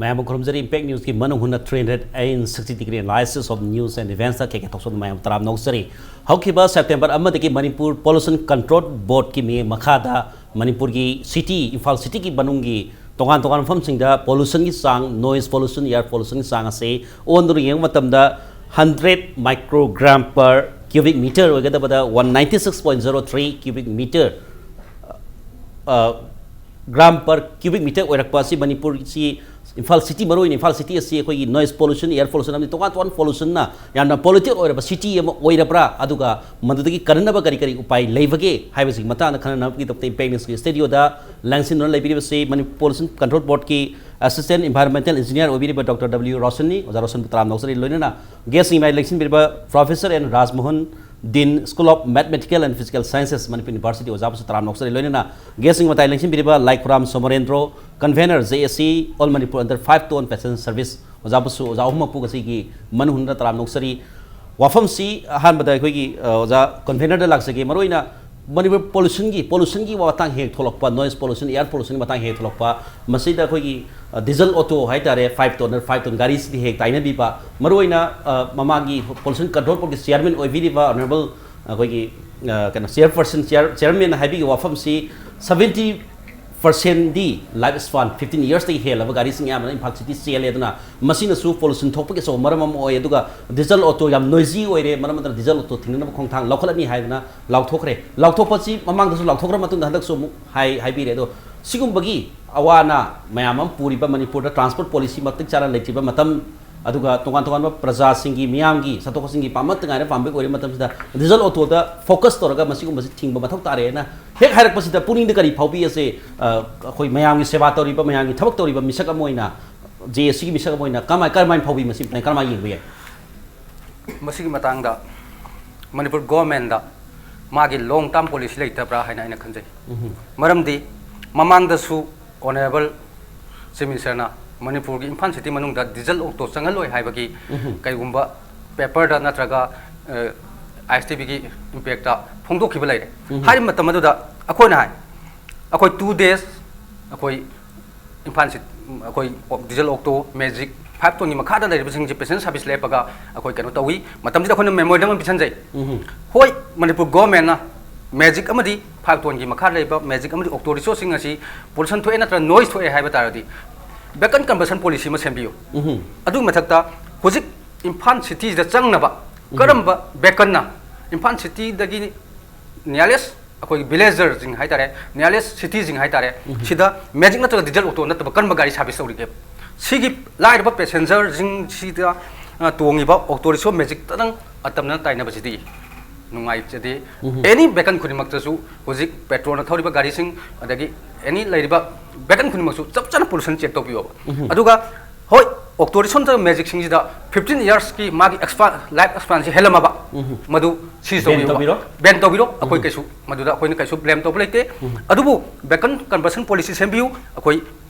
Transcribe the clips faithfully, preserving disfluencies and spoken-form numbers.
ꯃꯌꯥꯝꯕꯨ ꯈꯨꯔꯨꯝꯖꯔꯤ꯫ Impact Newsꯀꯤ ꯃꯅꯨꯡ ꯍꯨꯠꯅ three hundred and sixty degree analysis of news and events ꯀꯦ ꯀꯦ ꯊꯣꯛꯆꯣꯝꯅ ꯃꯌꯥꯝ ꯇꯔꯥꯝꯅ ꯑꯣꯛꯆꯔꯤ꯫ ꯍꯧꯈꯤꯕ September ꯑꯃꯗꯒꯤ ꯃꯅꯤꯄꯨꯔ Pollution Control Boardꯀꯤ ꯃꯤꯠꯌꯦꯡ ꯃꯈꯥꯗ ꯃꯅꯤꯄꯨꯔꯒꯤ city, ꯏꯝꯐꯥꯜ cityꯒꯤ ꯃꯅꯨꯡꯒꯤ ꯇꯣꯉꯥꯟ ꯇꯣꯉꯥꯟꯕ ꯃꯐꯝꯁꯤꯡꯗ pollutionꯒꯤ ꯆꯥꯡ, noise pollution, air pollutionꯒꯤ ꯆꯥꯡ ꯑꯁꯤ ꯑꯣꯟꯗꯨꯅ ꯌꯦꯡꯕ ꯃꯇꯝꯗ hundred microgram per cubic meter ꯑꯣꯏꯒꯗꯕꯗ one ninety six point zero three cubic meter, ꯑ, gram per cubic meter ꯑꯣꯏꯔꯛꯄ ꯑꯁꯤ ꯃꯅꯤꯄꯨꯔꯁꯤ, ꯏꯝꯐꯥꯜ city, ꯃꯔꯨꯑꯣꯏꯅ ꯏꯝꯐꯥꯜ city ꯑꯁꯤ ꯑꯩꯈꯣꯏꯒꯤ noise pollution, air pollution ꯑꯃꯗꯤ ꯇꯣꯉꯥꯟ ꯇꯣꯉꯥꯟꯕ pollutionꯅ ꯌꯥꯝꯅ polluted ꯑꯣꯏꯔꯕ city ꯑꯃ ꯑꯣꯏꯔꯕ꯭ꯔꯥ, ꯑꯗꯨꯒ ꯃꯗꯨꯗꯒꯤ ꯀꯟꯅꯅꯕ ꯀꯔꯤ ꯀꯔꯤ ꯎꯄꯥꯏ ꯂꯩꯕꯒꯦ ꯍꯥꯏꯕꯁꯤꯒꯤ ꯃꯇꯥꯡꯗ ꯈꯟꯅꯅꯕꯒꯤꯗꯃꯛꯇ Impact Newsꯀꯤ studioꯗ ꯂꯦꯡꯁꯤꯟꯗꯨꯅ ꯂꯩꯕꯤꯔꯤꯕꯁꯤ Manipur Pollution Control Boardꯀꯤ Assistant Environmental Engineer ꯑꯣꯏꯕꯤꯔꯤꯕ Doctor W ꯔꯣꯁꯟꯅꯤ꯫ ꯑꯣꯖꯥ ꯔꯣꯁꯟꯕꯨ ꯇꯔꯥꯝꯅ ꯑꯣꯛꯆꯔꯤ꯫ ꯂꯣꯏꯅꯅ guestꯁꯤꯡ ꯃꯌꯥꯏ ꯂꯦꯡꯁꯤꯟꯕꯤꯔꯤꯕ Professor N ꯔꯥꯖꯃꯣꯍꯟ, Dean, School of Mathematical and Physical Sciences, Manipur University, ꯑꯣꯖꯥꯕꯨꯁꯨ ꯇꯔꯥꯝꯅ ꯑꯣꯛꯆꯔꯤ꯫ ꯂꯣꯏꯅꯅ guestꯁꯤꯡ ꯃꯇꯥꯏ ꯂꯦꯡꯁꯤꯟꯕꯤꯔꯤꯕ ꯂꯥꯏꯈꯨꯔꯥꯝ Somorendro, Convener, J A C, All Manipur under five ton passenger service, ꯑꯣꯖꯥꯕꯨꯁꯨ, ꯑꯣꯖꯥ ꯑꯍꯨꯝꯃꯛꯄꯨ ꯉꯁꯤꯒꯤ ꯃꯅꯨꯡ ꯍꯨꯠꯅ ꯇꯔꯥꯝꯅ ꯑꯣꯛꯆꯔꯤ꯫ ꯋꯥꯐꯝꯁꯤ ꯑꯍꯥꯟꯕꯗ ꯑꯩꯈꯣꯏꯒꯤ, ꯑ, ꯑꯣꯖꯥ Convenerꯗ ꯂꯥꯛꯆꯒꯦ꯫ ꯃꯔꯨꯑꯣꯏꯅ ꯃꯅꯤꯄꯨꯔ pollutionꯒꯤ, pollutionꯒꯤ ꯃꯇꯥꯡ ꯍꯦꯛ ꯊꯣꯛꯂꯛꯄ, noise pollution, air pollutionꯒꯤ ꯃꯇꯥꯡ ꯍꯦꯛ ꯊꯣꯛꯂꯛꯄ, ꯃꯁꯤꯗ ꯑꯩꯈꯣꯏꯒꯤ, ꯑ, diesel auto ꯍꯥꯏꯇꯥꯔꯦ, five tonner, five ton ꯒꯥꯔꯤꯁꯤꯗꯤ ꯍꯦꯛ ꯇꯥꯏꯅꯕꯤꯕ, ꯃꯔꯨꯑꯣꯏꯅ, ꯑ, ꯃꯃꯥꯡꯒꯤ Pollution Control Boardꯀꯤ chairman ꯑꯣꯏꯕꯤꯔꯤꯕ Honourable ꯑꯩꯈꯣꯏꯒꯤ, ꯑ, ꯀꯩꯅꯣ, chairperson, chair-, chairmanꯅ ꯍꯥꯏꯕꯤꯈꯤꯕ ꯋꯥꯐꯝꯁꯤ seventy percentꯗꯤ life span fifteen yearsꯇꯒꯤ ꯍꯦꯜꯂꯕ ꯒꯥꯔꯤꯁꯤꯡ ꯑꯌꯥꯝꯕꯅ ꯏꯝꯐꯥꯜ city ꯆꯦꯜꯂꯦ꯫ ꯑꯗꯨꯅ ꯃꯁꯤꯅꯁꯨ pollution ꯊꯣꯛꯄꯒꯤ ꯑꯆꯧꯕ ꯃꯔꯝ ꯑꯃ ꯑꯣꯏ꯫ ꯑꯗꯨꯒ diesel auto ꯌꯥꯝ noisy ꯑꯣꯏꯔꯦ, ꯃꯔꯝ ꯑꯗꯨꯅ diesel auto ꯊꯤꯡꯅꯅꯕ ꯈꯣꯡꯊꯥꯡ ꯂꯧꯈꯠꯂꯅꯤ ꯍꯥꯏꯗꯅ ꯂꯥꯎꯊꯣꯛꯈ꯭ꯔꯦ꯫ ꯂꯥꯎꯊꯣꯛꯄꯁꯤ ꯃꯃꯥꯡꯗꯁꯨ ꯂꯥꯎꯊꯣꯛꯈ꯭ꯔ ꯃꯇꯨꯡꯗ ꯍꯟꯗꯛꯁꯨ ꯑꯃꯨꯛ ꯍꯥꯏ-, ꯍꯥꯏꯕꯤꯔꯦ꯫ ꯑꯗꯣ ꯁꯤꯒꯨꯝꯕꯒꯤ ꯑꯋꯥ ꯑꯅꯥ ꯃꯌꯥꯝ ꯑꯃ ꯄꯨꯔꯤꯕ ꯃꯅꯤꯄꯨꯔꯗ transport policy ꯃꯇꯤꯛ ꯆꯥꯅ ꯂꯩꯇ꯭ꯔꯤꯕ ꯃꯇꯝ, ꯑꯗꯨꯒ ꯇꯣꯉꯥꯟ ꯇꯣꯉꯥꯟꯕ ꯄ꯭ꯔꯖꯥꯁꯤꯡꯒꯤ, ꯃꯤꯌꯥꯝꯒꯤ ꯆꯠꯊꯣꯛ ꯆꯠꯁꯤꯟꯒꯤ ꯄꯥꯝꯕ ꯇꯉꯥꯏꯅ ꯄꯥꯝꯕ ꯑꯣꯏꯔꯤꯕ ꯃꯇꯝꯁꯤꯗ diesel autoꯗ focus ꯇꯧꯔꯒ ꯃꯁꯤꯒꯨꯝꯕꯁꯤ ꯊꯤꯡꯕ ꯃꯊꯧ ꯇꯥꯔꯦꯅ ꯍꯦꯛ ꯍꯥꯏꯔꯛꯄꯁꯤꯗ ꯄꯨꯛꯅꯤꯡꯗ ꯀꯔꯤ ꯐꯥꯎꯕꯤ? ꯑꯁꯦ, ꯑ, ꯑꯩꯈꯣꯏ ꯃꯌꯥꯝꯒꯤ ꯁꯦꯕꯥ ꯇꯧꯔꯤꯕ, ꯃꯌꯥꯝꯒꯤ ꯊꯕꯛ ꯇꯧꯔꯤꯕ ꯃꯤꯁꯛ ꯑꯃ ꯑꯣꯏꯅ, J A Cꯒꯤ ꯃꯤꯁꯛ ꯑꯃ ꯑꯣꯏꯅ ꯀꯃꯥꯏ-, ꯀꯔꯝꯍꯥꯏꯅ ꯐꯥꯎꯕꯤ? ꯃꯁꯤ ꯀꯔꯝꯍꯥꯏꯅ ꯌꯦꯡꯕ ꯌꯥꯏ? ꯃꯁꯤꯒꯤ ꯃꯇꯥꯡꯗ ꯃꯅꯤꯄꯨꯔ governmentꯗ ꯃꯥꯒꯤ long term policy ꯂꯩꯇꯕ꯭ꯔꯥ ꯍꯥꯏꯅ ꯑꯩꯅ ꯈꯟꯖꯩ꯫ ꯎꯝꯍꯨꯝ꯫ ꯃꯔꯝꯗꯤ ꯃꯃꯥꯡꯗꯁꯨ Honourable Chief Ministerꯅ ꯃꯅꯤꯄꯨꯔꯒꯤ ꯏꯝꯐꯥꯜ city ꯃꯅꯨꯡꯗ diesel auto ꯆꯪꯍꯜꯂꯣꯏ ꯍꯥꯏꯕꯒꯤ ꯎꯝꯍꯨꯝ꯫ ꯀꯩꯒꯨꯝꯕ paperꯗ ꯅꯠꯇ꯭ꯔꯒ, ꯑ, ISTVꯒꯤ impactꯇ ꯐꯣꯡꯗꯣꯛꯈꯤꯕ ꯂꯩꯔꯦ꯫ ꯎꯝꯍꯨꯝ꯫ ꯍꯥꯏꯔꯤꯕ ꯃꯇꯝ ꯑꯗꯨꯗ ꯑꯩꯈꯣꯏꯅ ꯍꯥꯏ, ꯑꯩꯈꯣꯏ two days ꯑꯩꯈꯣꯏ ꯏꯝꯐꯥꯜ city, ꯑꯩꯈꯣꯏ ꯗꯤꯖꯜ ꯑꯣꯛꯇꯣ, ꯃꯦꯖꯤꯛ, ꯐꯥꯏꯚ ꯇꯣꯟꯒꯤ ꯃꯈꯥꯗ ꯂꯩꯔꯤꯕꯁꯤꯡꯁꯦ ꯄꯦꯁꯦꯟꯖꯔ ꯁꯥꯔꯚꯤꯁ ꯂꯦꯞꯄꯒ ꯑꯩꯈꯣꯏ ꯀꯩꯅꯣ ꯇꯧꯏ꯫ ꯃꯇꯝꯁꯤꯗ ꯑꯩꯈꯣꯏꯅ ꯃꯦꯃꯣꯔꯦꯟꯗꯝ ꯑꯃ ꯄꯤꯁꯟꯖꯩ꯫ ꯎꯝ꯫ ꯍꯣꯏ, ꯃꯅꯤꯄꯨꯔ ꯒꯣꯔꯃꯦꯟꯅ ꯃꯦꯖꯤꯛ ꯑꯃꯗꯤ ꯐꯥꯏꯚ ꯇꯣꯟꯒꯤ ꯃꯈꯥꯗ ꯂꯩꯕ ꯃꯦꯖꯤꯛ ꯑꯃꯗꯤ ꯑꯣꯛꯇꯣ ꯔꯤꯛꯁꯣꯁꯤꯡ ꯑꯁꯤ ꯄꯣꯂꯨꯁꯟ ꯊꯣꯛꯑꯦ ꯅꯠꯇ꯭ꯔꯒ ꯅꯣꯏꯁ ꯊꯣꯛꯑꯦ ꯍꯥꯏꯕ ꯇꯥꯔꯗꯤ, ꯕꯦꯀꯟ ꯀꯟꯚꯔꯁꯟ ꯄꯣꯂꯤꯁꯤ ꯑꯃ ꯁꯦꯝꯕꯤꯌꯨ꯫ ꯎꯝ꯫ ꯑꯗꯨꯒꯤ ꯃꯊꯛꯇ ꯍꯧꯖꯤꯛ ꯏꯝꯐꯥꯜ ꯁꯤꯇꯤꯁꯤꯗ ꯆꯪꯅꯕ ꯎꯝ꯫ ꯀꯔꯝꯕ ꯕꯦꯀꯟꯅ ꯏꯝꯐꯥꯜ ꯁꯤꯇꯤꯗꯒꯤ ꯅꯤꯌꯥꯔꯦꯁ ꯑꯩꯈꯣꯏꯒꯤ ꯚꯤꯂꯦꯖꯔꯁꯤꯡ ꯍꯥꯏꯇꯥꯔꯦ, ꯅꯤꯌꯥꯔꯦꯁ ꯁꯤꯇꯤꯁꯤꯡ ꯍꯥꯏꯇꯥꯔꯦ, ꯎꯝ꯫ ꯁꯤꯗ ꯃꯦꯖꯤꯛ ꯅꯠꯇ꯭ꯔꯒ ꯗꯤꯖꯜ ꯑꯣꯛꯇꯣ ꯅꯠꯇꯕ ꯀꯔꯝꯕ ꯒꯥꯔꯤ ꯁꯥꯔꯚꯤꯁ ꯇꯧꯔꯤꯒꯦ? ꯁꯤꯒꯤ ꯂꯥꯏꯔꯕ ꯄꯦꯁꯦꯟꯖꯔꯁꯤꯡꯁꯤꯗ, ꯑ, ꯇꯣꯡꯉꯤꯕ ꯑꯣꯛꯇꯣ ꯔꯤꯛꯁꯣ ꯃꯦꯖꯤꯛꯇꯗꯪ ꯑꯇꯝꯅꯅ ꯇꯥꯏꯅꯕꯁꯤꯗꯤ ꯅꯨꯡꯉꯥꯏꯖꯗꯦ꯫ ꯎꯝ꯫ ꯑꯦꯅꯤ ꯕꯦꯀꯟ ꯈꯨꯗꯤꯡꯃꯛꯇꯁꯨ ꯍꯧꯖꯤꯛ ꯄꯦꯇ꯭ꯔꯣꯜꯅ ꯊꯧꯔꯤꯕ ꯒꯥꯔꯤꯁꯤꯡ, ꯑꯗꯒꯤ ꯑꯦꯅꯤ ꯂꯩꯔꯤꯕ ꯕꯦꯀꯟ ꯈꯨꯗꯤꯡꯃꯛꯁꯨ ꯆꯞ ꯆꯥꯅ ꯄꯣꯂꯨꯁꯟ ꯆꯦꯛ ꯇꯧꯕꯤꯌꯣꯕ꯫ ꯎꯝ꯫ ꯑꯗꯨꯒ ꯍꯣꯏ, ꯑꯣꯛꯇꯣ ꯔꯤꯛꯁꯣ ꯅꯠꯇ꯭ꯔꯒ ꯃꯦꯖꯤꯛꯁꯤꯡꯁꯤꯗ ꯐꯤꯐꯇꯤꯟ ꯏꯌꯔꯁꯀꯤ ꯃꯥꯒꯤ ꯑꯦꯛꯁꯄꯥ-, ꯂꯥꯏꯐ ꯑꯦꯛꯁꯄꯥꯟꯁꯤ ꯍꯦꯜꯂꯝꯃꯕ, ꯎꯝ꯫ ꯃꯗꯨ ꯁꯤꯖ ꯕꯦꯟ ꯇꯧꯕꯤꯌꯨꯕ꯫ ꯇꯧꯕꯤꯔꯣ꯫ ꯕꯦꯟ ꯇꯧꯕꯤꯔꯣ꯫ ꯑꯩꯈꯣꯏ ꯎꯝ꯫ ꯀꯩꯁꯨ, ꯃꯗꯨꯗ ꯑꯩꯈꯣꯏꯅ ꯀꯩꯁꯨ ꯕ꯭ꯂꯦꯝ ꯇꯧꯕ ꯂꯩꯇꯦ꯫ ꯎꯝ꯫ ꯑꯗꯨꯕꯨ ꯕꯦꯀꯟ ꯀꯟꯚꯔꯁꯟ ꯄꯣꯂꯤꯁꯤ ꯁꯦꯝꯕꯤꯌꯨ꯫ ꯑꯩꯈꯣꯏ,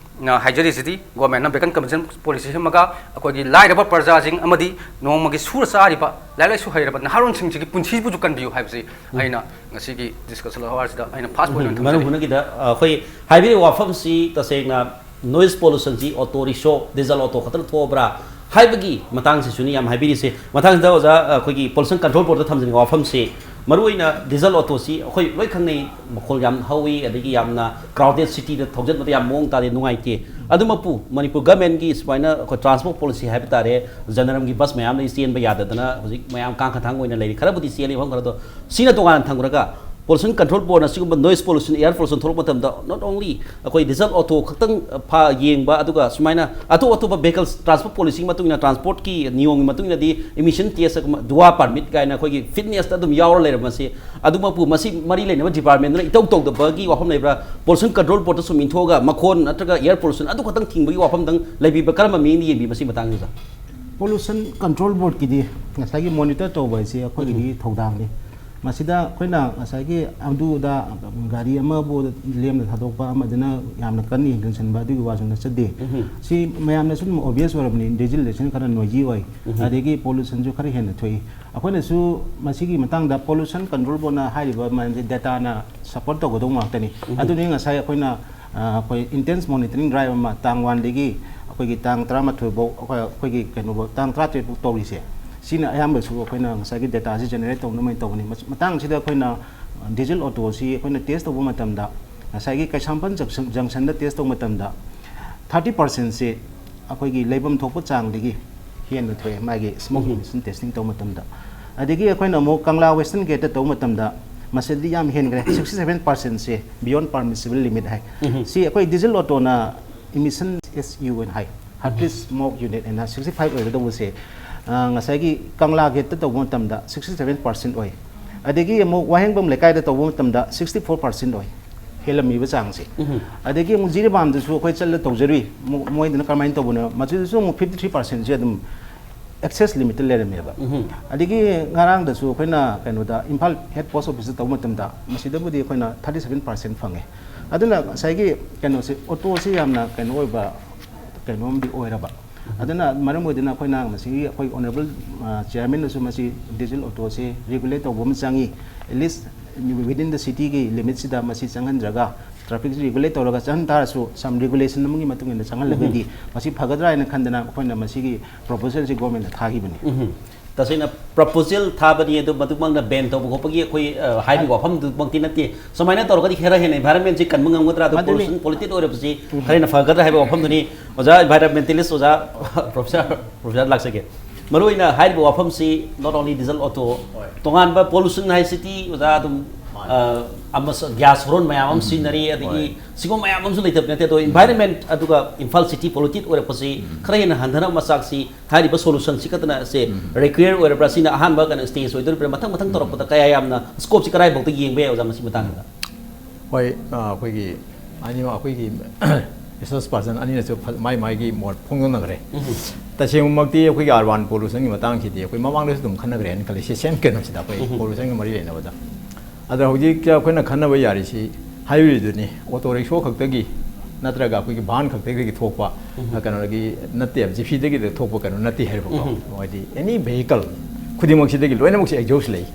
ꯑ, ꯍꯥꯏꯖꯔꯤꯁꯤꯗꯤ ꯒꯣꯔꯃꯦꯟꯅ ꯕꯦꯀꯟ ꯀꯟꯚꯔꯁꯟ ꯄꯣꯂꯤꯁꯤ ꯁꯦꯝꯃꯒ ꯑꯩꯈꯣꯏꯒꯤ ꯂꯥꯏꯔꯕ ꯄ꯭ꯔꯖꯥꯁꯤꯡ ꯑꯃꯗꯤ ꯅꯣꯡꯃꯒꯤ ꯁꯨꯔ ꯆꯥꯔꯤꯕ ꯂꯥꯏꯔꯤꯛ ꯂꯥꯏꯁꯨ ꯍꯩꯔꯕ ꯅꯍꯥꯔꯣꯟꯁꯤꯡꯁꯤꯒꯤ ꯄꯨꯟꯁꯤꯕꯨꯁꯨ ꯀꯟꯕꯤꯌꯨ ꯍꯥꯏꯕꯁꯤ ꯎꯝ꯫ ꯑꯩꯅ ꯉꯁꯤꯒꯤ ꯗꯤꯁꯀꯁꯟ ꯑꯋꯥꯔꯁꯤꯗ ꯑꯩꯅ ꯐꯥꯔꯁ ꯄꯣꯏꯟꯠ ꯎꯝ, ꯑꯣꯏꯅ ꯃꯔꯨꯞ ꯊꯝꯖꯒꯦ꯫ ꯍꯟꯗꯛꯀꯤꯗ, ꯑ, ꯑꯩꯈꯣꯏ ꯍꯥꯏꯕꯤꯔꯤꯕ ꯋꯥꯐꯝꯁꯤ ꯇꯁꯦꯡꯅ ꯅꯣꯏꯁ ꯄꯣꯂꯨꯁꯟꯁꯤ ꯑꯣꯇꯣ ꯔꯤꯛꯁꯣ, ꯗꯤꯖꯜ ꯑꯣꯇꯣ ꯈꯛꯇꯅ ꯊꯣꯛꯑꯕ꯭ꯔꯥ ꯍꯥꯏꯕꯒꯤ ꯃꯇꯥꯡꯁꯤꯁꯨꯅꯤ ꯌꯥꯝ ꯍꯥꯏꯕꯤꯔꯤꯁꯦ꯫ ꯃꯊꯪꯁꯤꯗ ꯑꯣꯖꯥ, ꯑꯩꯈꯣꯏꯒꯤ ꯄꯣꯂꯨꯁꯟ ꯀꯟꯇ꯭ꯔꯣꯜ ꯕꯣꯔꯗꯇ ꯊꯝꯖꯅꯤꯡꯕ ꯋꯥꯐꯝꯁꯤ, ꯃꯔꯨꯑꯣꯏꯅ ꯗꯤꯖꯜ ꯑꯣꯇꯣꯁꯤ ꯑꯩꯈꯣꯏ ꯂꯣꯏ ꯈꯪꯅꯩ, ꯃꯈꯣꯜ ꯌꯥꯝ ꯍꯧꯋꯤ, ꯑꯗꯒꯤ ꯌꯥꯝꯅ ꯀ꯭ꯔꯥꯎꯗꯦꯗ ꯁꯤꯇꯤꯗ ꯊꯧꯖꯤꯟꯕꯗ ꯌꯥꯝ ꯃꯑꯣꯡ ꯇꯥꯗꯦ, ꯅꯨꯡꯉꯥꯏꯇꯦ꯫ ꯑꯗꯨꯃꯛꯄꯨ ꯃꯅꯤꯄꯨꯔ ꯒꯃꯦꯟꯒꯤ ꯁꯨꯃꯥꯏꯅ ꯑꯩꯈꯣꯏ ꯇ꯭ꯔꯥꯟꯁꯄꯣꯔꯠ ꯄꯣꯂꯤꯁꯤ ꯍꯥꯏꯕ ꯇꯥꯔꯦ, ꯖꯅꯔꯝꯒꯤ ꯕꯁ ꯃꯌꯥꯝ ꯂꯩ, ꯆꯦꯟꯕ ꯌꯥꯗꯗꯅ ꯍꯧꯖꯤꯛ ꯃꯌꯥꯝ ꯀꯥꯡꯈ ꯊꯥꯡ ꯑꯣꯏꯅ ꯂꯩꯔꯤ, ꯈꯔꯕꯨꯗꯤ ꯆꯦꯜꯂꯤ ꯃꯐꯝ ꯈꯔꯗꯣ꯫ ꯁꯤꯅ ꯇꯣꯉꯥꯟꯅ ꯊꯝꯈ꯭ꯔꯒ ꯄꯣꯂꯨꯁꯟ ꯀꯟꯇ꯭ꯔꯣꯜ ꯕꯣꯔꯗꯅ ꯁꯤꯒꯨꯝꯕ ꯅꯣꯏꯁ ꯄꯣꯂꯨꯁꯟ, ꯑꯦꯌꯔ ꯄꯣꯂꯨꯁꯟ ꯊꯣꯛꯂꯛꯄ ꯃꯇꯝꯗ not only ꯑꯩꯈꯣꯏ ꯗꯤꯖꯜ ꯑꯣꯇꯣ ꯈꯛꯇꯪ ꯐ-, ꯌꯦꯡꯕ, ꯑꯗꯨꯒ ꯁꯨꯃꯥꯏꯅ ꯑꯇꯣꯞ ꯑꯇꯣꯞꯄ ꯚꯦꯍꯤꯀꯜꯁ, ꯇ꯭ꯔꯥꯟꯁꯄꯣꯔꯠ ꯄꯣꯂꯤꯁꯤꯒꯤ ꯃꯇꯨꯡ ꯏꯟꯅ, ꯇ꯭ꯔꯥꯟꯁꯄꯣꯔꯠꯀꯤ ꯅꯤꯌꯣꯝꯒꯤ ꯃꯇꯨꯡ ꯏꯟꯅꯗꯤ ꯏꯃꯤꯁꯟ ꯇꯦꯁ, ꯗꯨꯋꯥ ꯄꯥꯔꯃꯤꯠ ꯀꯥꯏꯅ ꯑꯩꯈꯣꯏꯒꯤ ꯐꯤꯠꯅꯦꯁꯇ ꯑꯗꯨꯝ ꯌꯥꯎꯔ ꯂꯩꯔꯝꯕꯁꯤ, ꯑꯗꯨꯃꯛꯄꯨ ꯃꯁꯤ ꯃꯔꯤ ꯂꯩꯅꯕ ꯗꯤꯄꯥꯔꯠꯃꯦꯟꯗꯨꯅ ꯏꯇꯧ ꯇꯧꯗꯕꯒꯤ ꯋꯥꯐꯝ ꯂꯩꯕ꯭ꯔꯥ? ꯄꯣꯂꯨꯁꯟ ꯀꯟꯇ꯭ꯔꯣꯜ ꯕꯣꯔꯗꯇ ꯁꯨꯝ ꯏꯟꯊꯣꯛꯑꯒ ꯃꯈꯣꯟ ꯅꯠꯇ꯭ꯔꯒ ꯑꯦꯌꯔ ꯄꯣꯂꯨꯁꯟ ꯑꯗꯨ ꯈꯛꯇꯪ ꯊꯤꯡꯕꯒꯤ ꯋꯥꯐꯝꯗꯪ ꯂꯩꯕꯤꯕ꯭ꯔꯥ? ꯀꯔꯝꯕ ꯃꯤꯠꯌꯦꯡꯗ ꯌꯦꯡꯕꯤ ꯃꯁꯤꯒꯤ ꯃꯇꯥꯡꯁꯤꯗ? ꯄꯣꯂꯨꯁꯟ ꯀꯟꯇ꯭ꯔꯣꯜ ꯕꯣꯔꯗꯀꯤꯗꯤ ꯉꯁꯥꯏꯒꯤ ꯃꯣꯅꯤꯇꯔ ꯇꯧꯕ ꯍꯥꯏꯁꯦ ꯑꯩꯈꯣꯏꯒꯤꯗꯤ ꯎꯝ꯫ ꯊꯧꯗꯥꯡꯅꯤ꯫ ꯃꯁꯤꯗ ꯑꯩꯈꯣꯏꯅ ꯉꯁꯥꯏꯒꯤ ꯑꯗꯨꯗ ꯒꯥꯔꯤ ꯑꯃꯕꯨ ꯂꯦꯝꯅ ꯊꯥꯗꯣꯛꯄ, ꯑꯃꯗꯨꯅ ꯌꯥꯝꯅ ꯀꯟꯅ ꯌꯦꯡꯁꯤꯟꯕ, ꯑꯗꯨꯒꯤ ꯋꯥꯁꯨ ꯅꯠꯆꯗꯦ꯫ ꯎꯝ꯫ ꯁꯤ ꯃꯌꯥꯝꯅꯁꯨ ꯑꯗꯨꯝ ꯑꯣꯕꯤꯌꯁ ꯑꯣꯏꯔꯕꯅꯤ, ꯗꯤꯖꯤꯂꯦꯁꯟ ꯈꯔ ꯅꯣꯏꯖꯤ ꯑꯣꯏ, ꯎꯝ꯫ ꯑꯗꯒꯤ ꯄꯣꯂꯨꯁꯟꯁꯨ ꯈꯔ ꯍꯦꯟꯅ ꯊꯣꯛꯏ꯫ ꯑꯩꯈꯣꯏꯅꯁꯨ ꯃꯁꯤꯒꯤ ꯃꯇꯥꯡꯗ ꯄꯣꯂꯨꯁꯟ ꯀꯟꯇ꯭ꯔꯣꯜ ꯕꯣꯔꯗꯅ ꯍꯥꯏꯔꯤꯕ ꯃꯌꯥꯝꯁꯦ ꯗꯦꯇꯥꯅ ꯁꯄꯣꯔꯠ ꯇꯧꯒꯗꯧꯕ ꯉꯥꯛꯇꯅꯤ꯫ ꯎꯝ꯫ ꯑꯗꯨꯅꯤ ꯉꯁꯥꯏ ꯑꯩꯈꯣꯏꯅ ꯑꯩꯈꯣꯏ intense monitoring drive ꯑꯃ ꯇꯥꯡ ꯋꯥꯟꯗꯒꯤ ꯑꯩꯈꯣꯏꯒꯤ ꯇꯥꯡ ꯇꯔꯥꯃꯥꯊꯣꯏ ꯐꯥꯎ, ꯑꯩꯈꯣꯏ ꯑꯩꯈꯣꯏꯒꯤ ꯀꯩꯅꯣꯐꯥꯎ, ꯇꯥꯡ ꯇꯔꯥꯇꯔꯦꯠ ꯐꯥꯎ ꯇꯧꯔꯤꯁꯦ, ꯁꯤꯅ ꯑꯌꯥꯝꯕꯁꯨ ꯑꯩꯈꯣꯏꯅ ꯉꯁꯥꯏꯒꯤ data ꯁꯤ generate ꯇꯧꯅꯕ ꯇꯧꯕꯅꯤ꯫ ꯃꯁ- ꯃꯇꯥꯡꯁꯤꯗ ꯑꯩꯈꯣꯏꯅ diesel auto ꯁꯤ ꯑꯩꯈꯣꯏꯅ test ꯇꯧꯕ ꯃꯇꯝꯗ, ꯉꯁꯥꯏꯒꯤ ꯀꯩꯁꯥꯝꯄꯥꯠ junction ꯗ test ꯇꯧꯕ ꯃꯇꯝꯗ, thirty percent ꯁꯦ ꯑꯩꯈꯣꯏꯒꯤ ꯂꯩꯐꯝ ꯊꯣꯛꯄ ꯆꯥꯡꯗꯒꯤ ꯍꯦꯟꯅ ꯊꯣꯛꯑꯦ ꯃꯥꯒꯤ smoke emission testing ꯇꯧꯕ ꯃꯇꯝꯗ꯫ ꯑꯗꯒꯤ ꯑꯩꯈꯣꯏꯅ ꯑꯃꯨꯛ ꯀꯪꯂꯥ western gate ꯇ ꯇꯧꯕ ꯃꯇꯝꯗ ꯃꯁꯤꯗꯤ ꯌꯥꯝ ꯍꯦꯟꯈ꯭ꯔꯦ, sixty seven percent ꯁꯦ beyond permissible limit ꯍꯥꯏ꯫ ꯁꯤ ꯑꯩꯈꯣꯏ diesel auto ꯅ emission S U ꯍꯥꯏꯅ ꯍꯥꯏ, harmless smoke unit ꯍꯥꯏꯅ sixty five ꯑꯣꯏꯒꯗꯧꯕꯁꯦ, ꯑ, ꯉꯁꯥꯏꯒꯤ ꯀꯪꯂꯥ gate ꯇ ꯇꯧꯕ ꯃꯇꯝꯗ sixty seven percent ꯑꯣꯏ꯫ ꯑꯗꯒꯤ ꯑꯃꯨꯛ ꯋꯥꯍꯦꯡꯕꯝ ꯂꯩꯀꯥꯏꯗ ꯇꯧꯕ ꯃꯇꯝꯗ sixty four percent ꯑꯣꯏ, ꯍꯦꯜꯂꯝꯃꯤꯕ ꯆꯥꯡꯁꯦ꯫ ꯑꯗꯒꯤ ꯑꯃꯨꯛ ꯖꯤꯔꯤꯕꯥꯝꯗꯁꯨ ꯑꯩꯈꯣꯏ ꯆꯠꯂ ꯇꯧꯖꯔꯨꯏ, ꯃꯣ- ꯃꯣꯏꯗꯅ ꯀꯔꯝꯍꯥꯏꯅ ꯇꯧꯕꯅꯣ, ꯃꯁꯤꯗꯁꯨ ꯑꯃꯨꯛ fifty three percent ꯁꯦ ꯑꯗꯨꯝ excess limit ꯇ ꯂꯩꯔꯝꯃꯦꯕ꯫ ꯑꯗꯒꯤ ꯉꯔꯥꯡꯗꯁꯨ ꯑꯩꯈꯣꯏꯅ ꯀꯩꯅꯣꯗ, ꯏꯝꯐꯥꯜ head post office ꯇ ꯇꯧꯕ ꯃꯇꯝꯗ, ꯃꯁꯤꯗꯕꯨꯗꯤ ꯑꯩꯈꯣꯏꯅ thirty seven percent ꯐꯪꯉꯦ꯫ ꯑꯗꯨꯅ ꯉꯁꯥꯏꯒꯤ ꯀꯩꯅꯣꯁꯦ, auto ꯁꯦ ꯌꯥꯝꯅ ꯀꯩꯅꯣ ꯑꯣꯏꯕ ꯀꯩꯅꯣ ꯑꯃꯗꯤ ꯑꯣꯏꯔꯕ꯫ ꯑꯗꯨꯅ ꯃꯔꯝ ꯑꯣꯏꯗꯨꯅ ꯑꯩꯈꯣꯏꯅ ꯃꯁꯤꯒꯤ ꯑꯩꯈꯣꯏ honourable, ꯑ, chairman ꯅꯁꯨ ꯃꯁꯤ diesel auto ꯁꯦ regulate ꯇꯧꯕ ꯑꯃ ꯆꯪꯉꯤ, at least within the city ꯒꯤ limit ꯁꯤꯗ ꯃꯁꯤ ꯆꯪꯍꯟꯗ꯭ꯔꯒ, traffic ꯁꯤ regulate ꯇꯧꯔꯒ ꯆꯪꯍꯟ ꯇꯥꯔꯁꯨ, some regulation ꯑꯃꯒꯤ ꯃꯇꯨꯡ ꯏꯟꯅ ꯆꯪꯍꯜꯂꯒꯗꯤ ꯃꯁꯤ ꯐꯒꯗ꯭ꯔꯥ ꯍꯥꯏꯅ ꯈꯟꯗꯅ ꯑꯩꯈꯣꯏꯅ ꯃꯁꯤꯒꯤ proposal ꯁꯤ government ꯇ ꯊꯥꯈꯤꯕꯅꯤ꯫ ꯎꯝ꯫ ꯇꯁꯦꯡꯅ proposal ꯊꯥꯕꯅꯤ, ꯑꯗꯨ ꯃꯗꯨꯃꯛꯅ ban ꯇꯧꯕ ꯈꯣꯠꯄꯒꯤ ꯑꯩꯈꯣꯏ, ꯑ, ꯍꯥꯏꯔꯤꯕ ꯋꯥꯐꯝꯗꯨꯃꯛꯇꯤ ꯅꯠꯇꯦ꯫ ꯁꯨꯃꯥꯏꯅ ꯇꯧꯔꯒꯗꯤ ꯈꯔ ꯍꯦꯟꯅ environment ꯁꯤ ꯀꯟꯕ ꯉꯝꯒꯗ꯭ꯔꯥ, ꯑꯗꯨ ꯃꯗꯨꯅꯤ꯫ Pollution, polluted ꯑꯣꯏꯔꯕꯁꯤ ꯈꯔ ꯍꯦꯟꯅ ꯐꯒꯗ꯭ꯔꯥ ꯍꯥꯏꯕ ꯋꯥꯐꯝꯗꯨꯅꯤ꯫ ꯑꯣꯖꯥ environmentalist, ꯑꯣꯖꯥ professor, professor ꯂꯥꯛꯆꯒꯦ꯫ ꯃꯔꯨꯑꯣꯏꯅ ꯍꯥꯏꯔꯤꯕ ꯋꯥꯐꯝꯁꯤ not only diesel auto, ꯍꯣꯏ꯫ ꯇꯣꯉꯥꯟꯕ pollution ꯍꯥꯏꯁꯤꯗꯤ ꯑꯣꯖꯥ ꯑꯗꯨꯝ, ꯃꯥꯅꯤ꯫ ꯑ, ꯑꯃꯁꯨ gas horn ꯃꯌꯥꯝ ꯑꯃ ꯁꯤꯖꯤꯟꯅꯔꯤ, ꯑꯗꯒꯤ ꯍꯣꯏ꯫ ꯁꯤꯒꯨꯝꯕ ꯃꯌꯥꯝ ꯑꯃꯁꯨ ꯂꯩꯇꯕ ꯅꯠꯇꯦ꯫ ꯑꯗꯣ environment ꯑꯗꯨꯒ ꯏꯝꯐꯥꯜ city polluted ꯑꯣꯏꯔꯛꯄꯁꯤ ꯈꯔ ꯍꯦꯟꯅ ꯍꯟꯊꯅꯕ ꯃꯆꯥꯛꯁꯤ ꯍꯥꯏꯔꯤꯕ solution ꯁꯤ ꯈꯛꯇꯅ ꯁꯦ require ꯑꯣꯏꯔꯕ꯭ꯔꯥ? ꯁꯤꯅ ꯑꯍꯥꯟꯕ ꯀꯩꯅꯣ stage ꯑꯣꯏꯗꯣꯔꯤꯕ꯭ꯔꯥ? ꯃꯊꯪ ꯃꯊꯪ ꯇꯧꯔꯛꯄꯗ ꯀꯌꯥ ꯌꯥꯝꯅ scope ꯁꯤ ꯀꯗꯥꯏꯐꯥꯎꯗ ꯌꯦꯡꯕ ꯌꯥꯏ, ꯑꯣꯖꯥ, ꯃꯁꯤ ꯃꯇꯥꯡꯗ? ꯍꯣꯏ, ꯑ, ꯑꯩꯈꯣꯏꯒꯤ ꯑꯅꯤꯃꯛ, ꯑꯩꯈꯣꯏꯒꯤ resource person ꯑꯅꯤꯅꯁꯨ ꯐ-, ꯃꯥꯏ ꯃꯥꯏꯒꯤ ꯃꯣꯠ ꯐꯣꯡꯗꯣꯛꯅꯈ꯭ꯔꯦ꯫ ꯇꯁꯦꯡꯕꯃꯛꯇꯤ ꯑꯩꯈꯣꯏꯒꯤ urban pollution ꯒꯤ ꯃꯇꯥꯡꯁꯤꯗꯤ ꯑꯩꯈꯣꯏ ꯃꯃꯥꯡꯗꯁꯨ ꯑꯗꯨꯝ ꯈꯟꯅꯈ꯭ꯔꯦ ꯍꯥꯏꯅ ꯈꯜꯂꯤ, ꯁꯤ same ꯀꯩꯅꯣꯁꯤꯗ ꯑꯩꯈꯣꯏ pollution ꯒ ꯃꯔꯤ ꯂꯩꯅꯕꯗ꯫ ꯑꯗ ꯍꯧꯖꯤꯛ ꯑꯩꯈꯣꯏꯅ ꯈꯟꯅꯕ ꯌꯥꯔꯤꯁꯤ ꯍꯥꯏꯔꯤꯗꯨꯅꯤ, auto rickshaw ꯈꯛꯇꯒꯤ ꯅꯠꯇ꯭ꯔꯒ ꯑꯩꯈꯣꯏꯒꯤ van ꯈꯛꯇꯒꯤ ꯊꯣꯛꯄ, ꯀꯩꯅꯣꯗꯒꯤ ꯅꯠꯇꯦꯕ, ꯖꯤꯐꯤꯗꯒꯤ ꯊꯣꯛꯄ ꯀꯩꯅꯣ ꯅꯠꯇꯦ ꯍꯥꯏꯔꯤꯕꯀꯣ꯫ ꯍꯥꯏꯗꯤ any vehicle ꯈꯨꯗꯤꯡꯃꯛꯁꯤꯗꯒꯤ ꯂꯣꯏꯅꯃꯛꯁꯦ exhaust ꯂꯩ꯫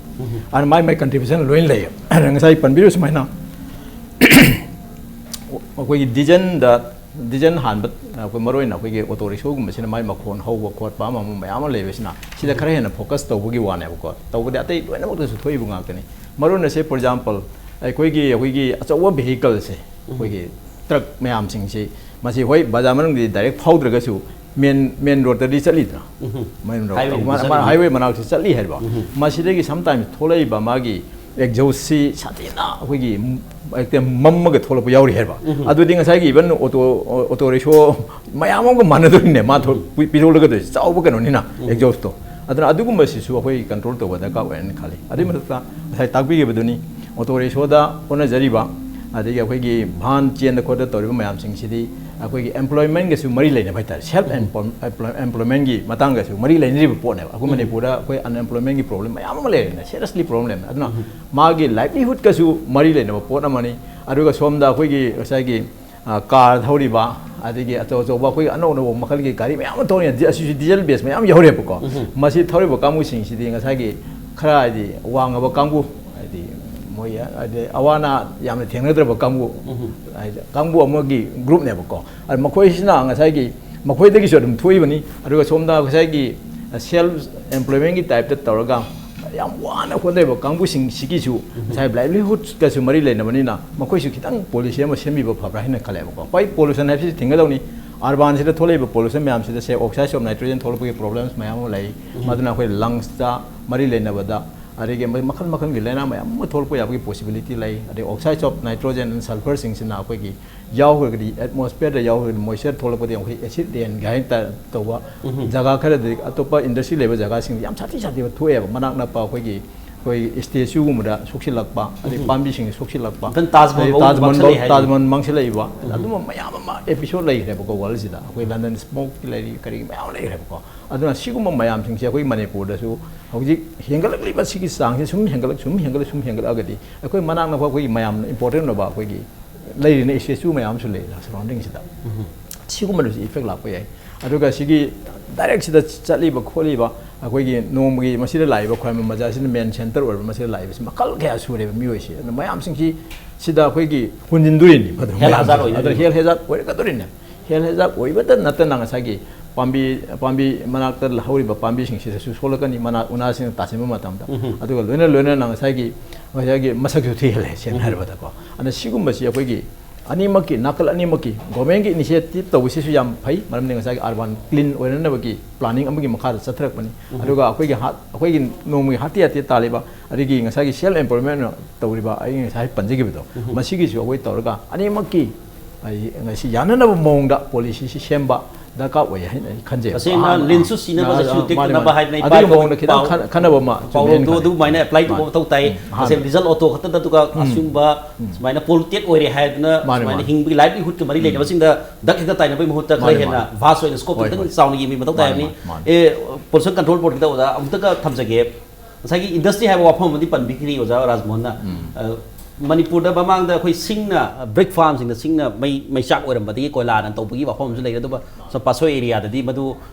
ꯑꯗꯨꯅ ꯃꯥꯏ ꯃꯥꯏ contribution ꯂꯣꯏꯅ ꯂꯩꯌꯦꯕ꯫ ꯉꯁꯥꯏ ꯄꯟꯕꯤꯔꯤꯕ ꯁꯨꯃꯥꯏꯅ ꯑꯩꯈꯣꯏꯒꯤ ꯗꯤꯖꯟꯗ, ꯗꯤꯖꯟ ꯍꯥꯟꯕ, ꯑꯩꯈꯣꯏ ꯃꯔꯨꯑꯣꯏꯅ ꯑꯩꯈꯣꯏꯒꯤ ꯑꯣꯇꯣ ꯔꯤꯛꯁꯣꯒꯨꯝꯕꯁꯤꯅ ꯃꯥꯏ ꯃꯈꯣꯟ ꯍꯧꯕ ꯈꯣꯠꯄ ꯑꯃ ꯑꯃ ꯃꯌꯥꯝ ꯑꯃ ꯂꯩꯕꯁꯤꯅ, ꯁꯤꯗ ꯈꯔ ꯍꯦꯟꯅ ꯐꯣꯀꯁ ꯇꯧꯕꯒꯤ ꯋꯥꯅꯦꯕꯀꯣ꯫ ꯇꯧꯕꯗꯤ ꯑꯇꯩ ꯂꯣꯏꯅꯃꯛꯇꯁꯨ ꯊꯣꯛꯏꯕ ꯉꯥꯛꯇꯅꯤ꯫ ꯃꯔꯨꯑꯣꯏꯅ ꯁꯦ, ꯐꯣꯔ ꯑꯦꯛꯖꯥꯝꯄꯜ, ꯑꯩꯈꯣꯏꯒꯤ, ꯑꯩꯈꯣꯏꯒꯤ ꯑꯆꯧꯕ ꯚꯦꯍꯤꯀꯜꯁꯦ, ꯑꯩꯈꯣꯏꯒꯤ ꯇ꯭ꯔꯛ ꯃꯌꯥꯝꯁꯤꯡꯁꯤ, ꯃꯁꯤ ꯍꯣꯏ ꯕꯖꯥꯔ ꯃꯅꯨꯡꯗꯗꯤ ꯗꯥꯏꯔꯦꯛ ꯐꯥꯎꯗ꯭ꯔꯒꯁꯨ, ꯃꯦꯟ, ꯃꯦꯟ ꯔꯣꯗꯇꯗꯤ ꯆꯠꯂꯤꯗꯅ, ꯃꯦꯟ ꯔꯣꯗ, ꯍꯥꯏꯋꯦꯗꯗꯤ ꯆꯠꯂꯤꯗꯅ꯫ ꯍꯥꯏꯋꯦ ꯃꯅꯥꯛꯁꯤ ꯆꯠꯂꯤ ꯍꯥꯏꯕ꯫ ꯃꯁꯤꯗꯒꯤ ꯁꯝꯇꯥꯏꯝꯁ ꯊꯣꯛꯂꯛꯏꯕ ꯃꯥꯒꯤ ꯑꯦꯛꯖꯣꯁꯁꯤ ꯁꯥꯊꯤꯅ ꯑꯩꯈꯣꯏꯒꯤ ꯍꯦꯛꯇ ꯃꯝꯃꯒ ꯊꯣꯛꯂꯛꯄ ꯌꯥꯎꯔꯤ ꯍꯥꯏꯕ꯫ ꯑꯗꯨꯗꯤ ꯉꯁꯥꯏꯒꯤ ꯏꯚꯟ ꯑꯣꯇꯣ, ꯑꯣꯇꯣ ꯔꯤꯛꯁꯣ ꯃꯌꯥꯝ ꯑꯃꯒ ꯃꯥꯟꯅꯗꯣꯏꯅꯦ, ꯃꯥ ꯊꯣꯛ-, ꯄꯤ-, ꯄꯤꯊꯣꯛꯂꯛꯀꯗꯣꯏꯁꯦ, ꯆꯥꯎꯕ ꯀꯩꯅꯣꯅꯤꯅ, ꯑꯦꯛꯖꯣꯁꯇꯣ꯫ ꯑꯗꯨꯅ ꯑꯗꯨꯒꯨꯝꯕꯁꯤꯁꯨ ꯑꯩꯈꯣꯏ ꯀꯟꯇ꯭ꯔꯣꯜ ꯇꯧꯕ ꯗꯔꯀꯥꯔ ꯑꯣꯏꯔꯦꯅ ꯈꯜꯂꯤ꯫ ꯑꯗꯨꯒꯤ ꯃꯊꯛꯇ ꯉꯁꯥꯏ ꯇꯥꯛꯄꯤꯈꯤꯕꯗꯨꯅꯤ, ꯑꯣꯇꯣ ꯔꯤꯛꯁꯣꯗ ꯍꯣꯠꯅꯖꯔꯤꯕ, ꯑꯗꯒꯤ ꯑꯩꯈꯣꯏꯒꯤ ꯚꯥꯟ ꯆꯦꯟꯗ ꯈꯣꯠꯇ ꯇꯧꯔꯤꯕ ꯃꯌꯥꯝꯁꯤꯡꯁꯤꯗꯤ ꯑꯩꯈꯣꯏꯒꯤ ꯑꯦꯝꯄ꯭ꯂꯣꯏꯃꯦꯟꯒꯁꯨ ꯃꯔꯤ ꯂꯩꯅꯕ ꯍꯥꯏꯇꯥꯔꯦ, ꯁꯦꯜꯐ ꯑꯦꯝꯄ꯭ꯂꯣꯏꯃꯦꯟꯒꯤ ꯃꯇꯥꯡꯒꯁꯨ ꯃꯔꯤ ꯂꯩꯅꯔꯤꯕ ꯄꯣꯠꯅꯦꯕ꯫ ꯑꯩꯈꯣꯏ ꯃꯅꯤꯄꯨꯔꯗ ꯑꯩꯈꯣꯏ ꯑꯟꯑꯦꯝꯄ꯭ꯂꯣꯏꯃꯦꯟꯒꯤ ꯄ꯭ꯔꯣꯕ꯭ꯂꯦꯝ ꯃꯌꯥꯝ ꯑꯃ ꯂꯩꯔꯦꯅꯦ, ꯁꯦꯔꯤꯌꯁꯂꯤ ꯄ꯭ꯔꯣꯕ꯭ꯂꯦꯝ ꯂꯩꯔꯦ꯫ ꯑꯗꯨꯅ ꯃꯥꯒꯤ ꯂꯥꯏꯚꯂꯤꯍꯨꯗꯀꯁꯨ ꯃꯔꯤ ꯂꯩꯅꯕ ꯄꯣꯠ ꯑꯃꯅꯤ꯫ ꯑꯗꯨꯒ ꯁꯣꯝꯗ ꯑꯩꯈꯣꯏꯒꯤ ꯉꯁꯥꯏꯒꯤ, ꯑ, ꯀꯥꯔ ꯊꯧꯔꯤꯕ, ꯑꯗꯒꯤ ꯑꯆꯧ ꯑꯆꯧꯕ ꯑꯩꯈꯣꯏꯒꯤ ꯑꯅꯧ ꯑꯅꯧꯕ ꯃꯈꯜꯒꯤ ꯒꯥꯔꯤ ꯃꯌꯥꯝ ꯑꯃ ꯊꯧꯔꯤ, ꯑꯁꯤꯁꯨ ꯗꯤꯖꯜ ꯕꯦꯁ ꯃꯌꯥꯝ ꯌꯧꯔꯦꯕꯀꯣ꯫ ꯃꯁꯤ ꯊꯧꯔꯤꯕ ꯀꯥꯡꯕꯨꯁꯤꯡꯁꯤꯗꯤ ꯉꯁꯥꯏꯒꯤ ꯈꯔ, ꯍꯥꯏꯗꯤ, ꯋꯥꯡꯉꯕ ꯀꯥꯡꯕꯨ, ꯍꯥꯏꯗꯤ, ꯃꯣꯏ, ꯍꯥꯏꯗꯤ, ꯑꯋꯥ ꯑꯅꯥ ꯌꯥꯝꯅ ꯊꯦꯡꯅꯗ꯭ꯔꯕ ꯀꯥꯡꯕꯨ, ꯍꯥꯏꯗꯤ, ꯀꯥꯡꯕꯨ ꯑꯃꯒꯤ ꯒ꯭ꯔꯨꯞꯅꯦꯕꯀꯣ꯫ ꯑꯗꯨ ꯃꯈꯣꯏꯁꯤꯅ ꯉꯁꯥꯏꯒꯤ ꯃꯈꯣꯏꯗꯒꯤꯁꯨ ꯑꯗꯨꯝ ꯊꯣꯛꯏꯕꯅꯤ꯫ ꯑꯗꯨꯒ ꯁꯣꯝꯗ ꯉꯁꯥꯏꯒꯤ ꯁꯦꯜꯐ ꯑꯦꯝꯄ꯭ꯂꯣꯏꯃꯦꯟꯒꯤ ꯇꯥꯏꯞꯇ ꯇꯧꯔꯒ ꯌꯥꯝ ꯋꯥꯅ ꯍꯣꯠꯅꯔꯤꯕ ꯀꯥꯡꯕꯨꯁꯤꯡꯁꯤꯒꯤꯁꯨ ꯉꯁꯥꯏ ꯂꯥꯏꯚꯂꯤꯍꯨꯗꯀꯁꯨ ꯃꯔꯤ ꯂꯩꯅꯕꯅꯤꯅ, ꯃꯈꯣꯏꯁꯨ ꯈꯤꯇꯪ ꯄꯣꯂꯤꯁꯤ ꯑꯃ ꯁꯦꯝꯕꯤꯕ ꯐꯕ꯭ꯔꯥ ꯍꯥꯏꯅ ꯈꯜꯂꯦꯕꯀꯣ꯫ ꯍꯣꯏ, ꯄꯣꯂꯨꯁꯟ ꯍꯥꯏꯕꯁꯤ ꯊꯤꯡꯒꯗꯧꯅꯤ꯫ ꯑꯔꯕꯥꯟꯁꯤꯗ ꯊꯣꯛꯂꯛꯏꯕ ꯄꯣꯂꯨꯁꯟ ꯃꯌꯥꯝꯁꯤꯗ, ꯁꯦ, ꯑꯣꯛꯁꯥꯏꯗ ꯑꯣꯐ ꯅꯥꯏꯇ꯭ꯔꯣꯖꯦꯟ ꯊꯣꯛꯂꯛꯄꯒꯤ ꯄ꯭ꯔꯣꯕ꯭ꯂꯦꯝꯁ ꯃꯌꯥꯝ ꯑꯃ ꯂꯩ꯫ ꯃꯗꯨꯅ ꯑꯩꯈꯣꯏ ꯂꯪꯁꯇ ꯃꯔꯤ ꯂꯩꯅꯕꯗ, ꯑꯗꯒꯤ ꯃꯈꯜ ꯃꯈꯜꯒꯤ ꯂꯥꯏꯅꯥ ꯃꯌꯥꯝ ꯑꯃ ꯊꯣꯛꯂꯛꯄ ꯌꯥꯕꯒꯤ ꯄꯣꯁꯤꯕꯤꯂꯤꯇꯤ ꯂꯩ꯫ ꯑꯗꯩ ꯑꯣꯛꯁꯥꯏꯗ ꯑꯣꯐ ꯅꯥꯏꯇ꯭ꯔꯣꯖꯦꯟ ꯑꯦꯟ ꯁꯜꯐꯔꯁꯤꯡꯁꯤꯅ ꯑꯩꯈꯣꯏꯒꯤ ꯌꯥꯎꯈ꯭ꯔꯒꯗꯤ, ꯑꯦꯠꯃꯣꯁꯐꯤꯌꯔꯗ ꯌꯥꯎꯈ꯭ꯔꯒꯗꯤ, ꯃꯣꯏꯆꯔ ꯊꯣꯛꯂꯛꯄꯗ ꯑꯩꯈꯣꯏ ꯑꯦꯁꯤꯗ ꯔꯦꯟ ꯀꯥꯏꯅ ꯇ-, ꯇꯧꯕ ꯖꯒꯥ ꯈꯔꯗꯗꯤ, ꯑꯇꯣꯞꯄ ꯏꯟꯗꯁꯇ꯭ꯔꯤ ꯂꯩꯕ ꯖꯒꯥꯁꯤꯡꯗ ꯌꯥꯝ ꯁꯥꯊꯤ ꯁꯥꯊꯤꯕ ꯊꯣꯛꯑꯦꯕ꯫ ꯃꯅꯥꯛ ꯅꯛꯄ ꯑꯩꯈꯣꯏꯒꯤ, ꯑꯩꯈꯣꯏ ꯁ꯭ꯇꯦꯆꯨꯒꯨꯝꯕꯗ ꯁꯣꯛꯆꯤꯜꯂꯛꯄ, ꯑꯗꯩ ꯄꯥꯝꯕꯤꯁꯤꯡ ꯁꯣꯛꯆꯤꯜꯂꯛꯄ, ꯏꯚꯟ ꯇꯥꯖ ꯃꯍꯜ ꯑꯗꯩ ꯐꯥꯎ ꯇꯥꯖ ꯃꯍꯜ ꯃꯥꯡꯁꯤꯜꯂꯛꯑꯦ ꯐꯥꯎ, ꯍꯥꯏꯗꯨꯅꯤ꯫ ꯇꯥꯖ ꯃꯍꯜ ꯃꯥꯡꯁꯤꯜꯂꯛꯏꯕ, ꯑꯗꯨꯝꯕ ꯃꯌꯥꯝ ꯑꯃ ꯑꯦꯄꯤꯁꯣꯗ ꯂꯩꯈ꯭ꯔꯦꯕꯀꯣ ꯋꯥꯔꯜꯁꯤꯗ꯫ ꯑꯩꯈꯣꯏ ꯂꯟꯗꯟ ꯁ꯭ꯃꯣꯛꯀꯤ ꯂꯩꯔꯤ, ꯀꯔꯤ ꯃꯌꯥꯝ ꯂꯩꯈ꯭ꯔꯦꯕꯀꯣ꯫ ꯑꯗꯨꯅ ꯁꯤꯒꯨꯝꯕ ꯃꯌꯥꯝꯁꯤꯡꯁꯦ ꯑꯩꯈꯣꯏ ꯃꯅꯤꯄꯨꯔꯗꯁꯨ ꯍꯧꯖꯤꯛ ꯍꯦꯟꯒꯠꯂꯛꯂꯤꯕ ꯁꯤꯒꯤ ꯆꯥꯡꯁꯦ ꯁꯨꯝ ꯍꯦꯟꯒꯠꯂꯛ, ꯁꯨꯝ ꯍꯦꯟꯒꯠꯂꯛ, ꯁꯨꯝ ꯍꯦꯟꯒꯠꯂꯛꯑꯒꯗꯤ, ꯑꯩꯈꯣꯏ ꯃꯅꯥꯛ ꯅꯛꯄ ꯑꯩꯈꯣꯏꯒꯤ ꯃꯌꯥꯝꯅ ꯏꯝꯄꯣꯔꯇꯦꯟ ꯑꯣꯏꯕ ꯑꯩꯈꯣꯏꯒꯤ ꯂꯩꯔꯤꯅ ꯁ꯭ꯇꯦꯆꯨ ꯃꯌꯥꯝ ꯑꯃꯁꯨ ꯂꯩꯔꯤꯅ ꯁꯔꯥꯎꯟꯗꯤꯡꯁꯤꯗ, ꯁꯤꯒꯨꯝꯕꯗꯁꯨ ꯏꯐꯦꯛ ꯂꯥꯛꯄ ꯌꯥꯏ꯫ ꯑꯗꯨꯒ ꯁꯤꯒꯤ ꯗꯥꯏꯔꯦꯛꯁꯤꯗ ꯆꯠꯂꯤꯕ ꯈꯣꯠꯂꯤꯕ ꯑꯩꯈꯣꯏꯒꯤ ꯅꯣꯡꯃꯒꯤ ꯃꯁꯤꯗ ꯂꯥꯛꯏꯕ ꯈ꯭ꯋꯥꯏꯔꯝꯕꯟ ꯕꯖꯥꯔꯁꯤꯅ ꯃꯦꯟ ꯁꯦꯟꯇꯔ ꯑꯣꯏꯔꯕ ꯃꯁꯤꯗ ꯂꯥꯛꯏꯕꯁꯤ ꯃꯈꯜ ꯀꯌꯥ ꯁꯨꯔꯦꯕ ꯃꯤꯑꯣꯏꯁꯦ꯫ ꯑꯗꯨꯅ ꯃꯌꯥꯝꯁꯤꯡꯁꯤ ꯁꯤꯗ ꯑꯩꯈꯣꯏꯒꯤ ꯍꯨꯟꯖꯤꯟꯗꯣꯔꯤꯅꯤ꯫ ꯃꯗꯨ health hazard ꯃꯌꯥꯝꯁꯦ ꯑꯣꯏꯗꯣꯏꯅꯤ꯫ ꯑꯗꯨꯅ health hazard ꯑꯣꯏꯔꯛꯀꯗꯣꯔꯤꯅꯦ꯫ Health hazard ꯑꯣꯏꯕꯇ ꯅꯠꯇꯅ ꯉꯁꯥꯏꯒꯤ ꯄꯥꯝꯕꯤ, ꯄꯥꯝꯕꯤ ꯃꯅꯥꯛꯇ ꯍꯧꯔꯤꯕ ꯄꯥꯝꯕꯤꯁꯤꯡꯁꯤꯗꯁꯨ ꯁꯣꯛꯂꯛꯀꯅꯤ, ꯃꯅꯥ ꯎꯅꯥꯁꯤꯡꯅ ꯇꯥꯁꯤꯟꯕ ꯃꯇꯝꯗ꯫ ꯎꯝꯍꯨꯝ꯫ ꯑꯗꯨꯒ ꯂꯣꯏꯅ ꯂꯣꯏꯅꯅ ꯉꯁꯥꯏꯒꯤ, ꯉꯁꯥꯏꯒꯤ ꯃꯁꯛꯁꯨ ꯊꯤꯍꯜꯂꯦ, ꯁꯦꯡꯅ ꯎꯝꯍꯨꯝ꯫ ꯍꯥꯏꯔꯕꯗꯀꯣ꯫ ꯑꯗꯨꯅ ꯁꯤꯒꯨꯝꯕꯁꯤ ꯑꯩꯈꯣꯏꯒꯤ ꯑꯅꯤꯃꯛꯀꯤ, ꯅꯥꯀꯜ ꯑꯅꯤꯃꯛꯀꯤ government ꯀꯤ initiative ꯇꯧꯕꯁꯤꯁꯨ ꯌꯥꯝ ꯐꯩ, ꯃꯔꯝꯗꯤ ꯉꯁꯥꯏꯒꯤ urban clean ꯑꯣꯏꯅꯅꯕꯒꯤ planning ꯑꯃꯒꯤ ꯃꯈꯥꯗ ꯆꯠꯊꯔꯛꯄꯅꯤ꯫ ꯎꯝꯍꯨꯝ꯫ ꯑꯗꯨꯒ ꯑꯩꯈꯣꯏꯒꯤ ꯍꯥꯠ-, ꯑꯩꯈꯣꯏꯒꯤ ꯅꯣꯡꯃꯒꯤ ꯍꯥꯠꯇꯤ ꯍꯥꯠꯇꯤ ꯇꯥꯜꯂꯤꯕ, ꯑꯗꯒꯤ ꯉꯁꯥꯏꯒꯤ self employment ꯇꯧꯔꯤꯕ ꯑꯩ ꯉꯁꯥꯏ ꯄꯟꯖꯈꯤꯕꯗꯣ, ꯎꯝꯍꯨꯝ꯫ ꯃꯁꯤꯒꯤꯁꯨ ꯑꯩꯈꯣꯏ ꯇꯧꯔꯒ ꯑꯅꯤꯃꯛꯀꯤ ꯑꯩ ꯉꯁꯤ ꯌꯥꯅꯅꯕ ꯃꯑꯣꯡꯗ policy ꯁꯤ ꯁꯦꯝꯕ ꯗꯔꯀꯥꯔ ꯑꯣꯏ ꯍꯥꯏꯅ ꯑꯩ ꯈꯟꯖꯩ꯫ ꯇꯁꯦꯡꯅ ꯑꯍꯥꯟꯕ ꯂꯤꯟꯁꯨ ꯁꯤꯅꯕ ꯑꯥ, ꯆꯩꯁꯨ ꯑꯥ, ꯃꯥꯅꯦ, ꯇꯦꯛꯇꯅꯕ ꯃꯥꯅꯦ꯫ ꯍꯥꯏꯗꯅ ꯏꯄꯥ ꯑꯗꯨꯒꯤ ꯏꯄꯨꯒꯤ ꯃꯑꯣꯡꯗ ꯈꯤꯇꯪ ꯄꯥꯎꯔꯧ-, ꯈꯟ-, ꯈꯟꯅꯕ ꯑꯃ ꯄꯥꯎꯔꯧꯗꯣ ꯆꯨꯝꯃꯦꯅ ꯈꯜꯂꯦ꯫ ꯑꯗꯨꯃꯥꯏꯅ apply ꯇꯧꯕ ꯃꯥꯅꯦ꯫ ꯃꯊꯧ ꯇꯥꯏ꯫ ꯎꯝ, ꯇꯁꯦꯡꯅ ꯑꯍꯥꯟꯕ꯫ Result auto ꯈꯛꯇꯗ ꯑꯗꯨꯒ ꯎꯝ꯫ ꯑꯁꯤꯒꯨꯝꯕ ꯎꯝ꯫ ꯁꯨꯃꯥꯏꯅ polluted ꯑꯣꯏꯔꯦ ꯍꯥꯏꯗꯅ ꯃꯥꯅꯦ, ꯁꯨꯃꯥꯏꯅ ꯃꯥꯅꯦ꯫ ꯍꯤꯡꯕꯒꯤ livelihood ꯀ ꯃꯔꯤ ꯎꯝ꯫ ꯂꯩꯅꯕꯁꯤꯡꯗ ꯗꯛ ꯍꯦꯛꯇ ꯇꯥꯏꯅꯕꯒꯤ ꯃꯍꯨꯠꯇ ꯈꯔ ꯃꯥꯅꯦ, ꯍꯦꯟꯅ ꯃꯥꯅꯦ꯫ Vast ꯑꯣꯏꯅ scope ꯍꯣꯏ, ꯈꯤꯇꯪ ꯍꯣꯏ꯫ ꯆꯥꯎꯅ ꯌꯦꯡꯕꯒꯤ ꯃꯊꯧ ꯇꯥꯏ ꯃꯥꯅꯦ, ꯍꯥꯏꯕꯅꯤ꯫ ꯃꯥꯅꯦ, ꯃꯥꯅꯦ꯫ ꯑꯦ, Pollution Control Board ꯀꯤꯗ ꯑꯣꯖꯥ ꯑꯃꯨꯛꯇꯒ ꯊꯝꯖꯒꯦ꯫ ꯉꯁꯥꯏꯒꯤ industry ꯍꯥꯏꯕ ꯋꯥꯐꯝ ꯑꯃꯗꯤ ꯄꯟꯕꯤꯈ꯭ꯔꯤ ꯑꯣꯖꯥ ꯔꯥꯖꯃꯣꯍꯟꯅ꯫ ꯎꯝ꯫ ꯑ, ꯃꯅꯤꯄꯨꯔꯗ ꯃꯃꯥꯡꯗ ꯑꯩꯈꯣꯏ ꯁꯤꯡꯅ, brick farm ꯁꯤꯡꯗ ꯁꯤꯡꯅ ꯃꯩ, ꯃꯩꯆꯥꯛ ꯑꯣꯏꯔꯝꯕꯗꯒꯤ ꯀꯣꯏꯂꯥꯅ ꯇꯧꯕꯒꯤ ꯋꯥꯐꯝ ꯑꯃꯁꯨ ꯂꯩꯔꯦ꯫ ꯑꯗꯨꯒ ꯁꯣꯝ ꯄꯥꯠꯁꯣꯏ area ꯗꯗꯤ ꯃꯗꯨ,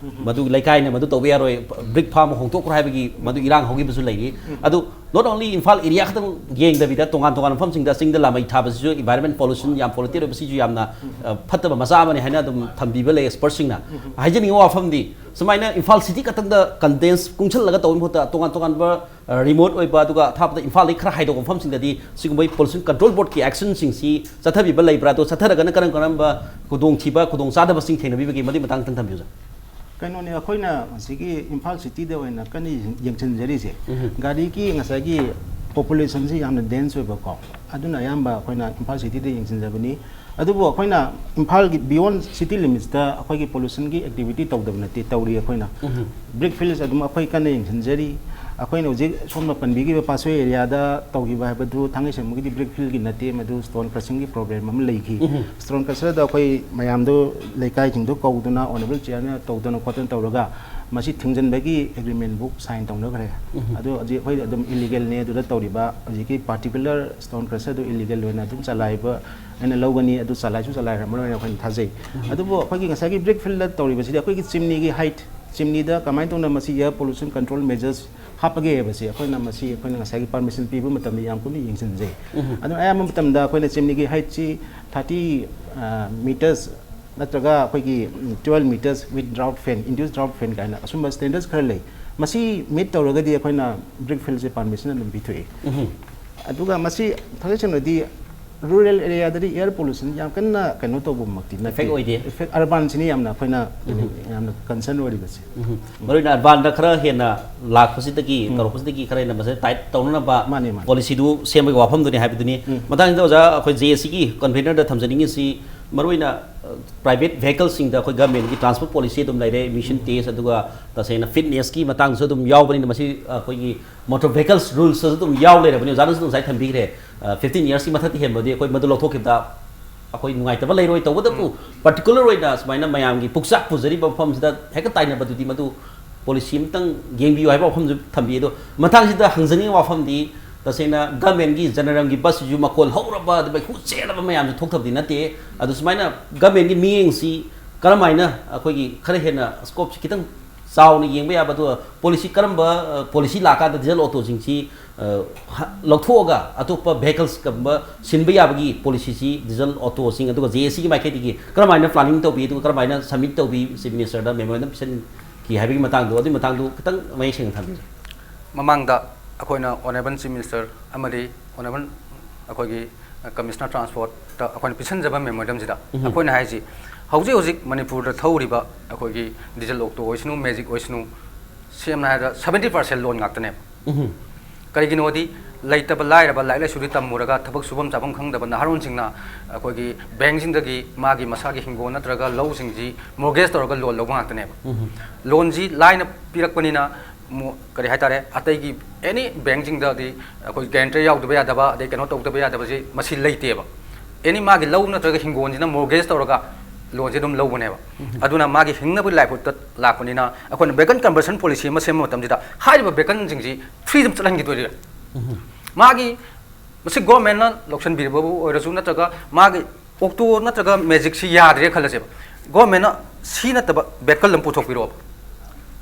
ꯃꯗꯨ ꯂꯩꯀꯥꯏꯅ ꯃꯗꯨ ꯇꯧꯕ ꯌꯥꯔꯣꯏ, brick farm ꯍꯣꯡꯗꯣꯛꯈ꯭ꯔꯣ ꯍꯥꯏꯕꯒꯤ ꯃꯗꯨ ꯏꯔꯥꯡ ꯍꯧꯈꯤꯕꯁꯨ ꯂꯩꯔꯤ꯫ ꯑꯗꯨ not only ꯏꯝꯐꯥꯜ area ꯈꯛꯇꯪ ꯌꯦꯡꯗꯕꯤꯗ ꯇꯣꯉꯥꯟ ꯇꯣꯉꯥꯟꯕ ꯃꯐꯝꯁꯤꯡꯗ ꯆꯤꯡꯗ ꯂꯥꯃꯩ ꯊꯥꯕꯁꯤꯁꯨ environment pollution ꯌꯥꯝ polluted ꯑꯣꯏꯕ, ꯁꯤꯁꯨ ꯌꯥꯝꯅ, ꯑ, ꯐꯠꯇꯕ ꯃꯆꯥꯛ ꯑꯃꯅꯤ ꯍꯥꯏꯅ ꯑꯗꯨꯝ ꯊꯝꯕꯤꯕ ꯂꯩ experts ꯁꯤꯡꯅ꯫ ꯍꯥꯏꯖꯅꯤꯡꯕ ꯋꯥꯐꯝꯗꯤ ꯁꯨꯃꯥꯏꯅ ꯏꯝꯐꯥꯜ city ꯈꯛꯇꯪꯗ condense ꯀꯨꯡꯁꯜꯂꯒ ꯇꯧꯕꯒꯤ ꯃꯍꯨꯠꯇ ꯇꯣꯉꯥꯟ ꯇꯣꯉꯥꯟꯕ, ꯑ, remote ꯑꯣꯏꯕ, ꯑꯗꯨꯒ ꯑꯊꯥꯞꯄꯗ ꯏꯝꯐꯥꯜꯗꯒꯤ ꯈꯔ ꯍꯥꯏꯗꯣꯛꯄ ꯃꯐꯝꯁꯤꯡꯗꯗꯤ ꯁꯤꯒꯨꯝꯕ Pollution Control Board ꯀꯤ action ꯁꯤꯡꯁꯤ ꯆꯠꯊꯕꯤꯕ ꯂꯩꯕ꯭ꯔꯥ? ꯑꯗꯣ ꯆꯠꯊꯔꯒꯅ ꯀꯔꯝ ꯀꯔꯝꯕ ꯈꯨꯗꯣꯡꯊꯤꯕ, ꯈꯨꯗꯣꯡꯆꯥꯗꯕꯁꯤꯡ ꯊꯦꯡꯅꯕꯤꯕꯒꯦ? ꯃꯗꯨꯒꯤ ꯃꯇꯥꯡꯗ ꯈꯤꯇꯪ ꯊꯝꯕꯤꯌꯨ, ꯁꯥꯔ꯫ ꯀꯩꯅꯣꯅꯦ, ꯑꯩꯈꯣꯏꯅ ꯍꯧꯖꯤꯛꯀꯤ ꯏꯝꯐꯥꯜ city ꯗ ꯑꯣꯏꯅ ꯀꯟꯅ ꯌꯦꯡ-, ꯌꯦꯡꯁꯤꯟꯖꯔꯤꯁꯦ, ꯎꯝ꯫ ꯒꯥꯔꯤꯒꯤ ꯉꯁꯥꯏꯒꯤ population ꯁꯤ ꯌꯥꯝꯅ dense ꯑꯣꯏꯕꯀꯣ, ꯑꯗꯨꯅ ꯑꯌꯥꯝꯕ ꯑꯩꯈꯣꯏꯅ ꯏꯝꯐꯥꯜ city ꯗ ꯌꯦꯡꯁꯤꯟꯖꯕꯅꯤ꯫ ꯑꯗꯨꯕꯨ ꯑꯩꯈꯣꯏꯅ ꯏꯝꯐꯥꯜꯒꯤ beyond city limits ꯇ ꯑꯩꯈꯣꯏꯒꯤ pollution ꯒꯤ activity ꯇꯧꯗꯕ ꯅꯠꯇꯦ, ꯇꯧꯔꯤ ꯑꯩꯈꯣꯏꯅ꯫ ꯎꯝ꯫ Brick fields ꯑꯗꯨꯝ ꯑꯩꯈꯣꯏ ꯀꯟꯅ ꯌꯦꯡꯁꯤꯟꯖꯔꯤ꯫ ꯑꯩꯈꯣꯏꯅ ꯍꯧꯖꯤꯛ ꯁꯣꯝꯅ ꯄꯟꯕꯤꯈꯤꯕ ꯄꯥꯠꯁꯣꯏ area ꯗ ꯇꯧꯈꯤꯕ ꯍꯥꯏꯕꯗꯨ ꯊꯥꯡꯃꯩꯁꯦꯡꯕꯒꯤꯗꯤ brick field ꯒꯤ ꯅꯠꯇꯦ, ꯃꯗꯨ stone crushing ꯒꯤ problem ꯑꯃ ꯂꯩꯈꯤ꯫ ꯎꯝ꯫ Stone crusher ꯗ ꯑꯩꯈꯣꯏ ꯃꯌꯥꯝꯗꯨ, ꯂꯩꯀꯥꯏꯁꯤꯡꯗꯨ ꯀꯧꯗꯨꯅ, honourable chair ꯅ ꯇꯧꯗꯅ ꯈꯣꯠꯇꯅ ꯇꯧꯔꯒ ꯃꯁꯤ ꯊꯤꯡꯖꯤꯟꯕꯒꯤ agreement book sign ꯇꯧꯅꯈ꯭ꯔꯦ꯫ ꯎꯝ꯫ ꯑꯗꯨ ꯍꯧꯖꯤꯛ ꯑꯩꯈꯣꯏ ꯑꯗꯨꯝ illegal ꯅꯦ ꯑꯗꯨꯗ ꯇꯧꯔꯤꯕ ꯍꯧꯖꯤꯛꯀꯤ particular stone crusher ꯗꯨ illegal ꯑꯣꯏꯅ ꯑꯗꯨꯝ ꯆꯂꯥꯏꯕ ꯑꯩꯅ ꯂꯧꯒꯅꯤ, ꯑꯗꯨ ꯆꯂꯥꯏꯁꯨ ꯆꯂꯥꯏꯔꯝꯃꯔꯣꯏꯅ ꯑꯩꯈꯣꯏꯅ ꯊꯥꯖꯩ꯫ ꯎꯝ꯫ ꯑꯗꯨꯕꯨ ꯑꯩꯈꯣꯏꯒꯤ ꯉꯁꯥꯏꯒꯤ brick field ꯇꯧꯔꯤꯕꯁꯤꯗꯤ ꯑꯩꯈꯣꯏꯒꯤ ꯆꯤꯝꯅꯤꯒꯤ height ꯆꯤꯝꯅꯤꯗ ꯀꯃꯥꯏꯅ ꯇꯧꯅ ꯃꯁꯤ air pollution control measures ꯍꯥꯞꯄꯒꯦ ꯍꯥꯏꯕꯁꯤ ꯑꯩꯈꯣꯏꯅ ꯃꯁꯤ ꯑꯩꯈꯣꯏꯅ ꯉꯁꯥꯏꯒꯤ permission ꯄꯤꯕ ꯃꯇꯝꯗ ꯌꯥꯝ ꯀꯨꯞꯅ ꯌꯦꯡꯁꯤꯟꯖꯩ꯫ ꯑꯗꯨꯅ ꯑꯌꯥꯝꯕ ꯃꯇꯝꯗ ꯑꯩꯈꯣꯏꯅ ꯆꯤꯝꯅꯤꯒꯤ heightꯁꯤ thirty meters ꯅꯠꯇ꯭ꯔꯒ ꯑꯩꯈꯣꯏꯒꯤ twelve meters with draught fan, induced draught fan ꯀꯥꯏꯅ ꯑꯁꯨꯝꯕ standards ꯈꯔ ꯂꯩ꯫ ꯃꯁꯤ meet ꯇꯧꯔꯒꯗꯤ ꯑꯩꯈꯣꯏꯅ brick fieldꯁꯦ permission ꯑꯗꯨꯝ ꯄꯤꯊꯣꯛꯏ꯫ ꯑꯗꯨꯒ ꯃꯁꯤ ꯊꯥꯡꯒꯩ ꯁꯦꯡꯅꯗꯤ rural areaꯗꯗꯤ air pollution ꯌꯥꯝ ꯀꯟꯅ ꯀꯩꯅꯣ ꯇꯧꯕꯃꯛꯇꯤ ꯅꯠꯇꯦ꯫ Effect ꯑꯣꯏꯗꯦ꯫ Effect urbanꯁꯤꯅ ꯌꯥꯝꯅ ꯑꯩꯈꯣꯏꯅ ꯌꯥꯝꯅ concern ꯑꯣꯏꯔꯤꯕꯁꯦ꯫ ꯃꯔꯨ ꯑꯣꯏꯅ urbanꯗ ꯈꯔ ꯍꯦꯟꯅ ꯂꯥꯛꯄꯁꯤꯗꯒꯤ ꯇꯧꯔꯛꯄꯁꯤꯗꯒꯤ ꯈꯔ ꯍꯦꯟꯅ ꯃꯁꯤ tight ꯇꯧꯅꯅꯕ ꯃꯥꯅꯦ, ꯃꯥꯅꯦ꯫ Policyꯗꯨ ꯁꯦꯝꯕꯒꯤ ꯋꯥꯐꯝꯗꯨꯅꯤ ꯍꯥꯏꯕꯗꯨꯅꯤ꯫ ꯃꯊꯪꯁꯤꯗ ꯑꯣꯖꯥ, ꯑꯩꯈꯣꯏ JACꯒꯤ convenerꯗ ꯊꯝꯖꯅꯤꯡꯉꯤꯁꯤ ꯃꯔꯨ ꯑꯣꯏꯅ private vehicleꯁꯤꯡꯗ ꯑꯩꯈꯣꯏ governmentꯀꯤ transport policy ꯑꯗꯨꯝ ꯂꯩꯔꯦ, emission test, ꯑꯗꯨꯒ ꯇꯁꯦꯡꯅ fitnessꯀꯤ ꯃꯇꯥꯡꯗꯁꯨ ꯑꯗꯨꯝ ꯌꯥꯎꯕꯅꯤꯅ ꯃꯁꯤ ꯑꯩꯈꯣꯏꯒꯤ motor vehicles rulesꯇꯁꯨ ꯑꯗꯨꯝ ꯌꯥꯎ ꯂꯩꯔꯕꯅꯤ꯫ ꯑꯣꯖꯥꯅꯁꯨ ꯉꯁꯥꯏ ꯊꯝꯕꯤꯈ꯭ꯔꯦ, fifteen yearsꯀꯤ ꯃꯊꯛꯇ ꯍꯦꯟꯕꯗꯤ ꯑꯩꯈꯣꯏ ꯃꯗꯨ ꯂꯧꯊꯣꯛꯈꯤꯕꯗ ꯑꯩꯈꯣꯏ ꯅꯨꯡꯉꯥꯏꯇꯕ ꯂꯩꯔꯣꯏ꯫ ꯇꯧꯕꯇꯕꯨ particular ꯑꯣꯏꯅ ꯁꯨꯃꯥꯏꯅ ꯃꯌꯥꯝꯒꯤ ꯄꯨꯛꯆꯥꯛ ꯄꯨꯖꯔꯤꯕ ꯃꯐꯝꯁꯤꯗ ꯍꯦꯛꯇ ꯇꯥꯏꯅꯕꯗꯨꯗꯤ ꯃꯗꯨ policy ꯑꯃꯇꯪ ꯌꯦꯡꯕꯤꯌꯨ ꯍꯥꯏꯕ ꯋꯥꯐꯝꯁꯨ ꯊꯝꯕꯤ꯫ ꯑꯗꯣ ꯃꯊꯪꯁꯤꯗ ꯍꯪꯖꯅꯤꯡꯉꯤꯕ ꯋꯥꯐꯝꯗꯤ ꯇꯁꯦꯡꯅ governmentꯀꯤ ꯖꯅꯔꯦꯜꯒꯤ busꯁꯤꯁꯨ ꯃꯈꯣꯜ ꯍꯧꯔꯕ ꯑꯗꯨ ꯃꯩꯈꯨ ꯆꯦꯜꯂꯕ ꯃꯌꯥꯝꯁꯨ ꯊꯣꯛꯇꯕꯗꯤ ꯅꯠꯇꯦ꯫ ꯑꯗꯨ ꯁꯨꯃꯥꯏꯅ governmentꯀꯤ ꯃꯤꯠꯌꯦꯡꯁꯤ ꯀꯔꯝꯍꯥꯏꯅ ꯑꯩꯈꯣꯏꯒꯤ ꯈꯔ ꯍꯦꯟꯅ scopeꯁꯤ ꯈꯤꯇꯪ ꯆꯥꯎꯅ ꯌꯦꯡꯕ ꯌꯥꯕ, ꯑꯗꯨꯒ policy ꯀꯔꯝꯕ policy ꯂꯥꯛꯀꯥꯟꯗ diesel autoꯁꯤꯡꯁꯤ ꯂꯧꯊꯣꯛꯑꯒ ꯑꯇꯣꯞꯄ vehiclesꯀꯨꯝꯕ ꯁꯤꯟꯕ ꯌꯥꯕꯒꯤ policyꯁꯤ diesel autoꯁꯤꯡ ꯑꯗꯨꯒ JACꯒꯤ ꯃꯥꯏꯀꯩꯗꯒꯤ ꯀꯔꯝꯍꯥꯏꯅ planning ꯇꯧꯕꯤ, ꯑꯗꯨꯒ ꯀꯔꯝꯍꯥꯏꯅ submit ꯇꯧꯕꯤ, Chief Ministerꯗ memorandum ꯄꯤꯁꯟꯈꯤ ꯍꯥꯏꯕꯒꯤ ꯃꯇꯥꯡꯗꯣ, ꯑꯗꯨꯒꯤ ꯃꯇꯥꯡꯗꯣ ꯈꯤꯇꯪ ꯃꯌꯦꯛ ꯁꯦꯡꯅ ꯊꯝꯕꯤꯌꯨ꯫ ꯃꯃꯥꯡꯗ ꯑꯩꯈꯣꯏꯅ Honourable Chief Minister ꯑꯃꯗꯤ Honourable ꯑꯩꯈꯣꯏꯒꯤ Commissioner Transportꯇ ꯑꯩꯈꯣꯏꯅ ꯄꯤꯁꯟꯖꯕ memorandumꯁꯤꯗ ꯑꯩꯈꯣꯏꯅ ꯍꯥꯏꯁꯤ, ꯍꯧꯖꯤꯛ ꯍꯧꯖꯤꯛ ꯃꯅꯤꯄꯨꯔꯗ ꯊꯧꯔꯤꯕ ꯑꯩꯈꯣꯏꯒꯤ diesel auto ꯑꯣꯏꯁꯅꯨ, magic ꯑꯣꯏꯁꯅꯨ, ꯁꯦꯡꯅ ꯍꯥꯏꯔꯕꯗ seventy percent loan ꯉꯥꯛꯇꯅꯦꯕ꯫ ꯀꯔꯤꯒꯤꯅꯣꯗꯤ ꯂꯩꯇꯕ ꯂꯥꯏꯔꯕ, ꯂꯥꯏꯔꯤꯛ ꯂꯥꯏꯁꯨꯗꯤ ꯇꯝꯃꯨꯔꯒ ꯊꯕꯛ ꯁꯨꯐꯝ ꯆꯥꯐꯝ ꯈꯪꯗꯕ ꯅꯍꯥꯔꯣꯟꯁꯤꯡꯅ ꯑꯩꯈꯣꯏꯒꯤ bankꯁꯤꯡꯗꯒꯤ ꯃꯥꯒꯤ ꯃꯁꯥꯒꯤ ꯍꯤꯡꯒꯣꯜ ꯅꯠꯇ꯭ꯔꯒ ꯂꯧꯁꯤꯡꯁꯤ mortgage ꯇꯧꯔꯒ loan ꯂꯧꯕ ꯉꯥꯛꯇꯅꯦꯕ꯫ Loanꯁꯤ ꯂꯥꯏꯅ ꯄꯤꯔꯛꯄꯅꯤꯅ ꯀꯔꯤ ꯍꯥꯏꯇꯥꯔꯦ, ꯑꯇꯩꯒꯤ any bankꯁꯤꯡꯗꯗꯤ ꯑꯩꯈꯣꯏ guarantor ꯌꯥꯎꯗꯕ ꯌꯥꯗꯕ, ꯑꯗꯩ ꯀꯩꯅꯣ ꯇꯧꯗꯕ ꯌꯥꯗꯕꯁꯤ ꯃꯁꯤ ꯂꯩꯇꯦꯕ꯫ Any ꯃꯥꯒꯤ ꯂꯧ ꯅꯠꯇ꯭ꯔꯒ ꯍꯤꯡꯒꯣꯜꯁꯤꯅ mortgage ꯇꯧꯔꯒ loanꯁꯦ ꯑꯗꯨꯝ ꯂꯧꯕꯅꯦꯕ꯫ ꯑꯗꯨꯅ ꯃꯥꯒꯤ ꯍꯤꯡꯅꯕꯒꯤ livelihoodꯇ ꯂꯥꯛꯄꯅꯤꯅ ꯑꯩꯈꯣꯏꯅ vehicle conversion policy ꯑꯃ ꯁꯦꯝꯕ ꯃꯇꯝꯁꯤꯗ ꯍꯥꯏꯔꯤꯕ vehicleꯁꯤꯡꯁꯤ free ꯑꯗꯨꯝ ꯆꯠꯍꯟꯈꯤꯗꯣꯏꯔꯤꯕ꯫ ꯃꯥꯒꯤ ꯃꯁꯤ governmentꯅ ꯂꯧꯁꯤꯟꯕꯤꯔꯕꯕꯨ ꯑꯣꯏꯔꯁꯨ ꯅꯠꯇ꯭ꯔꯒ ꯃꯥꯒꯤ auto ꯅꯠꯇ꯭ꯔꯒ magicꯁꯤ ꯌꯥꯗ꯭ꯔꯦ ꯈꯜꯂꯁꯦꯕ, governmentꯅ ꯁꯤ ꯅꯠꯇꯕ vehicle ꯑꯃ ꯄꯨꯊꯣꯛꯄꯤꯔꯛꯑꯣꯕ꯫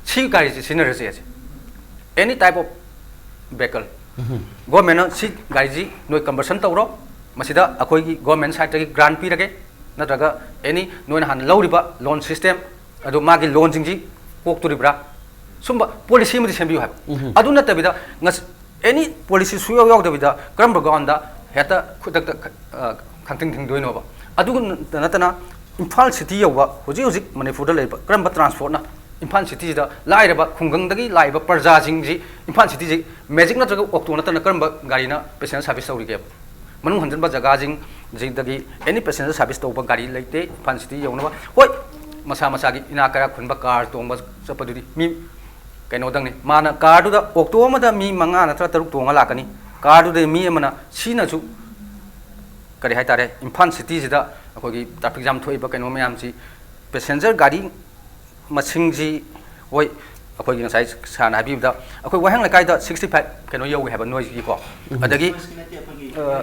ꯁꯤ ꯒꯥꯔꯤꯁꯤ ꯁꯤꯖꯤꯟꯅꯔꯁꯦ ꯑꯁꯦ, any type of vehicle, ꯒꯣꯔꯃꯦꯟꯅ ꯁꯤ ꯒꯥꯔꯤꯁꯤ ꯅꯣꯏ ꯀꯟꯚꯔꯁꯟ ꯇꯧꯔꯣ, ꯃꯁꯤꯗ ꯑꯩꯈꯣꯏꯒꯤ ꯒꯣꯔꯃꯦꯟ ꯁꯥꯏꯠꯇꯒꯤ ꯒ꯭ꯔꯥꯟ ꯄꯤꯔꯒꯦ, ꯅꯠꯇ꯭ꯔꯒ ꯑꯦꯅꯤ ꯅꯣꯏꯅ ꯍꯥꯟꯅ ꯂꯧꯔꯤꯕ ꯂꯣꯟ ꯁꯤꯁꯇꯦꯝ ꯑꯗꯨ ꯃꯥꯒꯤ ꯂꯣꯟꯁꯤꯡꯁꯤ ꯀꯣꯛꯇꯣꯔꯤꯕ꯭ꯔꯥ, ꯁꯨꯝꯕ ꯄꯣꯂꯤꯁꯤ ꯑꯃꯗꯤ ꯁꯦꯝꯕꯤꯌꯨ ꯍꯥꯏꯕ꯫ ꯑꯗꯨ ꯅꯠꯇꯕꯤꯗ ꯉꯁꯤ ꯑꯦꯅꯤ ꯄꯣꯂꯤꯁꯤ ꯁꯨꯡꯌꯥꯎ ꯌꯥꯎꯗꯕꯤꯗ ꯀꯔꯝꯕ ꯒ꯭ꯔꯥꯎꯟꯗ ꯍꯦꯛꯇ ꯈꯨꯗꯛꯇ ꯈ-, ꯑ, ꯈꯪꯊꯤꯡ ꯊꯤꯡꯗꯣꯏꯅꯣꯕ? ꯑꯗꯨ ꯅꯠꯇꯅ ꯏꯝꯐꯥꯜ ꯁꯤꯇꯤ ꯌꯧꯕ ꯍꯧꯖꯤꯛ ꯍꯧꯖꯤꯛ ꯃꯅꯤꯄꯨꯔꯗ ꯂꯩꯔꯤꯕ ꯀꯔꯝꯕ ꯇ꯭ꯔꯥꯟꯁꯄꯣꯔꯠꯅ ꯏꯝꯐꯥꯜ ꯁꯤꯇꯤꯁꯤꯗ ꯂꯥꯏꯔꯕ ꯈꯨꯡꯒꯪꯗꯒꯤ ꯂꯥꯛꯏꯕ ꯄ꯭ꯔꯖꯥꯁꯤꯡꯁꯤ ꯏꯝꯐꯥꯜ ꯁꯤꯇꯤꯁꯤ ꯃꯦꯖꯤꯛ ꯅꯠꯇ꯭ꯔꯒ ꯑꯣꯛꯇꯣ ꯅꯠꯇꯅ ꯀꯔꯝꯕ ꯒꯥꯔꯤꯅ ꯄꯦꯁꯦꯟꯖꯔ ꯁꯥꯔꯚꯤꯁ ꯇꯧꯔꯤꯒꯦꯕ? ꯃꯅꯨꯡ ꯍꯟꯖꯤꯟꯕ ꯖꯒꯥꯁꯤꯡꯁꯤꯗꯒꯤ ꯑꯦꯅꯤ ꯄꯦꯁꯦꯟꯖꯔ ꯁꯥꯔꯚꯤꯁ ꯇꯧꯕ ꯒꯥꯔꯤ ꯂꯩꯇꯦ ꯏꯝꯐꯥꯜ ꯁꯤꯇꯤ ꯌꯧꯅꯕ꯫ ꯍꯣꯏ, ꯃꯁꯥ ꯃꯁꯥꯒꯤ ꯏꯅꯥꯛ ꯀꯩꯔꯥꯛ ꯈꯨꯟꯕ ꯀꯥꯔ ꯇꯣꯡꯕ ꯆꯠꯄꯗꯨꯗꯤ ꯃꯤ ꯀꯩꯅꯣꯗꯪꯅꯤ꯫ ꯃꯥꯅ ꯀꯥꯔꯗꯨꯗ, ꯑꯣꯛꯇꯣ ꯑꯃꯗ ꯃꯤ ꯃꯉꯥ ꯅꯠꯇ꯭ꯔꯒ ꯇꯔꯨꯛ ꯇꯣꯡꯉ ꯂꯥꯛꯀꯅꯤ꯫ ꯀꯥꯔꯗꯨꯗ ꯃꯤ ꯑꯃꯅ ꯁꯤꯅꯁꯨ, ꯀꯔꯤ ꯍꯥꯏꯇꯥꯔꯦ, ꯏꯝꯐꯥꯜ ꯁꯤꯇꯤꯁꯤꯗ ꯑꯩꯈꯣꯏꯒꯤ ꯇ꯭ꯔꯥꯐꯤꯛ ꯖꯥꯝ ꯊꯣꯛꯏꯕ ꯀꯩꯅꯣ ꯃꯌꯥꯝꯁꯤ, ꯄꯦꯁꯦꯟꯖꯔ ꯒꯥꯔꯤ ꯃꯁꯤꯡꯁꯤ, ꯍꯣꯏ, ꯑꯩꯈꯣꯏꯒꯤ ꯉꯁꯥꯏ ꯁꯥꯔꯅ ꯍꯥꯏꯕꯤꯕꯗ ꯑꯩꯈꯣꯏ ꯋꯥꯍꯦꯡ ꯂꯩꯀꯥꯏꯗ sixty five ꯀꯩꯅꯣ ꯌꯧꯏ ꯍꯥꯏꯕ, ꯅꯣꯏꯁꯀꯤꯀꯣ꯫ ꯑꯗꯒꯤ, ꯑ,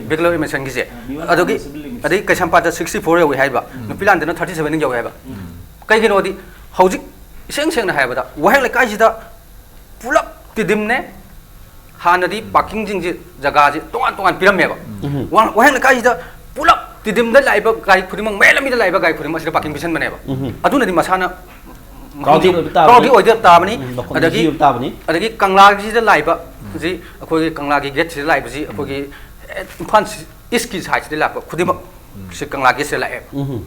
vehicular emissionꯒꯤꯁꯦ, ꯑꯗꯒꯤ, ꯑꯗꯒꯤ ꯀꯩꯁꯥꯝꯄꯥꯠꯇ sixty four ꯌꯧꯏ ꯍꯥꯏꯕ, ꯅꯨꯄꯤ ꯂꯥꯟꯗꯅ thirty seven ꯌꯧꯏ ꯍꯥꯏꯕ꯫ ꯀꯩꯒꯤꯅꯣꯗꯤ ꯍꯧꯖꯤꯛ ꯏꯁꯦꯡ ꯁꯦꯡꯅ ꯍꯥꯏꯔꯕꯗ ꯋꯥꯍꯦꯡ ꯂꯩꯀꯥꯏꯁꯤꯗ ꯄꯨꯂꯞ ꯇꯤꯗꯤꯝꯅꯦ꯫ ꯍꯥꯟꯅꯗꯤ ꯄꯥꯔꯀꯤꯡꯁꯤꯡꯁꯤ, ꯖꯒꯥꯁꯤ ꯇꯣꯉꯥꯟ ꯇꯣꯉꯥꯟ ꯄꯤꯔꯝꯃꯦꯕ꯫ ꯋꯥ-, ꯋꯥꯍꯦꯡ ꯂꯩꯀꯥꯏꯁꯤꯗ ꯄꯨꯂꯞ ꯇꯤꯗꯤꯝꯗ ꯂꯥꯛꯏꯕ ꯒꯥꯔꯤ ꯈꯨꯗꯤꯡꯃꯛ, ꯃꯌꯥꯏ ꯂꯝꯕꯤꯗ ꯂꯥꯛꯏꯕ ꯒꯥꯔꯤ ꯈꯨꯗꯤꯡꯃꯛ ꯑꯁꯤꯗ ꯄꯥꯔꯀꯤꯡ ꯄꯤꯁꯟꯕꯅꯦꯕ꯫ ꯑꯗꯨꯅꯗꯤ ꯃꯁꯥꯅ crowded ꯑꯣꯏꯕ ꯇꯥꯕꯅꯤ꯫ Crowded ꯑꯣꯏꯗ ꯇꯥꯕꯅꯤ꯫ ꯎꯝ, ꯃꯈꯣꯟ ꯑꯗꯒꯤ, ꯍꯧꯖꯤꯛ ꯑꯣꯏꯕ ꯇꯥꯕꯅꯤ꯫ ꯑꯗꯒꯤ ꯀꯪꯂꯥꯒꯤꯁꯤꯗ ꯂꯥꯛꯏꯕ ꯁꯤ, ꯑꯩꯈꯣꯏꯒꯤ ꯀꯪꯂꯥꯒꯤ ꯒꯦꯠꯁꯤꯗ ꯂꯥꯛꯏꯕꯁꯤ ꯑꯩꯈꯣꯏꯒꯤ, ꯑꯦ, ꯏꯝꯐꯥꯜ ꯏꯁꯀꯤ ꯁꯥꯏꯠꯁꯤꯗ ꯂꯥꯛꯄ ꯈꯨꯗꯤꯡꯃꯛ ꯁꯤ ꯀꯪꯂꯥ ꯒꯦꯠꯁꯤꯗ ꯂꯥꯛꯑꯦꯕ꯫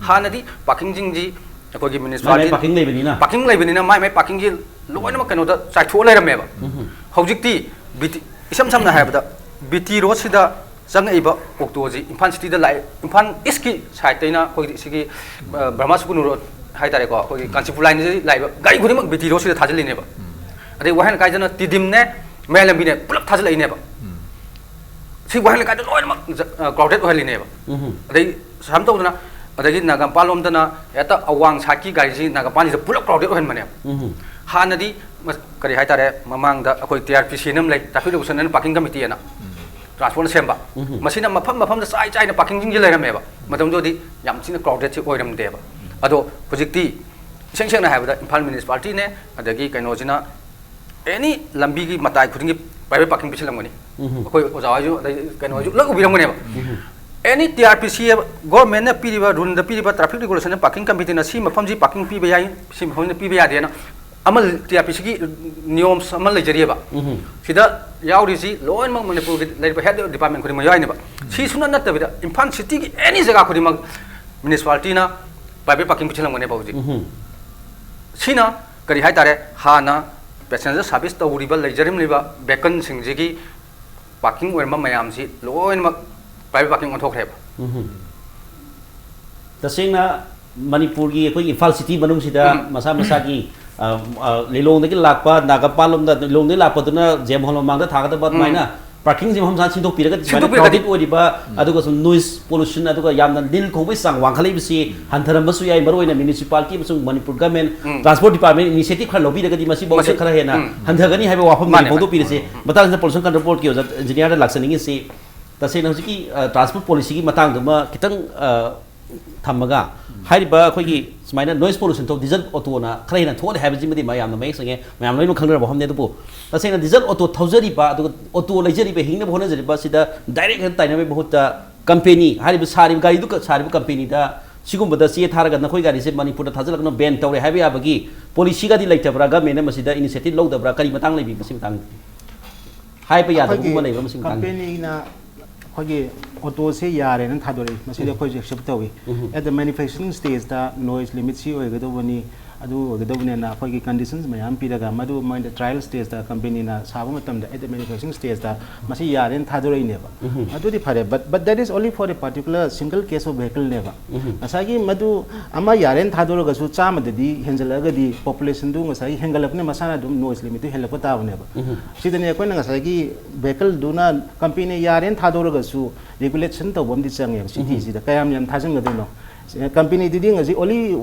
ꯍꯥꯟꯅꯗꯤ ꯄꯥꯔꯀꯤꯡꯁꯤꯡꯁꯤ ꯑꯩꯈꯣꯏꯒꯤ ꯃꯥꯏ ꯃꯥꯏ ꯃ꯭ꯌꯨꯅꯤꯁꯤꯄꯥꯂꯤꯇꯤ parking ꯂꯩꯕꯅꯤꯅ꯫ Parking ꯂꯩꯕꯅꯤꯅ ꯃꯥꯏ ꯃꯥꯏ ꯄꯥꯔꯀꯤꯡꯁꯤ ꯂꯣꯏꯅꯃꯛ ꯀꯩꯅꯣꯗ ꯆꯥꯏꯊꯣꯛꯑ ꯂꯩꯔꯝꯃꯦꯕ꯫ ꯍꯧꯖꯤꯛꯇꯤ ꯕꯤ ꯇꯤ, ꯏꯁꯝ ꯁꯝꯅ ꯍꯥꯏꯔꯕꯗ ꯕꯤ ꯇꯤ ꯔꯣꯗꯁꯤꯗ ꯆꯪꯉꯛꯏꯕ ꯑꯣꯛꯇꯣꯁꯤ ꯏꯝꯐꯥꯜ ꯁꯤꯇꯤꯗ ꯂꯥꯛꯑꯦ, ꯏꯝꯐꯥꯜ ꯏꯁꯀꯤ ꯁꯥꯏꯠꯇꯩꯅ ꯑꯩꯈꯣꯏꯒꯤ ꯁꯤꯒꯤ, ꯑ, ꯕ꯭ꯔꯍꯃ ꯁꯨꯀꯨꯅꯨ ꯔꯣꯗ ꯍꯥꯏꯇꯥꯔꯦꯀꯣ, ꯑꯩꯈꯣꯏꯒꯤ ꯀꯥꯟꯆꯤꯄꯨꯔ ꯂꯥꯏꯟꯁꯤꯗ ꯂꯥꯛꯏꯕ ꯒꯥꯔꯤ ꯈꯨꯗꯤꯡꯃꯛ ꯕꯤ ꯇꯤ ꯔꯣꯗꯁꯤꯗ ꯊꯥꯖꯤꯜꯂꯤꯅꯦꯕ꯫ ꯑꯗꯩ ꯋꯥꯍꯦꯡ ꯂꯩꯀꯥꯏꯗꯅ ꯇꯤꯗꯤꯝꯅꯦ, ꯃꯌꯥꯏ ꯂꯝꯕꯤꯅꯦ ꯄꯨꯂꯞ ꯊꯥꯖꯤꯜꯂꯛꯏꯅꯦꯕ꯫ ꯁꯤ ꯋꯥꯍꯦꯡ ꯂꯩꯀꯥꯏꯗ ꯂꯣꯏꯅꯃꯛ ꯖ-, ꯑ, crowded ꯑꯣꯏꯍꯜꯂꯤꯅꯦꯕ꯫ ꯑꯗꯩ ꯁꯨꯃꯥꯏꯅ ꯇꯧꯗꯅ, ꯑꯗꯒꯤ ꯅꯥꯒꯥꯃꯄꯥꯜ ꯂꯣꯝꯗꯅ ꯍꯦꯛꯇ ꯑꯋꯥꯡ ꯁꯥꯏꯠꯀꯤ ꯒꯥꯔꯤꯁꯤ ꯅꯥꯒꯥꯃꯄꯥꯜꯁꯤꯗ ꯄꯨꯂꯞ crowded ꯑꯣꯏꯍꯟꯕꯅꯦꯕ꯫ ꯍꯥꯟꯅꯗꯤ ꯃ-, ꯀꯔꯤ ꯍꯥꯏꯇꯥꯔꯦ, ꯃꯃꯥꯡꯗ ꯑꯩꯈꯣꯏ ꯇꯤ ꯑꯥꯔ ꯄꯤ ꯁꯤ ꯑꯃ ꯂꯩ, Traffic Regulation and Parking Committee ꯑꯅ, ꯇ꯭ꯔꯥꯟꯁꯄꯣꯔꯠꯅ ꯁꯦꯝꯕ꯫ ꯃꯁꯤꯅ ꯃꯐꯝ ꯃꯐꯝꯗ ꯆꯥꯏ ꯆꯥꯏꯅ ꯄꯥꯔꯀꯤꯡꯁꯤꯡꯁꯦ ꯂꯩꯔꯝꯃꯦꯕ꯫ ꯃꯇꯝꯗꯨꯗꯗꯤ ꯌꯥꯝ ꯊꯤꯅ crowdedꯁꯤ ꯑꯣꯏꯔꯝꯗꯦꯕ꯫ ꯑꯗꯣ ꯍꯧꯖꯤꯛꯇꯤ ꯏꯁꯦꯡ ꯁꯦꯡꯅ ꯍꯥꯏꯔꯕꯗ ꯏꯝꯐꯥꯜ ꯃ꯭ꯌꯨꯅꯤꯁꯤꯄꯥꯂꯤꯇꯤꯅꯦ, ꯑꯗꯒꯤ ꯀꯩꯅꯣꯁꯤꯅ ꯑꯦꯅꯤ ꯂꯝꯕꯤꯒꯤ ꯃꯇꯥꯏ ꯈꯨꯗꯤꯡꯒꯤ ꯄ꯭ꯔꯥꯏꯚꯦꯠ ꯄꯥꯔꯀꯤꯡ ꯄꯤꯁꯤꯜꯂꯝꯒꯅꯤ꯫ ꯎꯝ꯫ ꯑꯩꯈꯣꯏ ꯑꯣꯖꯥ ꯍꯣꯏꯁꯨ ꯑꯗꯩ ꯀꯩꯅꯣ ꯍꯣꯏꯁꯨ ꯂꯣꯏ ꯎꯕꯤꯔꯝꯒꯅꯦꯕ꯫ ꯎꯝ꯫ ꯑꯦꯅꯤ ꯇꯤ ꯑꯥꯔ ꯄꯤ ꯁꯤ ꯒꯣꯔꯃꯦꯟꯅ ꯄꯤꯔꯤꯕ ꯔꯨꯜꯗ ꯄꯤꯔꯤꯕ ꯇ꯭ꯔꯥꯐꯤꯛ ꯔꯤꯒꯨꯂꯦꯁꯟꯗ ꯄꯥꯔꯀꯤꯡ ꯀꯃꯤꯇꯤꯅ ꯁꯤ ꯃꯐꯝꯁꯤ ꯄꯥꯔꯀꯤꯡ ꯄꯤꯕ ꯌꯥꯏ, ꯁꯤ ꯃꯐꯝꯁꯤꯅ ꯄꯤꯕ ꯌꯥꯗꯦꯅ ꯑꯃ ꯇꯤ ꯑꯥꯔ ꯄꯤ ꯁꯤꯒꯤ ꯅꯤꯌꯣꯝꯁ ꯑꯃ ꯂꯩꯖꯔꯤꯑꯕ꯫ ꯎꯝ꯫ ꯁꯤꯗ ꯌꯥꯎꯔꯤꯁꯤ ꯂꯣꯏꯅꯃꯛ ꯃꯅꯤꯄꯨꯔꯒꯤ ꯂꯩꯔꯤꯕ ꯍꯦꯜꯊ ꯗꯤꯄꯥꯔꯠꯃꯦꯟ ꯈꯨꯗꯤꯡꯃꯛ ꯌꯥꯎꯔꯤꯅꯦꯕ꯫ ꯁꯤꯁꯨ ꯅꯠ-, ꯅꯠꯇꯕꯤꯗ ꯏꯝꯐꯥꯜ ꯁꯤꯇꯤꯒꯤ ꯑꯦꯅꯤ ꯖꯒꯥ ꯈꯨꯗꯤꯡꯃꯛ ꯃ꯭ꯌꯨꯅꯤꯁꯤꯄꯥꯂꯤꯇꯤꯅ ꯄ꯭ꯔꯥꯏꯚꯦꯠ ꯄꯥꯔꯀꯤꯡ ꯄꯤꯁꯤꯜꯂꯝꯒꯅꯦꯕ ꯍꯧꯖꯤꯛ꯫ ꯎꯝ꯫ ꯁꯤꯅ ꯀꯔꯤ ꯍꯥꯏꯇꯥꯔꯦ, ꯍꯥꯟꯅ ꯄꯦꯁꯦꯟꯖꯔ ꯁꯥꯔꯚꯤꯁ ꯇꯧꯔꯤꯕ, ꯂꯩꯖꯔꯝꯂꯤꯕ ꯚꯦꯍꯤꯀꯜꯁꯤꯡꯁꯤꯒꯤ ꯄꯥꯔꯀꯤꯡ ꯑꯣꯏꯔꯝꯕ ꯃꯌꯥꯝꯁꯤ ꯂꯣꯏꯅꯃꯛ ꯄ꯭ꯔꯥꯏꯚꯦꯠ ꯄꯥꯔꯀꯤꯡ ꯑꯣꯟꯊꯣꯛꯈ꯭ꯔꯦꯕ꯫ ꯎꯝ꯫ ꯇꯁꯦꯡꯅ ꯃꯅꯤꯄꯨꯔꯒꯤ ꯑꯩꯈꯣꯏꯒꯤ ꯏꯝꯐꯥꯜ ꯁꯤꯇꯤ ꯃꯅꯨꯡꯁꯤꯗ ꯎꯝ꯫ ꯃꯁꯥ ꯃꯁꯥꯒꯤ, ꯑ, ꯑ, ꯂꯤꯂꯣꯡꯗꯒꯤ ꯂꯥꯛꯄ, ꯅꯥꯒꯥꯄꯥꯜ ꯂꯣꯝꯗ ꯂꯤꯂꯣꯡꯗꯒꯤ ꯂꯥꯛꯄꯗꯨꯅ ꯖꯦꯝ ꯍꯣꯜ ꯃꯃꯥꯡꯗ ꯊꯥꯒꯗꯕ ꯎꯝ꯫ ꯑꯗꯨꯃꯥꯏꯅ ꯄꯥꯔꯀꯤꯡꯁꯦ ꯃꯐꯝ ꯆꯥꯅ ꯁꯤꯟꯗꯣꯛꯄꯤꯔꯒꯗꯤ ꯁꯨꯃꯥꯏꯅ ꯁꯤꯟꯗꯣꯛꯄꯤꯔꯒꯗꯤ꯫ ꯀ꯭ꯔꯥꯎꯗꯦꯗ ꯑꯣꯏꯔꯤꯕ, ꯎꯝ꯫ ꯑꯗꯨꯒ ꯁꯨꯝ ꯅꯣꯏꯁ ꯄꯣꯂꯨꯁꯟ, ꯑꯗꯨꯒ ꯌꯥꯝꯅ ꯂꯤꯟ ꯈꯣꯡꯕꯒꯤ ꯆꯥꯡ ꯋꯥꯡꯈꯠꯂꯛꯏꯕꯁꯤ ꯍꯟꯊꯔꯝꯕꯁꯨ ꯌꯥꯏ, ꯃꯔꯨꯑꯣꯏꯅ ꯃ꯭ꯌꯨꯅꯤꯁꯤꯄꯥꯂꯤꯇꯤ ꯑꯃꯁꯨꯡ ꯃꯅꯤꯄꯨꯔ ꯒꯚꯔꯟꯃꯦꯟ ꯎꯝ꯫ ꯇ꯭ꯔꯥꯟꯁꯄꯣꯔꯠ ꯗꯤꯄꯥꯔꯠꯃꯦꯟ ꯏꯅꯤꯁꯤꯌꯦꯇꯤꯚ ꯈꯔ ꯂꯧꯕꯤꯔꯒꯗꯤ ꯃꯁꯤꯐꯥꯎꯁꯦ ꯃꯁꯤ-, ꯈꯔ ꯍꯦꯟꯅ ꯎꯝ꯫ ꯍꯟꯊꯒꯅꯤ ꯍꯥꯏꯕ ꯋꯥꯐꯝꯗꯨꯅꯤ ꯃꯥꯅꯦ, ꯃꯥꯅꯦ꯫ ꯐꯣꯡꯗꯣꯛꯄꯤꯔꯤꯁꯤ꯫ ꯎꯝ, ꯎꯝ꯫ ꯃꯇꯥꯡꯁꯤꯗ ꯄꯣꯂꯨꯁꯟ ꯀꯟꯇ꯭ꯔꯣꯜ ꯕꯣꯔꯗꯀꯤ ꯑꯣꯖꯥ ꯏꯟꯖꯤꯅꯤꯌꯥꯔꯗ ꯂꯥꯛꯆꯅꯤꯡꯉꯤꯁꯤ, ꯇꯁꯦꯡꯅ ꯍꯧꯖꯤꯛꯀꯤ, ꯑ, ꯇ꯭ꯔꯥꯟꯁꯄꯣꯔꯠ ꯄꯣꯂꯤꯁꯤꯒꯤ ꯃꯇꯥꯡꯗꯨꯃ ꯈꯤꯇꯪ, ꯑ, ꯊꯝꯃꯒ, ꯍꯥꯏꯔꯤꯕ ꯑꯩꯈꯣꯏꯒꯤ ꯁꯨꯃꯥꯏꯅ ꯅꯣꯏꯁ ꯄꯣꯂꯨꯁꯟ ꯊꯣꯛ ꯗꯤꯖꯜ ꯑꯣꯇꯣꯅ ꯈꯔ ꯍꯦꯟꯅ ꯊꯣꯛꯍꯜꯂꯦ ꯍꯥꯏꯕꯁꯤꯃꯗꯤ ꯃꯌꯥꯝꯅ ꯃꯌꯦꯛ ꯁꯦꯡꯉꯦ, ꯃꯌꯥꯝ ꯂꯣꯏꯅꯃꯛ ꯈꯪꯅꯔꯕ ꯋꯥꯐꯝꯅꯤ꯫ ꯑꯗꯨꯕꯨ ꯇꯁꯦꯡꯅ ꯗꯤꯖꯜ ꯑꯣꯇꯣ ꯊꯧꯖꯔꯤꯕ, ꯑꯗꯨꯒ ꯑꯣꯇꯣ ꯂꯩꯖꯔꯤꯕ, ꯍꯤꯡꯅꯕ ꯍꯣꯠꯅꯖꯔꯤꯕ ꯑꯁꯤꯗ ꯗꯥꯏꯔꯦꯛ ꯍꯦꯟꯅ ꯇꯥꯏꯅꯕꯒꯤ ꯃꯍꯨꯠꯇ ꯀꯝꯄꯦꯅꯤ, ꯍꯥꯏꯔꯤꯕ ꯁꯥꯔꯤꯕ ꯒꯥꯔꯤꯗꯨ ꯀ-, ꯁꯥꯔꯤꯕ ꯀꯝꯄꯦꯅꯤꯗ ꯁꯤꯒꯨꯝꯕꯗ ꯆꯦ ꯊꯥꯔꯒ ꯅꯈꯣꯏ ꯒꯥꯔꯤꯁꯦ ꯃꯅꯤꯄꯨꯔꯗ ꯊꯥꯖꯤꯜꯂꯛꯀꯅꯨ, ꯕꯦꯟ ꯇꯧꯔꯦ ꯍꯥꯏꯕ ꯌꯥꯕꯒꯤ ꯄꯣꯂꯤꯁꯤꯒꯗꯤ ꯂꯩꯇꯕ꯭ꯔꯥ? ꯒꯚꯔꯟꯃꯦꯟꯅ ꯃꯁꯤꯗ ꯏꯅꯤꯁꯤꯌꯦꯇꯤꯚ ꯂꯧꯗꯕ꯭ꯔꯥ? ꯀꯔꯤ ꯃꯇꯥꯡ ꯂꯩꯕꯤ ꯃꯁꯤ ꯃꯇꯥꯡꯗ? ꯍꯥꯏꯕ ꯌꯥꯗꯕꯒꯨꯝꯕ ꯑꯩꯈꯣꯏꯒꯤ ꯂꯩꯕ꯭ꯔꯥ ꯃꯁꯤ ꯃꯇꯥꯡꯗ? ꯀꯝꯄꯦꯅꯤꯅ ꯑꯩꯈꯣꯏꯒꯤ ꯑꯣꯇꯣꯁꯦ ꯌꯥꯔꯦꯅ ꯊꯥꯗꯣꯔꯛꯏ, ꯃꯁꯤꯗꯤ ꯎꯝ꯫ ꯑꯩꯈꯣꯏꯁꯨ ꯑꯦꯛꯁꯦꯞ ꯇꯧꯏ꯫ ꯎꯝ꯫ At the manufacturing stageꯇ ꯅꯣꯏꯁ ꯂꯤꯃꯤꯠ ꯁꯤ ꯑꯣꯏꯒꯗꯧꯕꯅꯤ, ꯑꯗꯨ ꯑꯣꯏꯒꯗꯧꯕꯅꯦꯅ ꯑꯩꯈꯣꯏꯒꯤ ꯀꯟꯗꯤꯁꯟꯁ ꯃꯌꯥꯝ ꯄꯤꯔꯒ, ꯃꯗꯨ ꯃꯣꯏꯗ ꯇ꯭ꯔꯥꯏꯌꯦꯜ ꯁ꯭ꯇꯦꯖꯇ ꯀꯝꯄꯦꯅꯤꯅ ꯁꯥꯕ ꯃꯇꯝꯗ, at the manufacturing stageꯇ ꯃꯁꯤ ꯌꯥꯔꯦꯅ ꯊꯥꯗꯣꯔꯛꯏꯅꯦꯕ꯫ ꯎꯝ꯫ ꯑꯗꯨꯗꯤ ꯐꯔꯦ, but, but that is only for a particular single case of vehicleꯅꯦꯕ꯫ ꯎꯝ꯫ ꯉꯁꯥꯏꯒꯤ ꯃꯗꯨ ꯑꯃ ꯌꯥꯔꯦꯅ ꯊꯥꯗꯣꯔꯒꯁꯨ ꯆꯥꯝꯃꯗꯗꯤ ꯍꯦꯟꯖꯜꯂꯛꯑꯒꯗꯤ ꯄꯣꯄꯨꯂꯦꯁꯟꯗꯨ ꯉꯁꯥꯏꯒꯤ ꯍꯦꯟꯒꯠꯂꯛꯄꯅꯤꯅ ꯃꯁꯥꯅ ꯑꯗꯨꯝ ꯅꯣꯏꯁ ꯂꯤꯃꯤꯠꯇꯨ ꯍꯦꯜꯂꯛꯄ ꯇꯥꯕꯅꯦꯕ꯫ ꯎꯝ꯫ ꯁꯤꯗꯅꯦ ꯑꯩꯈꯣꯏꯅ ꯉꯁꯥꯏꯒꯤ ꯚꯦꯍꯤꯀꯜꯗꯨꯅ ꯀꯝꯄꯦꯅꯤ ꯌꯥꯔꯦꯅ ꯊꯥꯗꯣꯔꯒꯁꯨ ꯔꯤꯒꯨꯂꯦꯁꯟ ꯇꯧꯕ ꯑꯃꯗꯤ ꯆꯪꯉꯦꯕ ꯎꯝ꯫ ꯁꯤꯇꯤꯁꯤꯗ꯫ ꯀꯌꯥꯝ ꯌꯥꯝ ꯊꯥꯖꯤꯟꯒꯗꯣꯏꯅꯣ? ꯀꯝꯄꯦꯅꯤꯗꯨꯗꯤ ꯉꯁꯤ ꯑꯣꯂꯤ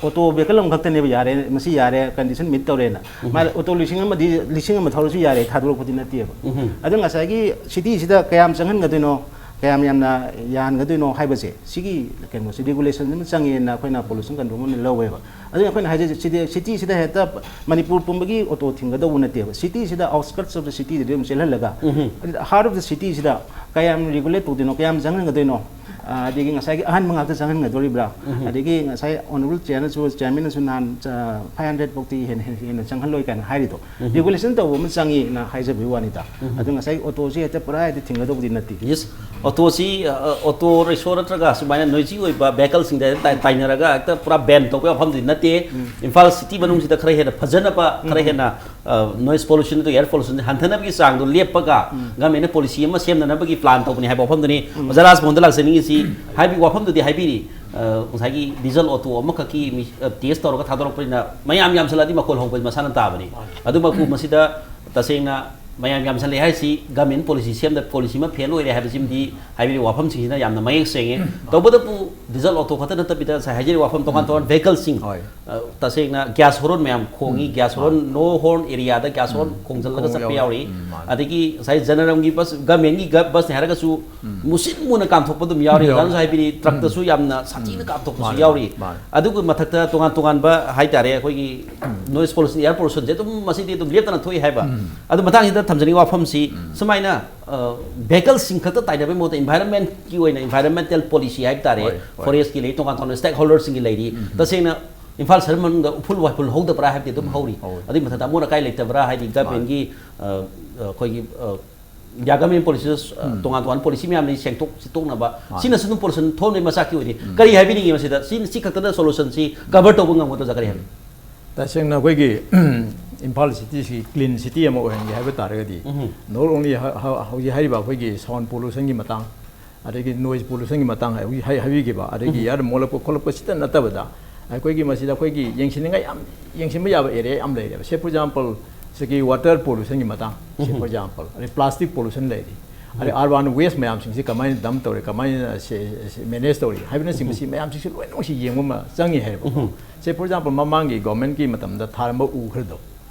ꯑꯣꯇꯣ ꯚꯦꯍꯤꯀꯜ ꯑꯃꯈꯛꯇꯅꯦꯕ ꯌꯥꯔꯦ, ꯃꯁꯤ ꯌꯥꯔꯦ, ꯀꯟꯗꯤꯁꯟ ꯃꯤꯠ ꯇꯧꯔꯦꯅ꯫ ꯎꯝ꯫ ꯃꯥ ꯑꯣꯇꯣ ꯂꯤꯁꯤꯡ ꯑꯃꯗꯤ, ꯂꯤꯁꯤꯡ ꯑꯃ ꯊꯧꯔꯁꯨ ꯌꯥꯔꯦ ꯊꯥꯗꯣꯔꯛꯄꯗꯤ ꯅꯠꯇꯦꯕ꯫ ꯎꯝ꯫ ꯑꯗꯣ ꯉꯁꯥꯏꯒꯤ ꯁꯤꯇꯤꯁꯤꯗ ꯀꯌꯥꯝ ꯆꯪꯍꯟꯒꯗꯣꯏꯅꯣ? ꯀꯌꯥꯝ ꯌꯥꯝꯅ ꯌꯥꯍꯟꯒꯗꯣꯏꯅꯣ ꯍꯥꯏꯕꯁꯦ, ꯁꯤꯒꯤ ꯀꯩꯅꯣꯁꯦ, ꯔꯤꯒꯨꯂꯦꯁꯟ ꯑꯃ ꯆꯪꯉꯦꯅ ꯑꯩꯈꯣꯏꯅ ꯄꯣꯂꯨꯁꯟ ꯀꯟꯇ꯭ꯔꯣꯜ ꯕꯣꯔꯗꯅ ꯂꯧꯋꯦꯕ꯫ ꯑꯗꯨꯅ ꯑꯩꯈꯣꯏꯅ ꯍꯥꯏꯖꯩꯁꯦ, ꯁꯤꯗꯤ ꯁꯤꯇꯤꯁꯤꯗ ꯍꯦꯛꯇ ꯃꯅꯤꯄꯨꯔ ꯄꯨꯝꯕꯒꯤ ꯑꯣꯇꯣ ꯊꯤꯡꯒꯗꯧꯕ ꯅꯠꯇꯦꯕ꯫ ꯁꯤꯇꯤꯁꯤꯗ, outskirts of the cityꯗꯗꯤ ꯑꯗꯨꯝ ꯆꯦꯜꯍꯜꯂꯒ, ꯎꯝ꯫ ꯑꯗꯨꯗ heart of the cityꯁꯤꯗ ꯀꯌꯥꯝ ꯔꯤꯒꯨꯂꯦꯠ ꯇꯧꯗꯣꯏꯅꯣ, ꯀꯌꯥꯝ ꯆꯪꯍꯟꯒꯗꯣꯏꯅꯣ, ꯑ, ꯑꯗꯒꯤ ꯉꯁꯥꯏꯒꯤ ꯑꯍꯟꯕ ꯉꯥꯛꯇ ꯆꯪꯍꯟꯒꯗꯣꯔꯤꯕ꯭ꯔꯥ, ꯎꯝ꯫ ꯑꯗꯒꯤ ꯉꯁꯥꯏ honourable chairꯅꯁꯨ, chairmanꯅꯁꯨ ꯅꯍꯥꯟ, ꯑ, five hundred ꯐꯥꯎꯇꯤ ꯍꯦꯟꯅ, ꯍꯦꯟꯅ, ꯍꯦꯟꯅ ꯆꯪꯍꯜꯂꯣꯏ ꯀꯥꯏꯅ ꯍꯥꯏꯔꯤꯗꯣ, ꯎꯝ꯫ ꯔꯤꯒꯨꯂꯦꯁꯟ ꯇꯧꯕ ꯑꯃ ꯆꯪꯉꯤꯅ ꯍꯥꯏꯖꯕꯒꯤ ꯋꯥꯅꯤꯗ꯫ ꯎꯝ꯫ ꯑꯗꯨ ꯉꯁꯥꯏ ꯑꯣꯇꯣꯁꯤ ꯍꯦꯛꯇ ꯄꯨꯔꯥ ꯍꯦꯛꯇ ꯊꯤꯡꯒꯗꯧꯕꯗꯤ ꯅꯠꯇꯦ꯫ Yes, ꯑꯣꯇꯣꯁꯤ, ꯑ, ꯑ, ꯑꯣꯇꯣ ꯔꯤꯛꯁꯣ ꯅꯠꯇ꯭ꯔꯒ ꯁꯨꯃꯥꯏꯅ ꯅꯣꯏꯖꯤ ꯑꯣꯏꯕ ꯚꯦꯍꯤꯀꯜꯁꯤꯡꯗ ꯇꯥꯏ-, ꯇꯥꯏꯅꯔꯒ ꯍꯦꯛꯇ ꯄꯨꯔꯥ ꯕꯦꯟ ꯇꯧꯕ ꯌꯥꯕ ꯃꯐꯝꯗꯤ ꯅꯠꯇꯦ꯫ ꯎꯝ꯫ ꯏꯝꯐꯥꯜ ꯁꯤꯇꯤ ꯃꯅꯨꯡꯁꯤꯗ ꯈꯔ ꯍꯦꯟꯅ ꯐꯖꯅꯕ, ꯈꯔ ꯎꯝ꯫ ꯍꯦꯟꯅ, ꯑ, ꯅꯣꯏꯁ ꯄꯣꯂꯨꯁꯟ ꯅꯠꯇ꯭ꯔꯒ ꯑꯦꯌꯔ ꯄꯣꯂꯨꯁꯟꯁꯦ ꯍꯟꯊꯅꯕꯒꯤ ꯆꯥꯡꯗꯣ ꯂꯦꯞꯄꯒ ꯎꯝ꯫ ꯒꯃꯦꯟꯅ ꯄꯣꯂꯤꯁꯤ ꯑꯃ ꯁꯦꯝꯅꯅꯕꯒꯤ ꯄ꯭ꯂꯥꯟ ꯇꯧꯕꯅꯤ ꯍꯥꯏꯕ ꯋꯥꯐꯝꯗꯨꯅꯤ ꯎꯝ꯫ ꯑꯣꯖꯥ ꯔꯥꯖꯃꯣꯍꯟꯗ ꯂꯥꯛꯆꯅꯤꯡꯉꯤꯁꯤ꯫ ꯍꯥꯏꯕꯒꯤ ꯋꯥꯐꯝꯗꯨꯗꯤ ꯍꯥꯏꯕꯤꯔꯤ꯫ ꯑ, ꯉꯁꯥꯏꯒꯤ ꯗꯤꯖꯜ ꯑꯣꯇꯣ ꯑꯃꯈꯛꯀꯤ ꯃꯤ, ꯑ, ꯇꯦꯁ ꯇꯧꯔꯒ ꯊꯥꯗꯣꯔꯛꯄꯅꯤꯅ ꯃꯌꯥꯝ ꯌꯥꯝꯁꯜꯂꯛꯑꯗꯤ ꯃꯈꯣꯜ ꯍꯧꯕ ꯃꯁꯥꯅ ꯇꯥꯕꯅꯤ꯫ ꯃꯥꯅꯤ꯫ ꯑꯗꯨꯃꯛꯄꯨ ꯃꯁꯤꯗ ꯇꯁꯦꯡꯅ ꯃꯌꯥꯝ ꯌꯥꯝꯁꯜꯂꯦ ꯍꯥꯏꯔꯤꯁꯤ ꯒꯃꯦꯟ ꯄꯣꯂꯤꯁꯤ ꯁꯦꯝꯗ ꯄꯣꯂꯤꯁꯤ ꯑꯃ ꯐꯦꯜ ꯑꯣꯏꯔꯦ ꯍꯥꯏꯕꯁꯤꯃꯗꯤ ꯍꯥꯏꯕꯤꯔꯤꯕ ꯋꯥꯐꯝꯁꯤꯡꯁꯤꯅ ꯌꯥꯝꯅ ꯃꯌꯦꯛ ꯁꯦꯡꯉꯦ꯫ ꯇꯧꯕꯇꯕꯨ ꯗꯤꯖꯦꯜ ꯑꯣꯇꯣ ꯈꯛꯇ ꯅꯠꯇꯕꯤꯗ ꯉꯁꯥꯏ ꯍꯥꯏꯖꯔꯤꯕ ꯋꯥꯐꯝ ꯇꯣꯉꯥꯟ ꯇꯣꯉꯥꯟꯕ ꯚꯦꯍꯤꯀꯜꯁꯤꯡ, ꯍꯣꯏ꯫ ꯑ, ꯇꯁꯦꯡꯅ ꯒ꯭ꯌꯥꯁ ꯍꯣꯔꯣꯟ ꯃꯌꯥꯝ ꯈꯣꯡꯉꯤ, ꯎꯝ꯫ ꯒ꯭ꯌꯥꯁ ꯍꯣꯔꯣꯟ, ꯅꯣ ꯍꯣꯔꯟ ꯑꯦꯔꯤꯌꯥꯗ ꯒ꯭ꯌꯥꯁ ꯍꯣꯔꯣꯟ ꯎꯝ꯫ ꯈꯣꯡꯖꯤꯜꯂꯒ ꯈꯣꯡ ꯆꯠꯄ ꯌꯥꯎꯔꯤ꯫ ꯌꯥꯎꯔꯤ꯫ ꯎꯝ, ꯃꯥꯅꯤ꯫ ꯑꯗꯒꯤ ꯉꯁꯥꯏ ꯖꯅꯔꯝꯒꯤ ꯕꯁ, ꯒꯃꯦꯟꯒꯤ ꯒ-, ꯕꯁꯅꯤ ꯍꯥꯏꯔꯒꯁꯨ ꯎꯝ꯫ ꯃꯨꯁꯤꯟ ꯃꯨꯅ ꯀꯥꯝꯊꯣꯛꯄ ꯑꯗꯨꯝ ꯌꯥꯎꯔꯤ꯫ ꯌꯥꯎꯔꯤ꯫ ꯑꯣꯖꯥꯅꯁꯨ ꯍꯥꯏꯕꯤꯔꯤ, ꯇ꯭ꯔꯛꯇꯁꯨ ꯎꯝ꯫ ꯌꯥꯝꯅ ꯁꯥꯊꯤꯅ ꯎꯝ꯫ ꯀꯥꯝꯊꯣꯛꯄꯁꯨ ꯃꯥꯅꯤ, ꯌꯥꯎꯔꯤ꯫ ꯃꯥꯅꯤ, ꯃꯥꯅꯤ꯫ ꯑꯗꯨꯒ ꯃꯊꯛꯇ ꯇꯣꯉꯥꯟ ꯇꯣꯉꯥꯟꯕ ꯍꯥꯏꯇꯥꯔꯦ, ꯑꯩꯈꯣꯏꯒꯤ ꯎꯝ꯫ ꯅꯣꯏꯁ ꯄꯣꯂꯨꯁꯟ, ꯑꯦꯌꯔ ꯄꯣꯂꯨꯁꯟꯁꯦ ꯑꯗꯨꯝ ꯃꯁꯤꯗꯤ ꯑꯗꯨꯝ ꯂꯦꯞꯇꯅ ꯊꯣꯛꯏ ꯍꯥꯏꯕ꯫ ꯎꯝ꯫ ꯑꯗꯨ ꯃꯇꯥꯡꯁꯤꯗ ꯊꯝꯖꯅꯤꯡꯕ ꯋꯥꯐꯝꯁꯤ ꯎꯝ꯫ ꯁꯨꯃꯥꯏꯅ, ꯑ, ꯚꯦꯍꯤꯀꯜꯁꯤꯡ ꯈꯛꯇ ꯇꯥꯏꯅꯕꯒꯤ ꯃꯍꯨꯠꯇ ꯏꯟꯚꯥꯏꯔꯟꯃꯦꯟꯠꯀꯤ ꯑꯣꯏꯅ ꯏꯟꯚꯥꯏꯔꯟꯃꯦꯟꯇꯦꯜ ꯄꯣꯂꯤꯁꯤ ꯍꯥꯏꯕ ꯇꯥꯔꯦ, ꯍꯣꯏ, ꯍꯣꯏ꯫ ꯐꯣꯔꯦꯁ꯭ꯠꯀꯤ ꯂꯩ, ꯇꯣꯉꯥꯟ ꯇꯣꯉꯥꯟꯕ ꯁ꯭ꯇꯦꯛ ꯍꯣꯜꯗꯔꯁꯤꯡꯒꯤ ꯂꯩꯔꯤ꯫ ꯎꯝ꯫ ꯇꯁꯦꯡꯅ ꯏꯝꯐꯥꯜ ꯁꯍꯔ ꯃꯅꯨꯡꯗ ꯎꯐꯨꯜ ꯋꯥꯏꯐꯨꯜ ꯍꯧꯗꯕ꯭ꯔꯥ ꯍꯥꯏꯕꯗꯤ ꯑꯗꯨꯝ ꯎꯝ, ꯍꯧꯔꯤ꯫ ꯍꯧꯔꯤ꯫ ꯑꯗꯨꯒꯤ ꯃꯊꯛꯇ ꯑꯃꯣꯠ ꯑꯀꯥꯏ ꯂꯩꯇꯕ꯭ꯔꯥ ꯍꯥꯏꯗꯤ ꯃꯥꯅꯤ꯫ ꯒꯚꯔꯟꯃꯦꯟꯠꯀꯤ, ꯑ, ꯑ, ꯑꯩꯈꯣꯏꯒꯤ, ꯑ, ꯏꯟꯗꯤꯌꯥ ꯒꯚꯔꯟꯃꯦꯟꯠ ꯄꯣꯂꯤꯁꯤꯗ, ꯑ, ꯎꯝ꯫ ꯇꯣꯉꯥꯟ ꯇꯣꯉꯥꯟꯕ ꯄꯣꯂꯤꯁꯤ ꯃꯌꯥꯝ ꯂꯩ, ꯁꯦꯡꯗꯣꯛ ꯁꯤꯠꯇꯣꯛꯅꯕ꯫ ꯃꯥꯅꯤ꯫ ꯁꯤꯅꯁꯨ ꯑꯗꯨꯝ ꯄꯣꯂꯨꯁꯟ ꯊꯣꯛꯍꯟꯕꯒꯤ ꯃꯆꯥꯛꯇꯤ ꯑꯣꯏꯔꯤ꯫ ꯎꯝ꯫ ꯀꯔꯤ ꯍꯥꯏꯕꯤꯅꯤꯡꯉꯤ ꯃꯁꯤꯗ? ꯁꯤ, ꯁꯤ ꯈꯛꯇꯅ ꯁꯣꯂꯨꯁꯟꯁꯤ ꯀꯚꯔ ꯇꯧꯕ ꯉꯝꯒꯗ꯭ꯔꯥ, ꯀꯔꯤ ꯍꯥꯏꯕꯤꯅꯤ? ꯇꯁꯦꯡꯅ ꯑꯩꯈꯣꯏꯒꯤ ꯏꯝꯐꯥꯜ ꯁꯤꯇꯤꯁꯤ ꯀ꯭ꯂꯤꯟ ꯁꯤꯇꯤ ꯑꯃ ꯑꯣꯏꯍꯟꯒꯦ ꯍꯥꯏꯕ ꯇꯥꯔꯒꯗꯤ, ꯎꯝ꯫ not only ꯍ-, ꯍ-, ꯍꯧꯖꯤꯛ ꯍꯥꯏꯔꯤꯕ ꯑꯩꯈꯣꯏꯒꯤ ꯁꯥꯎꯟ ꯄꯣꯂꯨꯁꯟꯒꯤ ꯃꯇꯥꯡ, ꯑꯗꯒꯤ ꯅꯣꯏꯁ ꯄꯣꯂꯨꯁꯟꯒꯤ ꯃꯇꯥꯡ ꯍꯧꯖꯤꯛ ꯍꯥꯏ-, ꯍꯥꯏꯕꯤꯈꯤꯕ, ꯑꯗꯒꯤ ꯎꯝ꯫ ꯏꯌꯥꯔ ꯃꯣꯠꯂꯛꯄ ꯈꯣꯠꯂꯛꯄꯁꯤꯇ ꯅꯠꯇꯕꯗ, ꯑꯩꯈꯣꯏꯒꯤ ꯃꯁꯤꯗ ꯑꯩꯈꯣꯏꯒꯤ ꯌꯦꯡꯁꯤꯟꯅꯤꯡꯉꯥꯏ ꯌꯥꯝ, ꯌꯦꯡꯁꯤꯟꯕ ꯌꯥꯕ ꯑꯦꯔꯤꯌꯥ ꯌꯥꯝ ꯂꯩꯔꯦꯕ꯫ Say for example, ꯁꯤꯒꯤ ꯋꯥꯇꯔ ꯄꯣꯂꯨꯁꯟꯒꯤ ꯃꯇꯥꯡ, say ꯎꯝ꯫ for example, ꯑꯗꯩ ꯄ꯭ꯂꯥꯁꯇꯤꯛ ꯄꯣꯂꯨꯁꯟ ꯂꯩꯔꯤ, ꯑꯗꯩ ꯎꯝ꯫ ꯑꯔꯕꯥꯟ ꯋꯦꯁ ꯃꯌꯥꯝꯁꯤꯡꯁꯤ ꯀꯃꯥꯏꯅ ꯗꯝ ꯇꯧꯔꯦ, ꯀꯃꯥꯏꯅ ꯁꯦ-, ꯁꯦ-, ꯃꯦꯅꯦꯖ ꯇꯧꯔꯤ ꯍꯥꯏꯕꯅꯆꯤꯡꯕꯁꯤ ꯎꯝ꯫ ꯃꯌꯥꯝꯁꯤꯡꯁꯤ ꯂꯣꯏꯅꯃꯛꯁꯤ ꯌꯦꯡꯕ ꯑꯃ ꯆꯪꯉꯤ ꯍꯥꯏꯌꯦꯕꯀꯣ꯫ ꯎꯝ꯫ Say for example, ꯃꯃꯥꯡꯒꯤ ꯒꯣꯔꯃꯦꯟꯠꯀꯤ ꯃꯇꯝꯗ ꯊꯥꯔꯝꯕ ꯎ ꯈꯔꯗꯣ,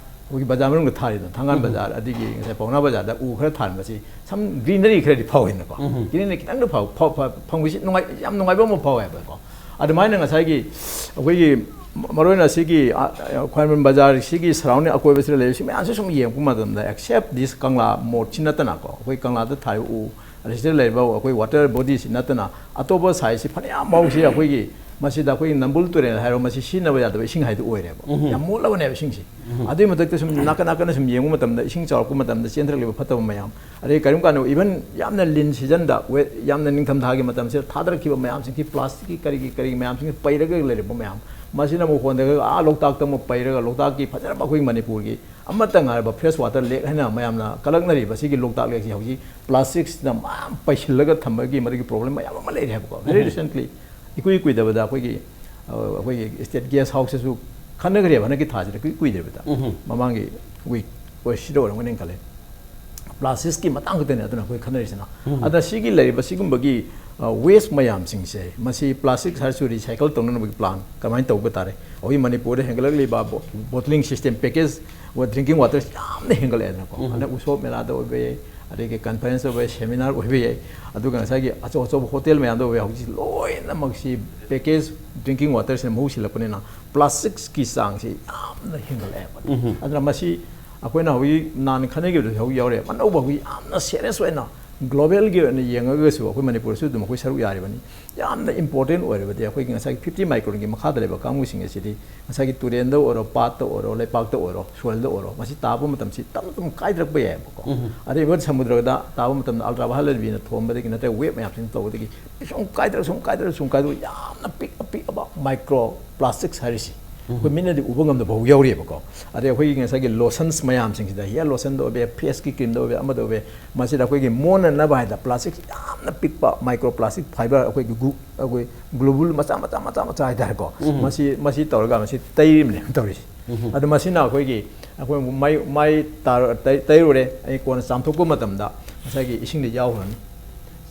ꯑꯩꯈꯣꯏꯒꯤ ꯕꯖꯥꯔ ꯃꯅꯨꯡꯗ ꯊꯥꯔꯤꯗꯣ, ꯊꯥꯡꯒꯥꯜ ꯕꯖꯥꯔ, ꯑꯗꯒꯤ ꯉꯁꯥꯏ ꯄꯥꯎꯅꯥ ꯕꯖꯥꯔꯗ ꯎ ꯈꯔ ꯊꯥꯟꯕꯁꯤ, some greenery ꯈꯔꯗꯤ ꯐꯥꯎꯋꯤꯅꯀꯣ꯫ Greenery ꯈꯤꯇꯪꯗ ꯐꯥꯎ-, ꯐꯥꯎ-, ꯐꯥꯎ-, ꯐꯪꯕꯁꯤ ꯅꯨꯡꯉꯥꯏ-, ꯌꯥꯝ ꯅꯨꯡꯉꯥꯏꯕ ꯑꯃ ꯐꯥꯎꯋꯦꯕꯀꯣ꯫ ꯑꯗꯨꯃꯥꯏꯅ ꯉꯁꯥꯏꯒꯤ ꯑꯩꯈꯣꯏꯒꯤ ꯃ-, ꯃꯔꯨꯑꯣꯏꯅ ꯁꯤꯒꯤ, ꯑ, ꯑ, ꯈ꯭ꯋꯥꯏꯔꯝꯕꯟ ꯕꯖꯥꯔ ꯁꯤꯒꯤ surrounding ꯑꯀꯣꯏꯕꯁꯤꯗ ꯂꯩꯔꯤꯕ ꯁꯤ ꯃꯌꯥꯝꯁꯤ ꯁꯨꯝ ꯌꯦꯡꯉꯛꯄ ꯃꯇꯝꯗ, except this ꯀꯪꯂꯥ ꯃꯣꯠꯁꯤ ꯅꯠꯇꯅꯀꯣ, ꯑꯩꯈꯣꯏ ꯀꯪꯂꯥꯗ ꯊꯥꯔꯤꯕ ꯎ, ꯑꯗ ꯁꯤꯗ ꯂꯩꯔꯤꯕ ꯑꯩꯈꯣꯏ water bodyꯁꯤ ꯅꯠꯇꯅ ꯑꯇꯣꯞꯄ sideꯁꯤ ꯐꯅꯌꯥꯝ ꯃꯑꯣꯡꯁꯤ ꯑꯩꯈꯣꯏꯒꯤ ꯃꯁꯤꯗ ꯑꯩꯈꯣꯏꯒꯤ ꯅꯝꯕꯨꯜ ꯇꯨꯔꯦꯜ ꯍꯥꯏꯔꯣ, ꯃꯁꯤ ꯁꯤꯖꯤꯟꯅꯕ ꯌꯥꯗꯕ ꯏꯁꯤꯡ ꯍꯥꯏꯗꯨ ꯑꯣꯏꯔꯦꯕ꯫ ꯌꯥꯝ ꯃꯣꯠꯂꯕꯅꯦꯕ ꯏꯁꯤꯡꯁꯤ꯫ ꯑꯗꯨꯒꯤ ꯃꯊꯛꯇ ꯁꯨꯝ ꯅꯥꯀꯟ ꯅꯥꯀꯟꯗ ꯁꯨꯝ ꯌꯦꯡꯕ ꯃꯇꯝꯗ, ꯏꯁꯤꯡ ꯆꯥꯎꯔꯛꯄ ꯃꯇꯝꯗ ꯆꯦꯟꯊꯔꯛꯂꯤꯕ ꯐꯠꯇꯕ ꯃꯌꯥꯝ, ꯑꯗꯩ ꯀꯔꯤꯒꯨꯝꯕ ꯀꯥꯟꯗ even ꯌꯥꯝꯅ ꯂꯤꯟ seasonꯗ, ꯋꯦ-, ꯌꯥꯝꯅ ꯅꯤꯡꯊꯝꯊꯥꯒꯤ ꯃꯇꯝꯁꯤꯗ ꯊꯥꯗꯔꯛꯈꯤꯕ ꯃꯌꯥꯝꯁꯤꯡꯁꯤ, plasticꯀꯤ ꯀꯔꯤꯒꯤ ꯀꯔꯤꯒꯤ ꯃꯌꯥꯝꯁꯤꯡꯁꯤ ꯄꯩꯔꯒ ꯂꯩꯔꯛꯄ ꯃꯌꯥꯝ, ꯃꯁꯤꯅ ꯑꯃꯨꯛ ꯍꯣꯟꯊꯔꯒ ꯑꯥ ꯂꯣꯛꯇꯥꯛꯇ ꯑꯃꯨꯛ ꯄꯩꯔꯒ, ꯂꯣꯛꯇꯥꯛꯀꯤ ꯐꯖꯔꯕ ꯑꯩꯈꯣꯏ ꯃꯅꯤꯄꯨꯔꯒꯤ ꯑꯃꯠꯇ ꯉꯥꯏꯔꯕ fresh water lake ꯍꯥꯏꯅ ꯃꯌꯥꯝꯅ ꯀꯂꯛꯅꯔꯤꯕ ꯁꯤꯒꯤ ꯂꯣꯛꯇꯥꯛ lakeꯁꯤ ꯍꯧꯖꯤꯛ plasticꯁꯤꯅ ꯃꯌꯥꯝ ꯄꯩꯁꯤꯜꯂꯒ ꯊꯝꯕꯒꯤ ꯃꯗꯨꯒꯤ problem ꯃꯌꯥꯝ ꯑꯃ ꯂꯩꯔꯦ ꯍꯥꯏꯕꯀꯣ꯫ Very recently, ꯏꯀꯨꯏ ꯀꯨꯏꯗꯕꯗ ꯑꯩꯈꯣꯏꯒꯤ, ꯑ, ꯑꯩꯈꯣꯏꯒꯤ state guest houseꯇꯁꯨ ꯈꯟꯅꯈ꯭ꯔꯦꯕ ꯍꯟꯗꯛꯀꯤ ꯊꯥꯁꯤꯗ, ꯏꯀꯨꯏ ꯀꯨꯏꯗ꯭ꯔꯤꯕꯗ꯫ ꯃꯃꯥꯡꯒꯤ week ꯑꯣꯏ, ꯁꯤꯗ ꯑꯣꯏꯔꯝꯒꯅꯤ ꯈꯜꯂꯦ꯫ Plasticsꯀꯤ ꯃꯇꯥꯡ ꯈꯛꯇꯅꯦ ꯑꯗꯨꯅ ꯑꯩꯈꯣꯏ ꯈꯟꯅꯔꯤꯁꯤꯅ꯫ ꯑꯗ ꯁꯤꯒꯤ ꯂꯩꯔꯤꯕ ꯁꯤꯒꯨꯝꯕꯒꯤ, ꯑ, waste ꯃꯌꯥꯝꯁꯤꯡꯁꯦ, ꯃꯁꯤ plastic ꯍꯥꯏꯔꯁꯨ recycle ꯇꯧꯅꯅꯕꯒꯤ plan ꯀꯃꯥꯏꯅ ꯇꯧꯕ ꯇꯥꯔꯦ? ꯑꯩꯈꯣꯏ ꯃꯅꯤꯄꯨꯔꯗ ꯍꯦꯟꯒꯠꯂꯛꯂꯤꯕ bo-, bottling system, package drinking water ꯌꯥꯝꯅ ꯍꯦꯟꯒꯠꯂꯛꯑꯦꯅꯀꯣ꯫ ꯎꯝ꯫ ꯍꯟꯗꯛ ꯎꯁꯣꯞ ꯃꯦꯂꯥꯗ ꯑꯣꯏꯕ ꯌꯥꯏ, ꯑꯗꯒꯤ ꯀꯟꯐꯔꯦꯟꯁ ꯑꯣꯏꯕ ꯌꯥꯏ, ꯁꯦꯃꯤꯅꯥꯔ ꯑꯣꯏꯕ ꯌꯥꯏ, ꯑꯗꯨꯒ ꯉꯁꯥꯏꯒꯤ ꯑꯆꯧ ꯑꯆꯧꯕ ꯍꯣꯇꯦꯜ ꯃꯌꯥꯝꯗ ꯑꯣꯏꯕ ꯌꯥꯏ, ꯍꯧꯖꯤꯛ ꯂꯣꯏꯅꯃꯛꯁꯤ ꯄꯦꯀꯦꯖ ꯗ꯭ꯔꯤꯡꯀꯤꯡ ꯋꯥꯇꯔꯁꯤꯅ ꯃꯍꯨꯠ ꯁꯤꯜꯂꯛꯄꯅꯤꯅ ꯄ꯭ꯂꯥꯁꯇꯤꯛꯁꯀꯤ ꯆꯥꯡꯁꯤ ꯌꯥꯝꯅ ꯍꯦꯟꯒꯠꯂꯛꯑꯦꯕ꯫ ꯎꯝ꯫ ꯑꯗꯨꯅ ꯃꯁꯤ ꯑꯩꯈꯣꯏꯅ ꯍꯧꯖꯤꯛ ꯅꯍꯥꯟ ꯈꯟꯅꯈꯤꯕꯗꯁꯨ ꯍꯧꯖꯤꯛ ꯌꯥꯎꯔꯦ, ꯑꯅꯧꯕ ꯍꯧꯖꯤꯛ ꯌꯥꯝꯅ ꯁꯦꯔꯤꯌꯁ ꯑꯣꯏꯅ ꯒ꯭ꯂꯣꯕꯦꯜꯒꯤ ꯑꯣꯏꯅ ꯌꯦꯡꯉꯒꯁꯨ ꯑꯩꯈꯣꯏ ꯃꯅꯤꯄꯨꯔꯁꯨ ꯑꯗꯨꯝ ꯑꯩꯈꯣꯏ ꯁꯔꯨꯛ ꯌꯥꯔꯤꯕꯅꯤ꯫ ꯌꯥꯝꯅ ꯏꯝꯄꯣꯔꯇꯦꯟ ꯑꯣꯏꯔꯕꯗꯤ ꯑꯩꯈꯣꯏꯒꯤ ꯉꯁꯥꯏꯒꯤ ꯐꯤꯐꯇꯤ ꯃꯥꯏꯀ꯭ꯔꯣꯟꯒꯤ ꯃꯈꯥꯗ ꯂꯩꯕ ꯀꯥꯡꯕꯨꯁꯤꯡ ꯑꯁꯤꯗꯤ ꯉꯁꯥꯏꯒꯤ ꯇꯨꯔꯦꯟꯗ ꯑꯣꯏꯔꯣ, ꯄꯥꯠꯇ ꯑꯣꯏꯔꯣ, ꯂꯩꯄꯥꯛꯇ ꯑꯣꯏꯔꯣ, ꯁꯣꯏꯜꯗ ꯑꯣꯏꯔꯣ, ꯃꯁꯤ ꯇꯥꯕ ꯃꯇꯝꯁꯤ ꯇꯞꯅ ꯇꯞꯅ ꯀꯥꯏꯗꯔꯛꯄ ꯌꯥꯏꯑꯕꯀꯣ꯫ ꯎꯝ꯫ ꯑꯗꯩ even ꯁꯃꯨꯗ꯭ꯔꯗ ꯇꯥꯕ ꯃꯇꯝꯗ ultraviolet rayꯅ ꯊꯣꯝꯕꯗꯒꯤ ꯅꯠꯇ꯭ꯔꯒ ꯋꯦꯕ ꯃꯌꯥꯝꯁꯤꯅ ꯇꯧꯕꯗꯒꯤ ꯁꯨꯝ ꯀꯥꯏꯗꯔꯛ, ꯁꯨꯝ ꯀꯥꯏꯗꯔꯛ, ꯁꯨꯝ ꯀꯥꯏꯗꯔꯛ, ꯌꯥꯝꯅ ꯄꯤꯛ ꯑꯄꯤꯛꯑꯕ ꯃꯥꯏꯀ꯭ꯔꯣ ꯄ꯭ꯂꯥꯁꯇꯤꯛꯁ ꯍꯥꯏꯔꯤꯁꯤ ꯑꯩꯈꯣꯏ ꯃꯤꯠꯅꯗꯤ ꯎꯕ ꯉꯝꯗꯕ ꯐꯥꯎ ꯌꯥꯎꯔꯤꯑꯕꯀꯣ꯫ ꯑꯗꯩ ꯑꯩꯈꯣꯏꯒꯤ ꯉꯁꯥꯏꯒꯤ ꯂꯣꯁꯟꯁ ꯃꯌꯥꯝꯁꯤꯡꯁꯤꯗ, ꯍꯤꯌꯔ ꯂꯣꯁꯟꯗ ꯑꯣꯏꯕ ꯌꯥꯏ, ꯐꯦꯁꯀꯤ ꯀ꯭ꯔꯤꯝꯗ ꯑꯣꯏꯕ ꯌꯥꯏ, ꯑꯃꯗ ꯑꯣꯏꯕ ꯌꯥꯏ, ꯃꯁꯤꯗ ꯑꯩꯈꯣꯏꯒꯤ ꯃꯣꯟꯅꯅꯕ ꯍꯥꯏꯗ ꯄ꯭ꯂꯥꯁꯇꯤꯛ ꯌꯥꯝꯅ ꯄꯤꯛꯄ ꯃꯥꯏꯀ꯭ꯔꯣ ꯄ꯭ꯂꯥꯁꯇꯤꯛ ꯐꯥꯏꯕꯔ, ꯑꯩꯈꯣꯏꯒꯤ ꯒꯨ-, ꯑꯩꯈꯣꯏ ꯒ꯭ꯂꯣꯕꯨꯜ ꯃꯆꯥ ꯃꯆꯥ ꯃꯆꯥ ꯃꯆꯥ ꯍꯥꯏꯇꯥꯔꯦꯀꯣ꯫ ꯎꯝ꯫ ꯃꯁꯤ, ꯃꯁꯤ ꯇꯧꯔꯒ ꯃꯁꯤ ꯇꯩꯔꯤꯕꯅꯦ ꯇꯧꯔꯤꯁꯦ꯫ ꯎꯝ꯫ ꯑꯗꯣ ꯃꯁꯤꯅ ꯑꯩꯈꯣꯏꯒꯤ, ꯑꯩꯈꯣꯏ ꯃꯥꯏ, ꯃꯥꯏ ꯇꯥꯔ-, ꯇꯩ-, ꯇꯩꯔꯨꯔꯦ, ꯑꯩ ꯀꯣꯟꯅ ꯆꯥꯝꯊꯣꯛꯄ ꯃꯇꯝꯗ ꯉꯁꯥꯏꯒꯤ ꯏꯁꯤꯡꯗ ꯌꯥꯎꯈ꯭ꯔꯅꯤ꯫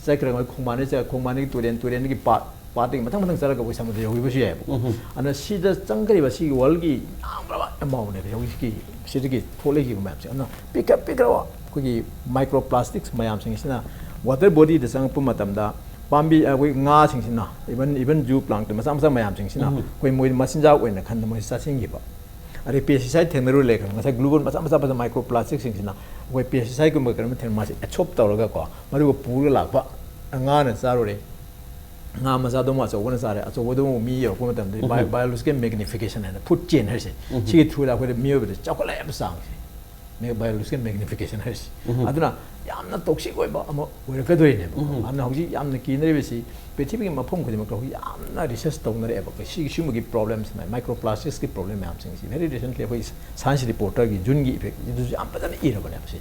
ꯆꯠꯈ꯭ꯔꯒ ꯈꯣꯡꯕꯥꯟꯗꯒꯤ ꯆꯠ-, ꯈꯣꯡꯕꯥꯟꯗꯒꯤ ꯇꯨꯔꯦꯟ, ꯇꯨꯔꯦꯟꯗꯒꯤ ꯄꯥꯠ, ꯄꯥꯠꯇꯒꯤ ꯃꯊꯪ ꯃꯊꯪ ꯆꯠꯂꯒ ꯑꯩꯈꯣꯏ ꯁꯃꯨꯗ꯭ꯔ ꯌꯧꯈꯤꯕꯁꯨ ꯌꯥꯏꯑꯕꯀꯣ꯫ ꯎꯝ꯫ ꯑꯗꯨꯅ ꯁꯤꯗ ꯆꯪꯈ꯭ꯔꯤꯕ ꯁꯤꯒꯤ ꯋꯥꯔꯜꯒꯤ ꯌꯥꯝꯈ꯭ꯔꯕ ꯑꯃꯥꯎꯟꯅꯦꯕ ꯍꯧꯖꯤꯛꯀꯤ ꯁꯤꯗꯒꯤ ꯊꯣꯛꯂꯛꯈꯤꯕ ꯃꯌꯥꯝꯁꯦ꯫ ꯑꯗꯨꯅ ꯄꯤꯛꯈ꯭ꯔ ꯄꯤꯛꯈ꯭ꯔꯕ ꯑꯩꯈꯣꯏꯒꯤ ꯃꯥꯏꯀ꯭ꯔꯣ ꯄ꯭ꯂꯥꯁꯇꯤꯛꯁ ꯃꯌꯥꯝꯁꯤꯡꯁꯤꯅ ꯋꯥꯇꯔ ꯕꯣꯗꯤꯗ ꯆꯪꯉꯛꯄ ꯃꯇꯝꯗ ꯄꯥꯝꯕꯤ, ꯑꯩꯈꯣꯏ ꯉꯥꯁꯤꯡꯁꯤꯅ, ꯏꯚꯟ ꯏꯚꯟ ꯖꯨ ꯄ꯭ꯂꯥꯡꯇꯟ ꯃꯆꯥ ꯃꯆꯥ ꯃꯌꯥꯝꯁꯤꯡꯁꯤꯅ ꯑꯩꯈꯣꯏ ꯃꯣꯏ ꯃꯆꯤꯟꯖꯥꯛ ꯑꯣꯏꯅ ꯈꯟꯗ ꯃꯣꯏ ꯆꯥꯁꯤꯟꯈꯤꯕ꯫ ꯑꯗꯩ ꯄꯦꯁꯇꯤꯁꯥꯏꯠ ꯊꯦꯡꯅꯔꯨ ꯂꯩꯈ꯭ꯔꯦ꯫ ꯉꯁꯥꯏ ꯒ꯭ꯂꯨꯀꯣꯟ ꯃꯆꯥ ꯃꯆꯥ ꯃꯆꯥ ꯃꯥꯏꯀ꯭ꯔꯣ ꯄ꯭ꯂꯥꯁꯇꯤꯛꯁꯤꯡꯁꯤꯅ ꯑꯩꯈꯣꯏ ꯄꯦꯁꯇꯤꯁꯥꯏꯠꯀꯨꯝꯕ ꯀꯩꯅꯣꯝꯃ ꯊꯦꯡꯅ ꯃꯥꯁꯦ ꯑꯦꯕꯁꯣꯔꯕ ꯇꯧꯔꯒꯀꯣ, ꯃꯗꯨꯒ ꯄꯨꯔꯒ ꯂꯥꯛꯄ꯫ ꯉꯥꯅ ꯆꯥꯔꯨꯔꯦ, ꯉꯥ ꯃꯆꯥꯗꯣ ꯑꯃꯨꯛ ꯑꯆꯧꯕꯅ ꯆꯥꯔꯦ, ꯑꯆꯧꯕꯗꯣ ꯑꯃꯨꯛ ꯃꯤ ꯌꯧꯔꯛꯄ ꯃꯇꯝꯗ ꯕꯥꯏꯑꯣꯂꯣꯖꯤꯀꯦꯜ ꯃꯦꯒꯅꯤꯐꯤꯀꯦꯁꯟ ꯍꯥꯏꯅ ꯐꯨꯗ ꯆꯦꯟ ꯍꯥꯏꯁꯦ, ꯁꯤꯒꯤ ꯊ꯭ꯔꯨꯗ ꯑꯩꯈꯣꯏꯗ ꯃꯤꯑꯣꯏꯕꯗ ꯆꯥꯎꯈꯠꯂꯛꯑꯦꯕ ꯆꯥꯡꯁꯦ꯫ ꯕꯥꯏꯑꯣꯂꯣꯖꯤꯀꯦꯜ ꯃꯦꯒꯅꯤꯐꯤꯀꯦꯁꯟ ꯍꯥꯏꯔꯤꯁꯦ꯫ ꯑꯗꯨꯅ ꯌꯥꯝꯅ ꯇꯣꯛꯁꯤꯛ ꯑꯣꯏꯕ ꯑꯃ ꯑꯣꯏꯔꯛꯀꯗꯣꯏꯅꯦꯕ꯫ ꯑꯗꯨꯅ ꯍꯧꯖꯤꯛ ꯌꯥꯝꯅ ꯀꯤꯅꯔꯤꯕꯁꯤ ꯄ꯭ꯔꯤꯊꯤꯕꯤꯒꯤ ꯃꯐꯝ ꯈꯨꯗꯤꯡꯃꯛꯇ ꯍꯧꯖꯤꯛ ꯌꯥꯝꯅ ꯔꯤꯁꯔꯁ ꯇꯧꯅꯔꯛꯑꯦꯕ꯫ ꯑꯩꯈꯣꯏ ꯁꯤꯒꯤ ꯁꯤꯒꯨꯝꯕꯒꯤ ꯄ꯭ꯔꯣꯕ꯭ꯂꯦꯝꯁ, ꯃꯥꯏꯀ꯭ꯔꯣ ꯄ꯭ꯂꯥꯁꯇꯤꯛꯁꯀꯤ ꯄ꯭ꯔꯣꯕ꯭ꯂꯦꯝ ꯃꯌꯥꯝꯁꯤꯡꯁꯤ ꯚꯦꯔꯤ ꯔꯤꯁꯦꯟꯠꯂꯤ ꯑꯩꯈꯣꯏ ꯁꯥꯏꯟꯁ ꯔꯤꯄꯣꯔꯇꯔꯒꯤ ꯖꯨꯟꯒꯤ ꯏꯐꯦꯛ ꯑꯗꯨꯁꯨ ꯌꯥꯝ ꯐꯖꯅ ꯏꯔꯕꯅꯦꯕ꯫ ꯁꯤ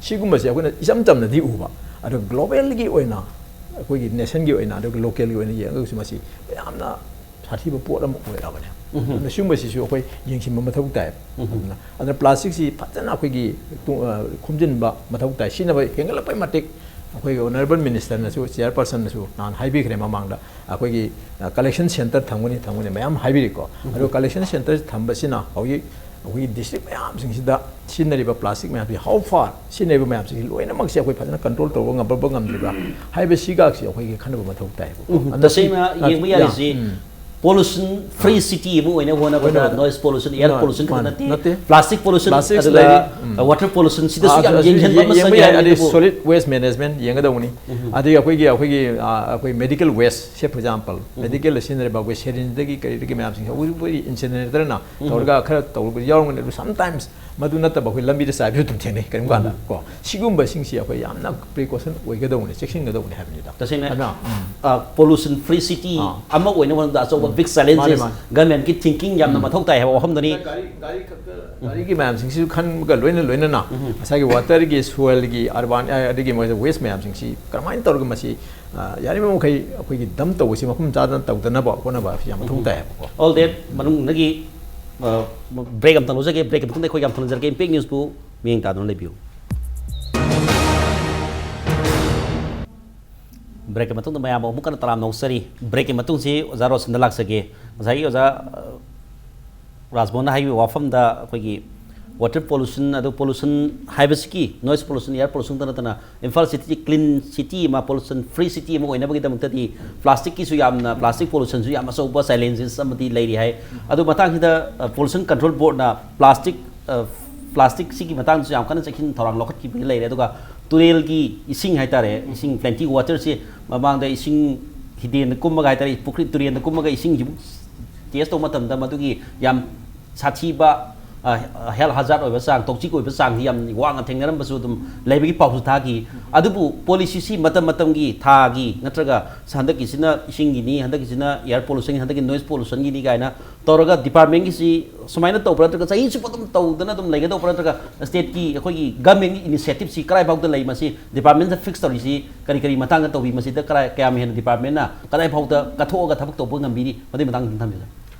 ꯁꯤꯒꯨꯝꯕꯁꯦ ꯑꯩꯈꯣꯏꯅ ꯏꯆꯝ ꯆꯝꯅꯗꯤ ꯎꯕ, ꯑꯗꯣ ꯒ꯭ꯂꯣꯕꯦꯜꯒꯤ ꯑꯣꯏꯅ, ꯑꯩꯈꯣꯏꯒꯤ ꯅꯦꯁꯟꯒꯤ ꯑꯣꯏꯅ, ꯑꯗꯨꯒ ꯂꯣꯀꯦꯜꯒꯤ ꯑꯣꯏꯅ ꯌꯦꯡꯉꯒꯁꯨ ꯃꯁꯤ ꯌꯥꯝꯅ ꯁꯥꯊꯤꯕ ꯄꯣꯠ ꯑꯃ ꯑꯣꯏꯔꯕꯅꯦ꯫ ꯑꯗꯨꯅ ꯁꯤꯒꯨꯝꯕꯁꯤꯁꯨ ꯑꯩꯈꯣꯏ ꯌꯦꯡꯁꯤꯟꯕ ꯃꯊꯧ ꯇꯥꯏ꯫ ꯑꯗꯨꯅ, ꯑꯗꯨꯅ ꯄ꯭ꯂꯥꯁꯇꯤꯛꯁꯤ ꯐꯖꯅ ꯑꯩꯈꯣꯏꯒꯤ ꯇꯨ-, ꯑ, ꯈꯣꯝꯖꯤꯟꯕ ꯃꯊꯧ ꯇꯥꯏ꯫ ꯁꯤꯖꯤꯟꯅꯕ ꯍꯦꯟꯒꯠꯂꯛꯄꯩ ꯃꯇꯤꯛ ꯑꯩꯈꯣꯏꯒꯤ ꯑꯣꯅꯔꯦꯕꯜ ꯃꯤꯅꯤꯁꯇꯔꯅꯁꯨ, ꯆꯤꯌꯔꯄꯔꯁꯟꯅꯁꯨ ꯅꯍꯥꯟ ꯍꯥꯏꯕꯤꯈ꯭ꯔꯦ ꯃꯃꯥꯡꯗ, ꯑꯩꯈꯣꯏꯒꯤ, ꯑ, ꯀꯂꯦꯛꯁꯟ ꯁꯦꯟꯇꯔ ꯊꯝꯒꯅꯤ, ꯊꯝꯒꯅꯤ ꯃꯌꯥꯝ ꯍꯥꯏꯕꯤꯔꯤꯀꯣ꯫ ꯑꯗꯣ ꯀꯂꯦꯛꯁꯟ ꯁꯦꯟꯇꯔ ꯊꯝꯕꯁꯤꯅ ꯍꯧꯖꯤꯛ ꯑꯩꯈꯣꯏꯒꯤ ꯗꯤꯁꯇ꯭ꯔꯤꯛ ꯃꯌꯥꯝꯁꯤꯡꯁꯤꯗ ꯁꯤꯖꯤꯟꯅꯔꯤꯕ ꯄ꯭ꯂꯥꯁꯇꯤꯛ ꯃꯌꯥꯝꯁꯤ, how far ꯁꯤꯖꯤꯟꯅꯔꯤꯕ ꯃꯌꯥꯝꯁꯤꯡꯁꯤ ꯂꯣꯏꯅꯃꯛꯁꯦ ꯑꯩꯈꯣꯏ ꯐꯖꯅ ꯀꯟꯇ꯭ꯔꯣꯜ ꯇꯧꯕ ꯉꯝꯕ ꯉꯝꯗ꯭ꯔꯤꯕ꯭ꯔꯥ ꯍꯥꯏꯕꯁꯤꯒꯥꯁꯤ ꯑꯩꯈꯣꯏꯒꯤ ꯈꯟꯅꯕ ꯃꯊꯧ ꯇꯥꯏꯕꯀꯣ꯫ ꯎꯝ, ꯑꯗꯨꯅ ꯁꯤ, ꯇꯁꯦꯡꯅ ꯑ, ꯌꯦꯡꯕ ꯌꯥ, ꯌꯥꯔꯤꯁꯤ, ꯎꯝ꯫ Pollution free city ꯑꯃ ꯑꯣꯏꯅꯕ ꯍꯣꯠꯅꯕꯗ, ꯍꯣꯠꯅꯕꯗ꯫ Noise pollution, air ꯃꯥ-, pollution ꯈꯛꯇ ꯃꯥꯅꯤ꯫ ꯅꯠꯇꯦ, ꯅꯠꯇꯦ꯫ Plastic pollution, plastic ꯑꯗꯨꯒ, ꯂꯩꯔꯤ꯫ ꯎꯝ꯫ ꯑ, water pollution, ꯁꯤꯗꯁꯨ ꯑꯥ, ꯌꯥꯝ ꯑꯗꯨ ꯌꯦꯡꯁꯤꯟꯕ ꯌꯦꯡ-, ꯑꯃ ꯌꯦꯡꯕ ꯆꯪꯉꯦ ꯌꯥꯏ꯫ ꯑꯗꯩ ꯍꯥꯏꯕꯅꯤꯀꯣ꯫ Solid waste management ꯌꯦꯡꯒꯗꯧꯕꯅꯤ꯫ ꯎꯝ꯫ ꯑꯗꯒꯤ ꯑꯩꯈꯣꯏꯒꯤ, ꯑꯩꯈꯣꯏꯒꯤ, ꯑꯥ, ꯑꯩꯈꯣꯏ medical waste, say for example, ꯎꯝ꯫ Medicalꯗ ꯁꯤꯖꯤꯟꯅꯔꯤꯕ ꯑꯩꯈꯣꯏ syringeꯗꯒꯤ ꯀꯔꯤꯗꯒꯤ ꯃꯌꯥꯝꯁꯤꯡꯁꯦ ꯍꯧꯖꯤꯛ ꯑꯩꯈꯣꯏ incineratorꯅ ꯎꯝ꯫ ꯇꯧꯔꯒ ꯈꯔ ꯇꯧꯕ ꯌꯥꯎꯔꯝꯒꯅꯤ꯫ ꯑꯗꯨ sometimes ꯃꯗꯨ ꯅꯠꯇꯕ ꯑꯩꯈꯣꯏ ꯂꯝꯕꯤꯗ ꯆꯥꯏꯕꯁꯨ ꯑꯗꯨꯝ ꯊꯦꯡꯅꯩ ꯀꯔꯤꯒꯨꯝꯕ ꯀꯥꯟꯗ ꯎꯝ꯫ ꯀꯣ꯫ ꯁꯤꯒꯨꯝꯕꯁꯤꯡꯁꯤ ꯑꯩꯈꯣꯏ ꯌꯥꯝꯅ precaution ꯑꯣꯏꯒꯗꯧꯕꯅꯤ, ꯆꯦꯛꯁꯤꯟꯒꯗꯧꯕꯅꯤ ꯍꯥꯏꯕꯅꯤꯗ꯫ ꯇꯁꯦꯡꯅ, ꯑꯗꯨꯅ, ꯎꯝ꯫ ꯑ, pollution free city ꯑꯥ꯫ ꯑꯃ ꯑꯣꯏꯅꯕ ꯍꯣꯠꯅꯕꯗ ꯑꯆꯧꯕ ꯎꯝ꯫ big challenges, ꯃꯥꯅꯦ, ꯃꯥꯅꯦ꯫ Governmentꯀꯤ thinking ꯌꯥꯝꯅ ꯎꯝ꯫ ꯃꯊꯧ ꯇꯥꯏ ꯍꯥꯏꯕ ꯋꯥꯐꯝꯗꯨꯅꯤ꯫ ꯒꯥꯔꯤ, ꯒꯥꯔꯤ ꯈꯛꯇ, ꯎꯝ꯫ ꯒꯥꯔꯤꯒꯤ ꯃꯌꯥꯝꯁꯤꯡꯁꯤꯁꯨ ꯈꯟꯕꯒ ꯂꯣꯏꯅ ꯂꯣꯏꯅꯅ ꯎꯝ꯫ ꯉꯁꯥꯏꯒꯤ waterꯒꯤ, soilꯒꯤ, urban, ꯑ, ꯑꯗꯒꯤ ꯃꯣꯏꯗ waste ꯃꯌꯥꯝꯁꯤꯡꯁꯤ ꯀꯔꯝꯍꯥꯏꯅ ꯇꯧꯔꯒ ꯃꯁꯤ, ꯑ, ꯌꯥꯔꯤꯕ ꯃꯈꯩ ꯑꯩꯈꯣꯏꯒꯤ dump ꯇꯧꯕꯁꯤ ꯃꯐꯝ ꯆꯥꯗꯅ ꯇꯧꯗꯅꯕ ꯍꯣꯠꯅꯕ ꯑꯁꯤ ꯌꯥꯝ ꯃꯊꯧ ꯎꯝ꯫ ꯇꯥꯏꯌꯦꯕꯀꯣ꯫ All that ꯃꯅꯨꯡꯗꯒꯤ, ꯑ, break ꯑꯝꯇꯪ ꯂꯧꯖꯒꯦ꯫ Break ꯃꯇꯨꯡꯗ ꯑꯩꯈꯣꯏ ꯌꯥꯝ ꯊꯝꯖꯔꯒꯦ꯫ Impact Newsꯕꯨ ꯃꯤꯠꯌꯦꯡ ꯇꯥꯗꯨꯅ ꯂꯩꯕꯤꯌꯨ꯫ Breakꯀꯤ ꯃꯇꯨꯡꯗ ꯃꯌꯥꯝꯕꯨ ꯑꯃꯨꯛ ꯀꯟꯅ ꯇꯔꯥꯝꯅ ꯑꯣꯛꯆꯔꯤ꯫ Breakꯀꯤ ꯃꯇꯨꯡꯁꯤ ꯑꯣꯖꯥ ꯔꯣꯁꯟꯗ ꯂꯥꯛꯆꯒꯦ꯫ ꯉꯁꯥꯏꯒꯤ ꯑꯣꯖꯥ, ꯑ, ꯔꯥꯖꯃꯣꯍꯟꯅ ꯍꯥꯏꯈꯤꯕ ꯋꯥꯐꯝꯗ ꯑꯩꯈꯣꯏꯒꯤ water pollution, ꯑꯗꯨ pollution ꯍꯥꯏꯕꯁꯤꯒꯤ noise pollution, air pollution ꯇ ꯅꯠꯇꯅ ꯏꯝꯐꯥꯜ city clean city ꯑꯃ, pollution free city ꯑꯃ ꯑꯣꯏꯅꯕꯒꯤꯗꯃꯛꯇꯗꯤ plastic ꯀꯤꯁꯨ ꯌꯥꯝꯅ, plastic pollution ꯁꯨ ꯌꯥꯝ ꯑꯆꯧꯕ challenges ꯑꯃꯗꯤ ꯂꯩꯔꯤ ꯍꯥꯏ꯫ ꯑꯗꯨ ꯃꯇꯥꯡꯁꯤꯗ pollution control board ꯅ plastic plastic ꯁꯤꯒꯤ ꯃꯇꯥꯡꯗꯁꯨ ꯌꯥꯝ ꯀꯟꯅ ꯆꯦꯛꯁꯤꯟ ꯊꯧꯔꯥꯡ ꯂꯧꯈꯠꯈꯤꯕꯒꯤ ꯂꯩꯔꯦ꯫ ꯑꯗꯨꯒ ꯇꯨꯔꯦꯜꯒꯤ ꯏꯁꯤꯡ ꯍꯥꯏꯇꯥꯔꯦ, ꯏꯁꯤꯡ plenty water ꯁꯤ ꯃꯃꯥꯡꯗ ꯏꯁꯤꯡ ꯍꯤꯗꯦꯟꯗ ꯀꯨꯝꯃꯒ ꯍꯥꯏꯇꯥꯔꯦ, ꯄꯨꯈ꯭ꯔꯤ ꯇꯨꯔꯦꯟꯗ ꯀꯨꯝꯃꯒ ꯏꯁꯤꯡꯁꯤꯕꯨ test ꯇꯧꯕ ꯃꯇꯝꯗ ꯃꯗꯨꯒꯤ ꯌꯥꯝ ꯁꯥꯊꯤꯕ health hazard ꯑꯣꯏꯕ ꯆꯥꯡ, toxic ꯑꯣꯏꯕ ꯆꯥꯡꯁꯤ ꯌꯥꯝ ꯋꯥꯡꯅ ꯊꯦꯡꯅꯔꯝꯕꯁꯨ ꯑꯗꯨꯝ ꯂꯩꯕꯒꯤ ꯄꯥꯎꯁꯨ ꯊꯥꯈꯤ꯫ ꯑꯗꯨꯕꯨ policy ꯁꯤ ꯃꯇꯝ ꯃꯇꯝꯒꯤ ꯊꯥꯒꯤ ꯅꯠꯇ꯭ꯔꯒ ꯍꯟꯗꯛꯀꯤꯁꯤꯅ ꯏꯁꯤꯡꯒꯤꯅꯤ, ꯍꯟꯗꯛꯀꯤꯁꯤꯅ air pollution, ꯍꯟꯗꯛꯀꯤ noise pollution ꯒꯤꯅꯤ ꯀꯥꯏꯅ ꯇꯧꯔꯒ department ꯒꯤꯁꯤ ꯁꯨꯃꯥꯏꯅ ꯇꯧꯕ꯭ꯔꯥ, ꯅꯠꯇ꯭ꯔꯒ ꯆꯍꯤ ꯆꯨꯞꯄ ꯑꯗꯨꯝ ꯇꯧꯗꯅ ꯑꯗꯨꯝ ꯂꯩꯒꯗꯧꯕ꯭ꯔꯥ, ꯅꯠꯇ꯭ꯔꯒ state ꯀꯤ ꯑꯩꯈꯣꯏꯒꯤ government ꯒꯤ initiative ꯁꯤ ꯀꯗꯥꯏ ꯐꯥꯎꯗ ꯂꯩ? ꯃꯁꯤ department ꯅ fix ꯇꯧꯔꯤꯁꯤ ꯀꯔꯤ ꯀꯔꯤ ꯃꯇꯥꯡꯗ ꯇꯧꯕꯤ? ꯃꯁꯤꯗ ꯀꯔꯥꯏ, ꯀꯌꯥꯝ ꯍꯦꯟꯅ department ꯅ ꯀꯗꯥꯏ ꯐꯥꯎꯗ ꯀꯠꯊꯣꯛꯑꯒ ꯊꯕꯛ ꯇꯧꯕ ꯉꯝꯕꯤꯔꯤ? ꯃꯗꯨꯒꯤ ꯃꯇꯥꯡꯗ ꯈꯤꯇꯪ ꯊꯝꯕꯤꯌꯨ꯫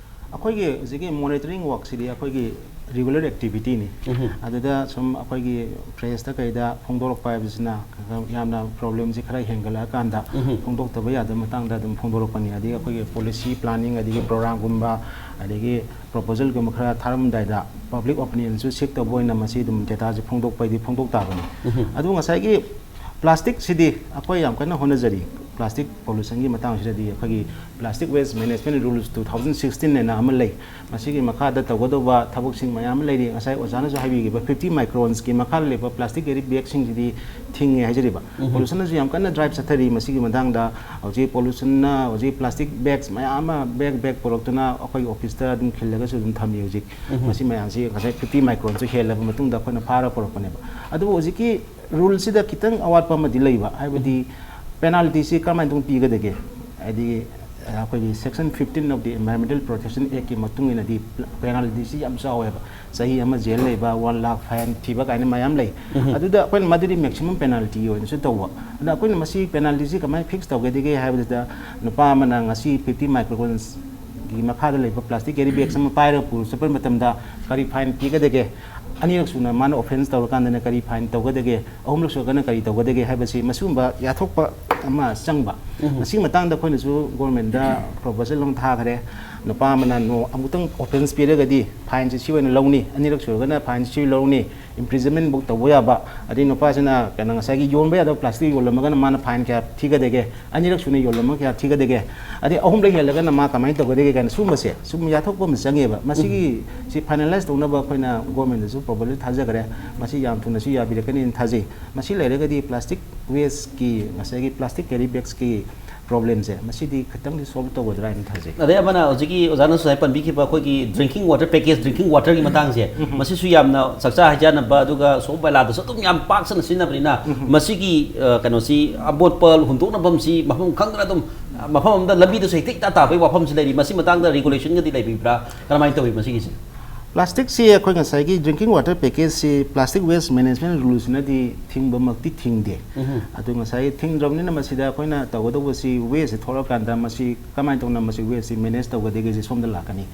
ꯑꯩꯈꯣꯏꯒꯤ ꯍꯧꯖꯤꯛꯀꯤ monitoring work ꯁꯤꯗꯤ ꯑꯩꯈꯣꯏꯒꯤ regular activity ꯅꯤ꯫ ꯑꯗꯨꯗ ꯁꯨꯝ ꯑꯩꯈꯣꯏꯒꯤ press ꯇ ꯀꯩꯗ ꯐꯣꯡꯗꯣꯔꯛꯄ ꯍꯥꯏꯕꯁꯤꯅ ꯌꯥꯝꯅ problem ꯁꯤ ꯈꯔ ꯍꯦꯟꯒꯠꯂꯛꯑꯀꯥꯟꯗ ꯐꯣꯡꯗꯣꯛꯇꯕ ꯌꯥꯗꯕ ꯃꯇꯥꯡꯗ ꯑꯗꯨꯝ ꯐꯣꯡꯗꯣꯔꯛꯄꯅꯤ꯫ ꯑꯗꯒꯤ ꯑꯩꯈꯣꯏꯒꯤ policy planning, ꯑꯗꯒꯤ program ꯒꯨꯝꯕ, ꯑꯗꯒꯤ proposal ꯒꯨꯝꯕ ꯈꯔ ꯊꯥꯔꯝꯗꯥꯏꯗ public opinion ꯁꯨ seek ꯇꯧꯕ ꯑꯣꯏꯅ ꯃꯁꯤ ꯑꯗꯨꯝ data ꯁꯦ ꯐꯣꯡꯗꯣꯛꯄ ꯍꯥꯏꯗꯤ ꯐꯣꯡꯗꯣꯛ ꯇꯥꯕꯅꯤ꯫ ꯑꯗꯨ ꯉꯁꯥꯏꯒꯤ plastic ꯁꯤꯗꯤ ꯑꯩꯈꯣꯏ ꯌꯥꯝ ꯀꯟꯅ ꯍꯣꯠꯅꯖꯔꯤ꯫ Plastic pollution ꯒꯤ ꯃꯇꯥꯡꯁꯤꯗꯗꯤ ꯑꯩꯈꯣꯏꯒꯤ Plastic Waste Management Rules two thousand sixteen ꯍꯥꯏꯅ ꯑꯃ ꯂꯩ꯫ ꯃꯁꯤꯒꯤ ꯃꯈꯥꯗ ꯇꯧꯒꯗꯧꯕ ꯊꯕꯛꯁꯤꯡ ꯃꯌꯥꯝ ꯑꯃ ꯂꯩꯔꯤ꯫ ꯉꯁꯥꯏ ꯑꯣꯖꯥꯅꯁꯨ ꯍꯥꯏꯕꯤꯈꯤꯕ fifty microns ꯀꯤ ꯃꯈꯥꯗ ꯂꯩꯕ plastic carry bag ꯁꯤꯡꯁꯤꯗꯤ ꯊꯤꯡꯉꯦ ꯍꯥꯏꯖꯔꯤꯕ꯫ Pollution ꯅꯁꯨ ꯌꯥꯝ ꯀꯟꯅ drive ꯆꯠꯊꯔꯤ ꯃꯁꯤꯒꯤ ꯃꯇꯥꯡꯗ꯫ ꯍꯧꯖꯤꯛ pollution ꯅ ꯍꯧꯖꯤꯛ plastic bags ꯃꯌꯥꯝ ꯑꯃ bag bag ꯄꯨꯔꯛꯇꯨꯅ ꯑꯩꯈꯣꯏꯒꯤ office ꯇ ꯑꯗꯨꯝ ꯈꯤꯜꯂꯒꯁꯨ ꯑꯗꯨꯝ ꯊꯝꯃꯤ ꯍꯧꯖꯤꯛ꯫ ꯃꯁꯤ ꯃꯌꯥꯝꯁꯤ ꯉꯁꯥꯏ fifty micron ꯁꯨ ꯍꯦꯜꯂꯕ ꯃꯇꯨꯡꯗ ꯑꯩꯈꯣꯏꯅ ꯐꯥꯔ ꯄꯨꯔꯛꯄꯅꯦꯕ꯫ ꯑꯗꯨꯕꯨ ꯍꯧꯖꯤꯛꯀꯤ rule ꯁꯤꯗ ꯈꯤꯇꯪ ꯑꯋꯥꯠꯄ ꯑꯃꯗꯤ ꯂꯩꯕ, ꯍꯥꯏꯕꯗꯤ penalty ꯁꯤ ꯀꯔꯝꯍꯥꯏꯅ ꯇꯧꯅ ꯄꯤꯒꯗꯒꯦ? ꯍꯥꯏꯗꯤ, ꯑ, ꯑꯩꯈꯣꯏꯒꯤ Section fifteen of the Environmental Protection Act ꯀꯤ ꯃꯇꯨꯡ ꯏꯟꯅꯗꯤ penalty ꯁꯤ ꯌꯥꯝ ꯆꯥꯎꯋꯦꯕ꯫ ꯆꯍꯤ ꯑꯃ jail ꯂꯩꯕ, one lakh fine ꯊꯤꯕ ꯀꯥꯏꯅ ꯃꯌꯥꯝ ꯂꯩ꯫ ꯑꯗꯨꯗ ꯑꯩꯈꯣꯏꯅ ꯃꯗꯨꯗꯤ maximum penalty ꯑꯣꯏꯅꯁꯨ ꯇꯧꯕ꯫ ꯑꯗ ꯑꯩꯈꯣꯏꯅ ꯃꯁꯤ penalty ꯁꯤ ꯀꯃꯥꯏꯅ fix ꯇꯧꯒꯗꯒꯦ ꯍꯥꯏꯕꯗꯨꯗ, ꯅꯨꯄꯥ ꯑꯃꯅ ꯉꯁꯤ fifty microns ꯒꯤ ꯃꯈꯥꯗ ꯂꯩꯕ plastic carry bags ꯑꯃ ꯄꯥꯏꯔꯒ ꯄꯨꯔ ꯆꯠꯄ ꯃꯇꯝꯗ ꯀꯔꯤ fine ꯄꯤꯒꯗꯒꯦ? ꯑꯅꯤꯔꯛ ꯁꯨꯅ ꯃꯥꯅ offence ꯇꯧꯔꯀꯥꯟꯗꯅ ꯀꯔꯤ fine ꯇꯧꯒꯗꯒꯦ? ꯑꯍꯨꯝꯂꯛ ꯁꯨꯔꯒꯅ ꯀꯔꯤ ꯇꯧꯒꯗꯒꯦ ꯍꯥꯏꯕꯁꯤ ꯃꯁꯤꯒꯨꯝꯕ ꯌꯥꯊꯣꯛꯄ ꯑꯃ ꯆꯪꯕ꯫ ꯃꯁꯤꯒꯤ ꯃꯇꯥꯡꯗ ꯑꯩꯈꯣꯏꯅꯁꯨ ꯒꯣꯔꯃꯦꯟꯗ ꯄ꯭ꯔꯣꯄꯣꯖꯦꯜ ꯑꯃ ꯊꯥꯈ꯭ꯔꯦ꯫ ꯅꯨꯄꯥ ꯑꯃꯅ ꯅꯣ-, ꯑꯃꯨꯛꯇꯪ ꯑꯣꯐꯦꯟꯁ ꯄꯤꯔꯒꯗꯤ ꯐꯥꯏꯟꯁꯤ ꯁꯤ ꯑꯣꯏꯅ ꯂꯧꯅꯤ, ꯑꯅꯤꯔꯛ ꯁꯨꯔꯒꯅ ꯐꯥꯏꯟꯁꯤ ꯁꯤ ꯂꯧꯅꯤ, ꯏꯝꯄ꯭ꯔꯤꯖꯟꯃꯦꯟꯐꯧ ꯇꯧꯕ ꯌꯥꯕ꯫ ꯑꯗꯩ ꯅꯨꯄꯥꯁꯤꯅ ꯀꯩꯅꯣ ꯉꯁꯥꯏꯒꯤ ꯌꯣꯟꯕ ꯌꯥꯗꯕ ꯄ꯭ꯂꯥꯁꯇꯤꯛ ꯌꯣꯜꯂꯝꯃꯒꯅ ꯃꯥꯅ ꯐꯥꯏꯟ ꯀꯌꯥ ꯊꯤꯒꯗꯒꯦ, ꯑꯅꯤꯔꯛ ꯁꯨꯅ ꯌꯣꯜꯂꯝꯃꯒ ꯀꯌꯥ ꯊꯤꯒꯗꯒꯦ, ꯑꯗꯩ ꯑꯍꯨꯝꯂꯛ ꯍꯦꯜꯂꯒꯅ ꯃꯥ ꯀꯃꯥꯏꯅ ꯇꯧꯒꯗꯒꯦ ꯀꯥꯏꯅ ꯁꯨꯝꯕꯁꯦ ꯁꯨꯝ ꯌꯥꯊꯣꯛꯄ ꯑꯃ ꯆꯪꯉꯦꯕ꯫ ꯃꯁꯤꯒꯤ ꯁꯤ ꯐꯥꯏꯅꯦꯂꯥꯏꯁ ꯇꯧꯅꯕ ꯑꯩꯈꯣꯏꯅ ꯒꯣꯔꯃꯦꯟꯗꯁꯨ ꯄ꯭ꯔꯣꯄꯣꯖꯦꯜ ꯊꯥꯖꯈ꯭ꯔꯦ꯫ ꯃꯁꯤ ꯌꯥꯝ ꯊꯨꯅꯁꯨ ꯌꯥꯕꯤꯔꯛꯀꯅꯤꯅ ꯊꯥꯖꯩ꯫ ꯃꯁꯤ ꯂꯩꯔꯒꯗꯤ ꯄ꯭ꯂꯥꯁꯇꯤꯛ ꯋꯦꯁꯀꯤ, ꯉꯁꯥꯏꯒꯤ ꯄ꯭ꯂꯥꯁꯇꯤꯛ ꯀꯦꯔꯤ ꯕꯦꯒꯁꯀꯤ ꯄ꯭ꯔꯣꯕ꯭ꯂꯦꯝꯁꯦ, ꯃꯁꯤꯗꯤ ꯈꯤꯇꯪꯗꯤ ꯁꯣꯜꯕ ꯇꯧꯒꯗ꯭ꯔꯥ ꯍꯥꯏꯅ ꯊꯥꯖꯩ꯫ ꯑꯗꯩ ꯑꯃꯅ ꯍꯧꯖꯤꯛꯀꯤ ꯑꯣꯖꯥꯅ ꯉꯁꯥꯏ ꯄꯟꯕꯤꯈꯤꯕ ꯑꯩꯈꯣꯏꯒꯤ ꯗ꯭ꯔꯤꯡꯀꯤꯡ ꯋꯥꯇꯔ ꯄꯦꯀꯦꯖ, ꯗ꯭ꯔꯤꯡꯀꯤꯡ ꯋꯥꯇꯔꯒꯤ ꯃꯇꯥꯡꯁꯦ, ꯃꯁꯤꯁꯨ ꯌꯥꯝꯅ ꯆꯥꯛꯆꯥ ꯍꯩꯖꯥꯟꯅꯕ ꯑꯗꯨꯒ ꯁꯣꯞ ꯕꯦꯂꯥꯗꯁꯨ ꯑꯗꯨꯝ ꯌꯥꯝ ꯄꯥꯛ ꯁꯟꯅ ꯁꯤꯖꯤꯟꯅꯕꯅꯤꯅ, ꯃꯁꯤꯒꯤ, ꯑ, ꯀꯩꯅꯣꯁꯤ, ꯑꯃꯣꯠꯄ ꯍꯨꯟꯗꯣꯛꯅꯐꯝꯁꯤ ꯃꯐꯝ ꯈꯪꯗꯅ ꯑꯗꯨꯝ, ꯑ, ꯃꯐꯝ ꯑꯃꯗ ꯂꯝꯕꯤꯗꯁꯨ ꯍꯦꯛꯇ ꯏꯇꯥ ꯇꯥꯕꯒꯤ ꯋꯥꯐꯝꯁꯤ ꯂꯩꯔꯤ꯫ ꯃꯁꯤ ꯃꯇꯥꯡꯗ ꯔꯤꯒꯨꯂꯦꯁꯟꯒꯗꯤ ꯂꯩꯕꯤꯕ꯭ꯔꯥ? ꯀꯔꯝꯍꯥꯏꯅ ꯇꯧꯋꯤ ꯃꯁꯤꯒꯤꯁꯦ? ꯄ꯭ꯂꯥꯁꯇꯤꯛꯁꯤ ꯑꯩꯈꯣꯏ ꯉꯁꯥꯏꯒꯤ ꯗ꯭ꯔꯤꯡꯀꯤꯡ ꯋꯥꯇꯔ ꯄꯦꯀꯦꯖꯁꯤ ꯄ꯭ꯂꯥꯁꯇꯤꯛ ꯋꯦꯁ ꯃꯦꯅꯦꯖꯃꯦꯟ ꯔꯨꯜꯁꯤꯅꯗꯤ ꯊꯤꯡꯕꯃꯛꯇꯤ ꯊꯤꯡꯗꯦ꯫ ꯑꯗꯨ ꯉꯁꯥꯏꯒꯤ ꯊꯤꯡꯗ꯭ꯔꯕꯅꯤꯅ ꯃꯁꯤꯗ ꯑꯩꯈꯣꯏꯅ ꯇꯧꯒꯗꯧꯕꯁꯤ ꯋꯦꯁꯁꯤ ꯊꯣꯛꯂꯛꯀꯥꯟꯗ ꯃꯁꯤ ꯀꯃꯥꯏꯅ ꯇꯧꯅ ꯃꯁꯤ ꯋꯦꯁꯁꯤ ꯃꯦꯅꯦꯖ ꯇꯧꯒꯗꯒꯦꯁꯤ ꯁꯣꯝꯗ ꯂꯥꯛꯀꯅꯤ꯫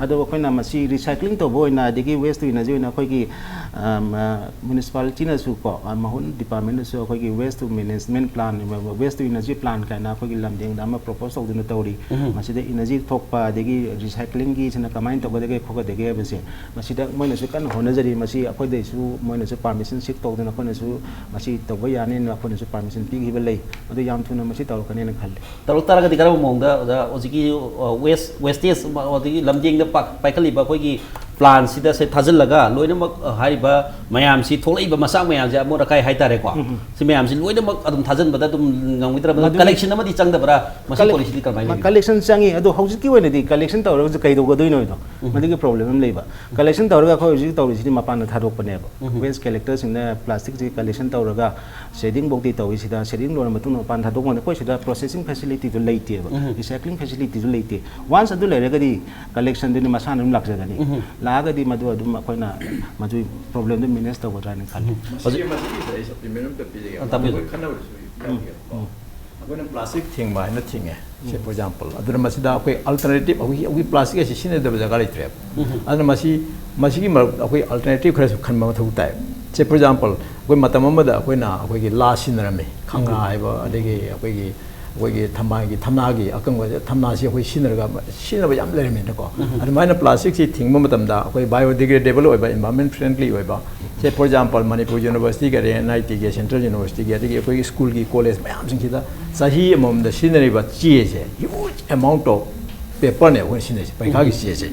ꯑꯗꯣ ꯑꯩꯈꯣꯏꯅ ꯃꯁꯤ ꯔꯤꯁꯥꯏꯀ꯭ꯂꯤꯡ ꯇꯧꯕ ꯑꯣꯏꯅ, ꯑꯗꯒꯤ ꯋꯦꯁ ꯇꯨ ꯏꯅꯔꯖꯤ ꯑꯣꯏꯅ ꯑꯩꯈꯣꯏꯒꯤ, ꯑꯝ, ꯑ, ꯃ꯭ꯌꯨꯅꯤꯁꯤꯄꯥꯂꯤꯇꯤꯅꯁꯨ ꯀꯣ, ꯑ, ꯃꯍꯨꯠ ꯗꯤꯄꯥꯔꯠꯃꯦꯟꯅꯁꯨ ꯑꯩꯈꯣꯏꯒꯤ waste to management plan, waste to energy plan ꯀꯥꯏꯅ ꯑꯩꯈꯣꯏꯒꯤ ꯂꯝꯗꯦꯡꯗ ꯑꯃ ꯄ꯭ꯔꯣꯄꯣꯁ ꯇꯧꯗꯨꯅ ꯇꯧꯔꯤ꯫ ꯃꯁꯤꯗ ꯏꯅꯔꯖꯤ ꯊꯣꯛꯄ, ꯑꯗꯒꯤ ꯔꯤꯁꯥꯏꯀ꯭ꯂꯤꯡꯒꯤ ꯁꯤꯅ ꯀꯃꯥꯏꯅ ꯇꯧꯒꯗꯒꯦ ꯈꯣꯠꯀꯗꯒꯦ ꯍꯥꯏꯕꯁꯦ, ꯃꯁꯤꯗ ꯃꯣꯏꯅꯁꯨ ꯀꯟꯅ ꯍꯣꯠꯅꯖꯔꯤ꯫ ꯃꯁꯤ ꯑꯩꯈꯣꯏꯗꯩꯁꯨ ꯃꯣꯏꯅꯁꯨ ꯄꯥꯔꯃꯤꯁꯟ ꯁꯤꯛ ꯇꯧꯗꯅ ꯑꯩꯈꯣꯏꯅꯁꯨ ꯃꯁꯤ ꯇꯧꯕ ꯌꯥꯅꯤꯅ ꯑꯩꯈꯣꯏꯅꯁꯨ ꯄꯥꯔꯃꯤꯁꯟ ꯄꯤꯈꯤꯕ ꯂꯩ꯫ ꯑꯗꯨ ꯌꯥꯝ ꯊꯨꯅ ꯃꯁꯤ ꯇꯧꯔꯛꯀꯅꯦꯅ ꯈꯜꯂꯤ꯫ ꯇꯧꯔꯛ ꯇꯥꯔꯒꯗꯤ ꯀꯔꯝꯕ ꯃꯑꯣꯡꯗ ꯑꯣꯖꯥ ꯍꯧꯖꯤꯛꯀꯤ, ꯑ, ꯋꯦꯁ, ꯋꯦꯁꯇꯦꯖ, ꯑ, ꯑꯗꯒꯤ ꯂꯝꯗꯦꯡꯗ ꯄꯥꯛ-, ꯄꯥꯏꯈꯠꯂꯤꯕ ꯑꯩꯈꯣꯏꯒꯤ ꯄ꯭ꯂꯥꯟꯁꯤꯗ ꯁꯦ ꯊꯥꯖꯤꯜꯂꯒ ꯂꯣꯏꯅꯃꯛ, ꯑ, ꯍꯥꯏꯔꯤꯕ ꯃꯌꯥꯝꯁꯤ, ꯊꯣꯛꯂꯛꯏꯕ ꯃꯆꯥꯛ ꯃꯌꯥꯝꯁꯦ, ꯑꯃꯣꯠ ꯑꯀꯥꯏ ꯍꯥꯏꯇꯥꯔꯦꯀꯣ, ꯁꯤ ꯃꯌꯥꯝꯁꯤ ꯂꯣꯏꯅꯃꯛ ꯑꯗꯨꯝ ꯊꯥꯖꯤꯟꯕꯗ ꯑꯗꯨꯝ ꯉꯝꯒꯗ꯭ꯔꯥ? ꯃꯗꯨꯒꯤ ꯀꯂꯦꯛꯁꯟ ꯑꯃꯗꯤ ꯆꯪꯗꯕ꯭ꯔꯥ? ꯃꯁꯤ ꯀꯂꯦꯛ-, ꯄꯣꯂꯤꯁꯤꯗꯤ ꯀꯔꯝꯍꯥꯏꯅ ꯃ-, ꯂꯩꯕꯤꯒꯦ? ꯀꯂꯦꯛꯁꯟ ꯆꯪꯉꯤ, ꯑꯗꯣ ꯍꯧꯖꯤꯛꯀꯤ ꯑꯣꯏꯅꯗꯤ ꯀꯂꯦꯛꯁꯟ ꯇꯧꯔꯒꯁꯨ ꯀꯩꯗꯧꯒꯗꯣꯏꯅꯣꯗꯣ, ꯃꯗꯨꯒꯤ ꯄ꯭ꯔꯣꯕ꯭ꯂꯦꯝ ꯑꯃ ꯂꯩꯕ꯫ ꯀꯂꯦꯛꯁꯟ ꯇꯧꯔꯒ ꯑꯩꯈꯣꯏ ꯍꯧꯖꯤꯛ ꯇꯧꯔꯤꯁꯤꯗꯤ ꯃꯄꯥꯟꯗ ꯊꯥꯗꯣꯛꯄꯅꯦꯕ꯫ ꯋꯦꯁ ꯀꯂꯦꯛꯇꯔꯁꯤꯡꯅ ꯄ꯭ꯂꯥꯁꯇꯤꯛꯁꯤ ꯀꯂꯦꯛꯁꯟ ꯇꯧꯔꯒ ꯁꯦꯗꯤꯡꯐꯧꯗꯤ ꯇꯧꯏ꯫ ꯁꯤꯗ ꯁꯦꯗꯤꯡ ꯂꯣꯏꯔ ꯃꯇꯨꯡꯗ ꯃꯄꯥꯟ ꯊꯥꯗꯣꯛꯄ ꯀꯥꯟꯗ ꯑꯩꯈꯣꯏ ꯁꯤꯗ ꯄ꯭ꯔꯣꯁꯦꯁꯤꯡ ꯐꯦꯁꯤꯂꯤꯇꯤꯗꯨ ꯂꯩꯇꯦꯕ, ꯔꯤꯁꯥꯏꯀ꯭ꯂꯤꯡ ꯐꯦꯁꯤꯂꯤꯇꯤꯗꯨ ꯂꯩꯇꯦ꯫ ꯋꯥꯟꯁ ꯑꯗꯨ ꯂꯩꯔꯒꯗꯤ ꯀꯂꯦꯛꯁꯟꯗꯨꯗꯤ ꯃꯁꯥꯅ ꯑꯗꯨꯝ ꯂꯥꯛꯆꯒꯅꯤ꯫ ꯂꯥꯛꯑꯒꯗꯤ ꯃꯗꯨ ꯑꯗꯨꯝ ꯑꯩꯈꯣꯏꯅ ꯃꯗꯨꯒꯤ ꯄ꯭ꯔꯣꯕ꯭ꯂꯦꯝꯗꯨ ꯃꯦꯅꯦꯖ ꯇꯧꯒꯗ꯭ꯔꯥ ꯍꯥꯏꯅ ꯈꯜꯂꯤ꯫ ꯃꯁꯤꯒꯤ, ꯃꯁꯤꯒꯤꯗ ꯑꯩ ꯁꯄ꯭ꯂꯤꯃꯦꯟ ꯑꯝꯇ ꯄꯤꯖꯒꯦ꯫ ꯑ, ꯇꯥꯕꯤꯌꯨ꯫ ꯑꯩꯈꯣꯏ ꯈꯟꯅꯕꯗꯁꯨ ꯌꯥꯎꯈꯤꯑꯕꯀꯣ꯫ ꯑꯩꯈꯣꯏꯅ ꯄ꯭ꯂꯥꯁꯇꯤꯛ ꯊꯤꯡꯕ ꯍꯥꯏꯅ ꯊꯤꯡꯉꯦ꯫ ꯁꯦ, ꯐꯣꯔ ꯑꯦꯛꯖꯥꯝꯄꯜ, ꯑꯗꯨꯅ ꯃꯁꯤꯗ ꯑꯩꯈꯣꯏ ꯑꯜꯇꯔꯅꯦꯇꯤꯞ, ꯑꯩꯈꯣꯏꯒꯤ, ꯑꯩꯈꯣꯏꯒꯤ ꯄ꯭ꯂꯥꯁꯇꯤꯛ ꯑꯁꯤ ꯁꯤꯖꯤꯟꯅꯗꯕ ꯖꯒꯥ ꯂꯩꯇ꯭ꯔꯦꯕ꯫ ꯑꯗꯨꯅ ꯃꯁꯤ, ꯃꯁꯤꯒꯤ ꯃꯔꯛꯇ ꯑꯩꯈꯣꯏ ꯑꯜꯇꯔꯅꯦꯇꯤꯞ ꯈꯔꯁꯨ ꯈꯟꯕ ꯃꯊꯧ ꯇꯥꯏ꯫ Say for example, ꯑꯩꯈꯣꯏ ꯃꯇꯝ ꯑꯃꯗ ꯑꯩꯈꯣꯏꯅ ꯑꯩꯈꯣꯏꯒꯤ ꯂꯥ ꯁꯤꯖꯤꯟꯅꯔꯝꯃꯤ, ꯈꯪꯉꯥ ꯍꯥꯏꯕ, ꯑꯗꯒꯤ ꯑꯩꯈꯣꯏꯒꯤ ꯑꯩꯈꯣꯏꯒꯤ ꯊꯝꯕꯥꯜꯒꯤ, ꯊꯝꯅꯥꯒꯤ ꯑꯀꯪꯕꯁꯦ, ꯊꯝꯅꯥꯁꯤ ꯑꯩꯈꯣꯏ ꯁꯤꯖꯤꯟꯅꯔꯒ ꯁꯤꯖꯤꯟꯅꯕ ꯌꯥꯝ ꯂꯩꯔꯝꯃꯤꯅꯀꯣ꯫ ꯑꯗꯨꯃꯥꯏꯅ ꯄ꯭ꯂꯥꯁꯇꯤꯛꯁꯤ ꯊꯤꯡꯕ ꯃꯇꯝꯗ ꯑꯩꯈꯣꯏ biodegradable ꯑꯣꯏꯕ, environment friendly ꯑꯣꯏꯕ, say for example, ꯃꯅꯤꯄꯨꯔ ꯌꯨꯅꯤꯚꯔꯁꯤꯇꯤꯒꯤ ꯑꯔꯦ, ꯑꯦꯟ ꯑꯥꯏ ꯇꯤꯒꯤ, ꯁꯦꯟꯇ꯭ꯔꯦꯜ ꯌꯨꯅꯤꯚꯔꯁꯤꯇꯤꯒꯤ, ꯑꯗꯒꯤ ꯑꯩꯈꯣꯏꯒꯤ ꯁ꯭ꯀꯨꯜꯒꯤ, ꯀꯣꯂꯦꯖ ꯃꯌꯥꯝꯁꯤꯡꯁꯤꯗ ꯆꯍꯤ ꯑꯃꯃꯝꯗ ꯁꯤꯖꯤꯟꯅꯔꯤꯕ ꯆꯦꯁꯦ, huge amount of paperꯅꯦ ꯑꯩꯈꯣꯏꯅ ꯁꯤꯖꯤꯟꯅꯔꯤꯁꯦ, ꯄꯔꯤꯈꯥꯒꯤ ꯆꯦꯁꯦ꯫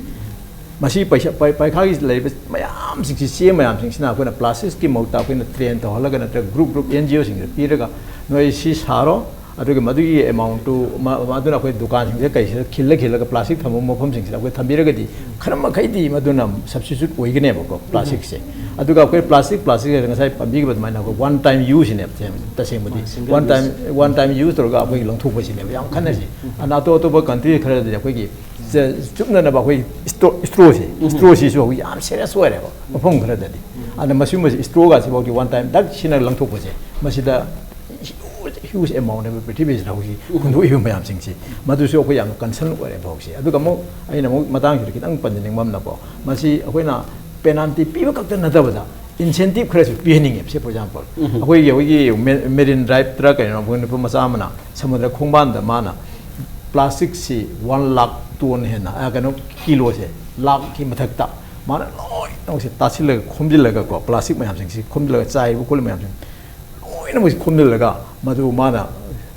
ꯃꯁꯤ ꯄꯩꯁꯥ, ꯄꯩ-, ꯄꯔꯤꯈꯥꯒꯤ ꯂꯩꯔꯤꯕ ꯃꯌꯥꯝꯁꯤꯡꯁꯤ, ꯆꯦ ꯃꯌꯥꯝꯁꯤꯡꯁꯤꯅ ꯑꯩꯈꯣꯏꯅ ꯄ꯭ꯂꯥꯁꯇꯤꯛꯁꯀꯤ ꯃꯍꯨꯠꯇ ꯑꯩꯈꯣꯏꯅ train ꯇꯧꯍꯜꯂꯒ, ꯅꯠꯇ꯭ꯔꯒ group group, ꯑꯦꯟ ꯖꯤ ꯑꯣꯁꯤꯡꯗ ꯄꯤꯔꯒ, "ꯅꯣꯏ ꯁꯤ ꯁꯥꯔꯣ, ꯑꯗꯨꯒꯤ ꯃꯗꯨꯒꯤ amountꯇꯨ ꯃ-, ꯃ-, ꯑꯗꯨꯅ ꯑꯩꯈꯣꯏ ꯗꯨꯀꯥꯟꯁꯤꯡꯁꯤꯗ, ꯀꯩꯁꯤꯗ ꯈꯤꯜꯂ ꯈꯤꯜꯂꯒ, ꯄ꯭ꯂꯥꯁꯇꯤꯛ ꯊꯝꯕ ꯃꯐꯝꯁꯤꯡꯁꯤꯗ ꯑꯩꯈꯣꯏ ꯊꯝꯕꯤꯔꯒꯗꯤ ꯈꯔ ꯃꯈꯩꯗꯤ ꯃꯗꯨꯅ substitute ꯑꯣꯏꯒꯅꯦꯕꯀꯣ, ꯄ꯭ꯂꯥꯁꯇꯤꯛꯁꯦ꯫ ꯑꯗꯨꯒ ꯑꯩꯈꯣꯏ ꯄ꯭ꯂꯥꯁꯇꯤꯛ, ꯄ꯭ꯂꯥꯁꯇꯤꯛ ꯍꯥꯏꯔꯒ ꯉꯁꯥꯏ ꯄꯟꯕꯤꯈꯤꯕ ꯑꯗꯨꯃꯥꯏꯅ ꯑꯩꯈꯣꯏ one time useꯁꯤꯅꯦꯕ, ꯇꯁꯦꯡꯕꯗꯤ꯫ One time, one time use ꯇꯧꯔꯒ ꯑꯩꯈꯣꯏꯒꯤ ꯂꯪꯊꯣꯛꯄꯁꯤꯅꯦꯕ ꯌꯥꯝ ꯈꯟꯅꯔꯤꯁꯦ꯫ ꯑꯗꯨꯅ ꯑꯇꯣꯞ ꯑꯇꯣꯞꯄ country ꯈꯔꯗꯗꯤ ꯑꯩꯈꯣꯏꯒꯤ ꯆ-, ꯆꯨꯞꯅꯅꯕ ꯑꯩꯈꯣꯏ straw, strawꯁꯦ, strawꯁꯤꯁꯨ ꯍꯧꯖꯤꯛ ꯌꯥꯝ serious ꯑꯣꯏꯔꯦꯕ ꯃꯐꯝ ꯈꯔꯗꯗꯤ꯫ ꯑꯗꯨꯅ ꯃꯁꯤꯒꯨꯝꯕꯁꯤ, strawꯒꯁꯤꯐꯥꯎꯗꯤ one time ꯗꯛ ꯁꯤꯅ ꯂꯪꯊꯣꯛꯄꯁꯦ, ꯃꯁꯤꯗ huge, huge amountꯅꯦꯕ ꯄ꯭ꯔꯤꯊꯤꯕꯤꯁꯤꯗ ꯍꯧꯖꯤꯛ ꯍꯨꯟꯗꯣꯛꯏꯕ ꯃꯌꯥꯝꯁꯤꯡꯁꯤ꯫ ꯃꯗꯨꯁꯨ ꯑꯩꯈꯣꯏ ꯌꯥꯝꯅ concern ꯑꯣꯏꯔꯦꯕ ꯍꯧꯖꯤꯛꯁꯦ꯫ ꯑꯗꯨꯒ ꯑꯃꯨꯛ ꯑꯩꯅ ꯑꯃꯨꯛ ꯃꯇꯥꯡꯁꯤꯗ ꯈꯤꯇꯪ ꯄꯟꯖꯅꯤꯡꯕ ꯑꯃꯅꯀꯣ, ꯃꯁꯤ ꯑꯩꯈꯣꯏꯅ penalty ꯄꯤꯕ ꯈꯛꯇ ꯅꯠꯇꯕꯗ incentive ꯈꯔꯁꯨ ꯄꯤꯍꯟꯅꯤꯡꯉꯦꯕ꯫ Say for example, ꯑꯩꯈꯣꯏꯒꯤ, ꯑꯩꯈꯣꯏꯒꯤ ꯃꯦ-, marine driveꯇꯔ ꯀꯩꯅꯣ, ꯑꯩꯈꯣꯏ ꯅꯨꯄꯥ ꯃꯆꯥ ꯑꯃꯅ ꯁꯃꯨꯗ꯭ꯔ ꯈꯣꯡꯕꯥꯟꯗ ꯃꯥꯅ ꯄ꯭ꯂꯥꯁꯇꯤꯛꯁꯤ one lakh ton ꯍꯦꯟꯅ, ꯑ, ꯀꯩꯅꯣ, ꯀꯤꯂꯣꯁꯦ ꯂꯥꯛꯀꯤ ꯃꯊꯛꯇ ꯃꯥꯅ ꯂꯣꯏꯅꯃꯛꯁꯦ ꯇꯥꯁꯤꯜꯂꯒ, ꯈꯣꯝꯖꯤꯜꯂꯒꯀꯣ, ꯄ꯭ꯂꯥꯁꯇꯤꯛ ꯃꯌꯥꯝꯁꯤꯡꯁꯤ ꯈꯣꯝꯖꯤꯜꯂꯒ, ꯆꯥꯏꯕ ꯈꯣꯠꯂꯤꯕ ꯃꯌꯥꯝꯁꯤꯡ ꯂꯣꯏꯅꯃꯛꯁꯦ ꯈꯣꯝꯖꯤꯜꯂꯒ ꯃꯗꯨ ꯃꯥꯅ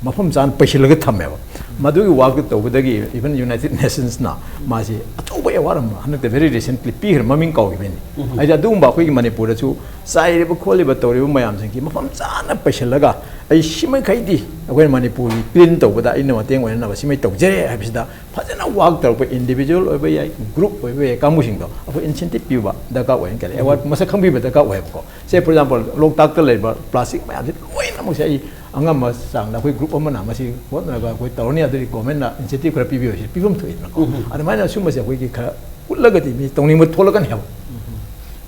ꯃꯐꯝ ꯆꯥꯅ ꯄꯩꯁꯤꯜꯂꯒ ꯊꯝꯃꯦꯕ꯫ ꯃꯗꯨꯒꯤ workꯇꯨ ꯇꯧꯕꯗꯒꯤ even United Nationsꯅ ꯃꯥꯁꯤ ꯑꯆꯧꯕ award ꯑꯃ ꯍꯟꯗꯛꯇ very recently ꯄꯤꯈ꯭ꯔꯦ, ꯃꯃꯤꯡ ꯀꯥꯎꯈꯤꯕꯩꯅꯤ꯫ ꯍꯥꯏꯗꯤ ꯑꯗꯨꯒꯨꯝꯕ ꯑꯩꯈꯣꯏꯒꯤ ꯃꯅꯤꯄꯨꯔꯗꯁꯨ ꯆꯥꯏꯔꯤꯕ ꯈꯣꯠꯂꯤꯕ ꯇꯧꯔꯤꯕ ꯃꯌꯥꯝꯁꯤꯡꯁꯤ ꯃꯐꯝ ꯆꯥꯅ ꯄꯩꯁꯤꯜꯂꯒ, ꯑꯩ ꯁꯤꯃꯈꯩꯗꯤ ꯑꯩꯈꯣꯏ ꯃꯅꯤꯄꯨꯔꯒꯤ clean ꯇꯧꯕꯗ ꯑꯩꯅ ꯃꯇꯦꯡ ꯑꯣꯏꯅꯅꯕ ꯁꯤꯃꯩ ꯇꯧꯖꯔꯦ ꯍꯥꯏꯕꯁꯤꯗ ꯐꯖꯅ work ꯇꯧꯔꯛꯄ individual ꯑꯣꯏꯕ ꯌꯥꯏ, group ꯑꯣꯏꯕ ꯌꯥꯏ, ꯀꯥꯡꯕꯨꯁꯤꯡꯗꯣ ꯑꯩꯈꯣꯏ incentive ꯄꯤꯕ ꯗꯔꯀꯥꯔ ꯑꯣꯏꯅ ꯈꯜꯂꯤ꯫ Award ꯃꯁꯛ ꯈꯪꯕꯤꯕ ꯗꯔꯀꯥꯔ ꯑꯣꯏꯌꯦꯕꯀꯣ꯫ Say for example, ꯂꯣꯛꯇꯥꯛꯇ ꯂꯩꯔꯤꯕ ꯄ꯭ꯂꯥꯁꯇꯤꯛ ꯃꯌꯥꯝꯁꯦ ꯂꯣꯏꯅꯃꯛꯁꯦ ꯑꯩ ꯑꯉꯝꯕ ꯆꯥꯡꯗ ꯑꯩꯈꯣꯏ group ꯑꯃꯅ ꯃꯁꯤ ꯍꯣꯠꯅꯔꯒ ꯑꯩꯈꯣꯏ ꯇꯧꯔꯅꯤ, ꯑꯗꯨꯗꯤ governmentꯅ incentive ꯈꯔ ꯄꯤꯕꯤꯌꯨ, ꯁꯤ ꯄꯤꯐꯝ ꯊꯣꯛꯏꯗꯅꯀꯣ꯫ ꯑꯗꯨꯃꯥꯏꯅ ꯁꯨꯝꯕꯁꯦ ꯑꯩꯈꯣꯏꯒꯤ ꯈꯔ ꯎꯠꯂꯒꯗꯤ ꯃꯤ ꯇꯧꯅꯤꯡꯕ ꯊꯣꯛꯂꯛꯀꯅꯤ ꯍꯥꯏꯕ꯫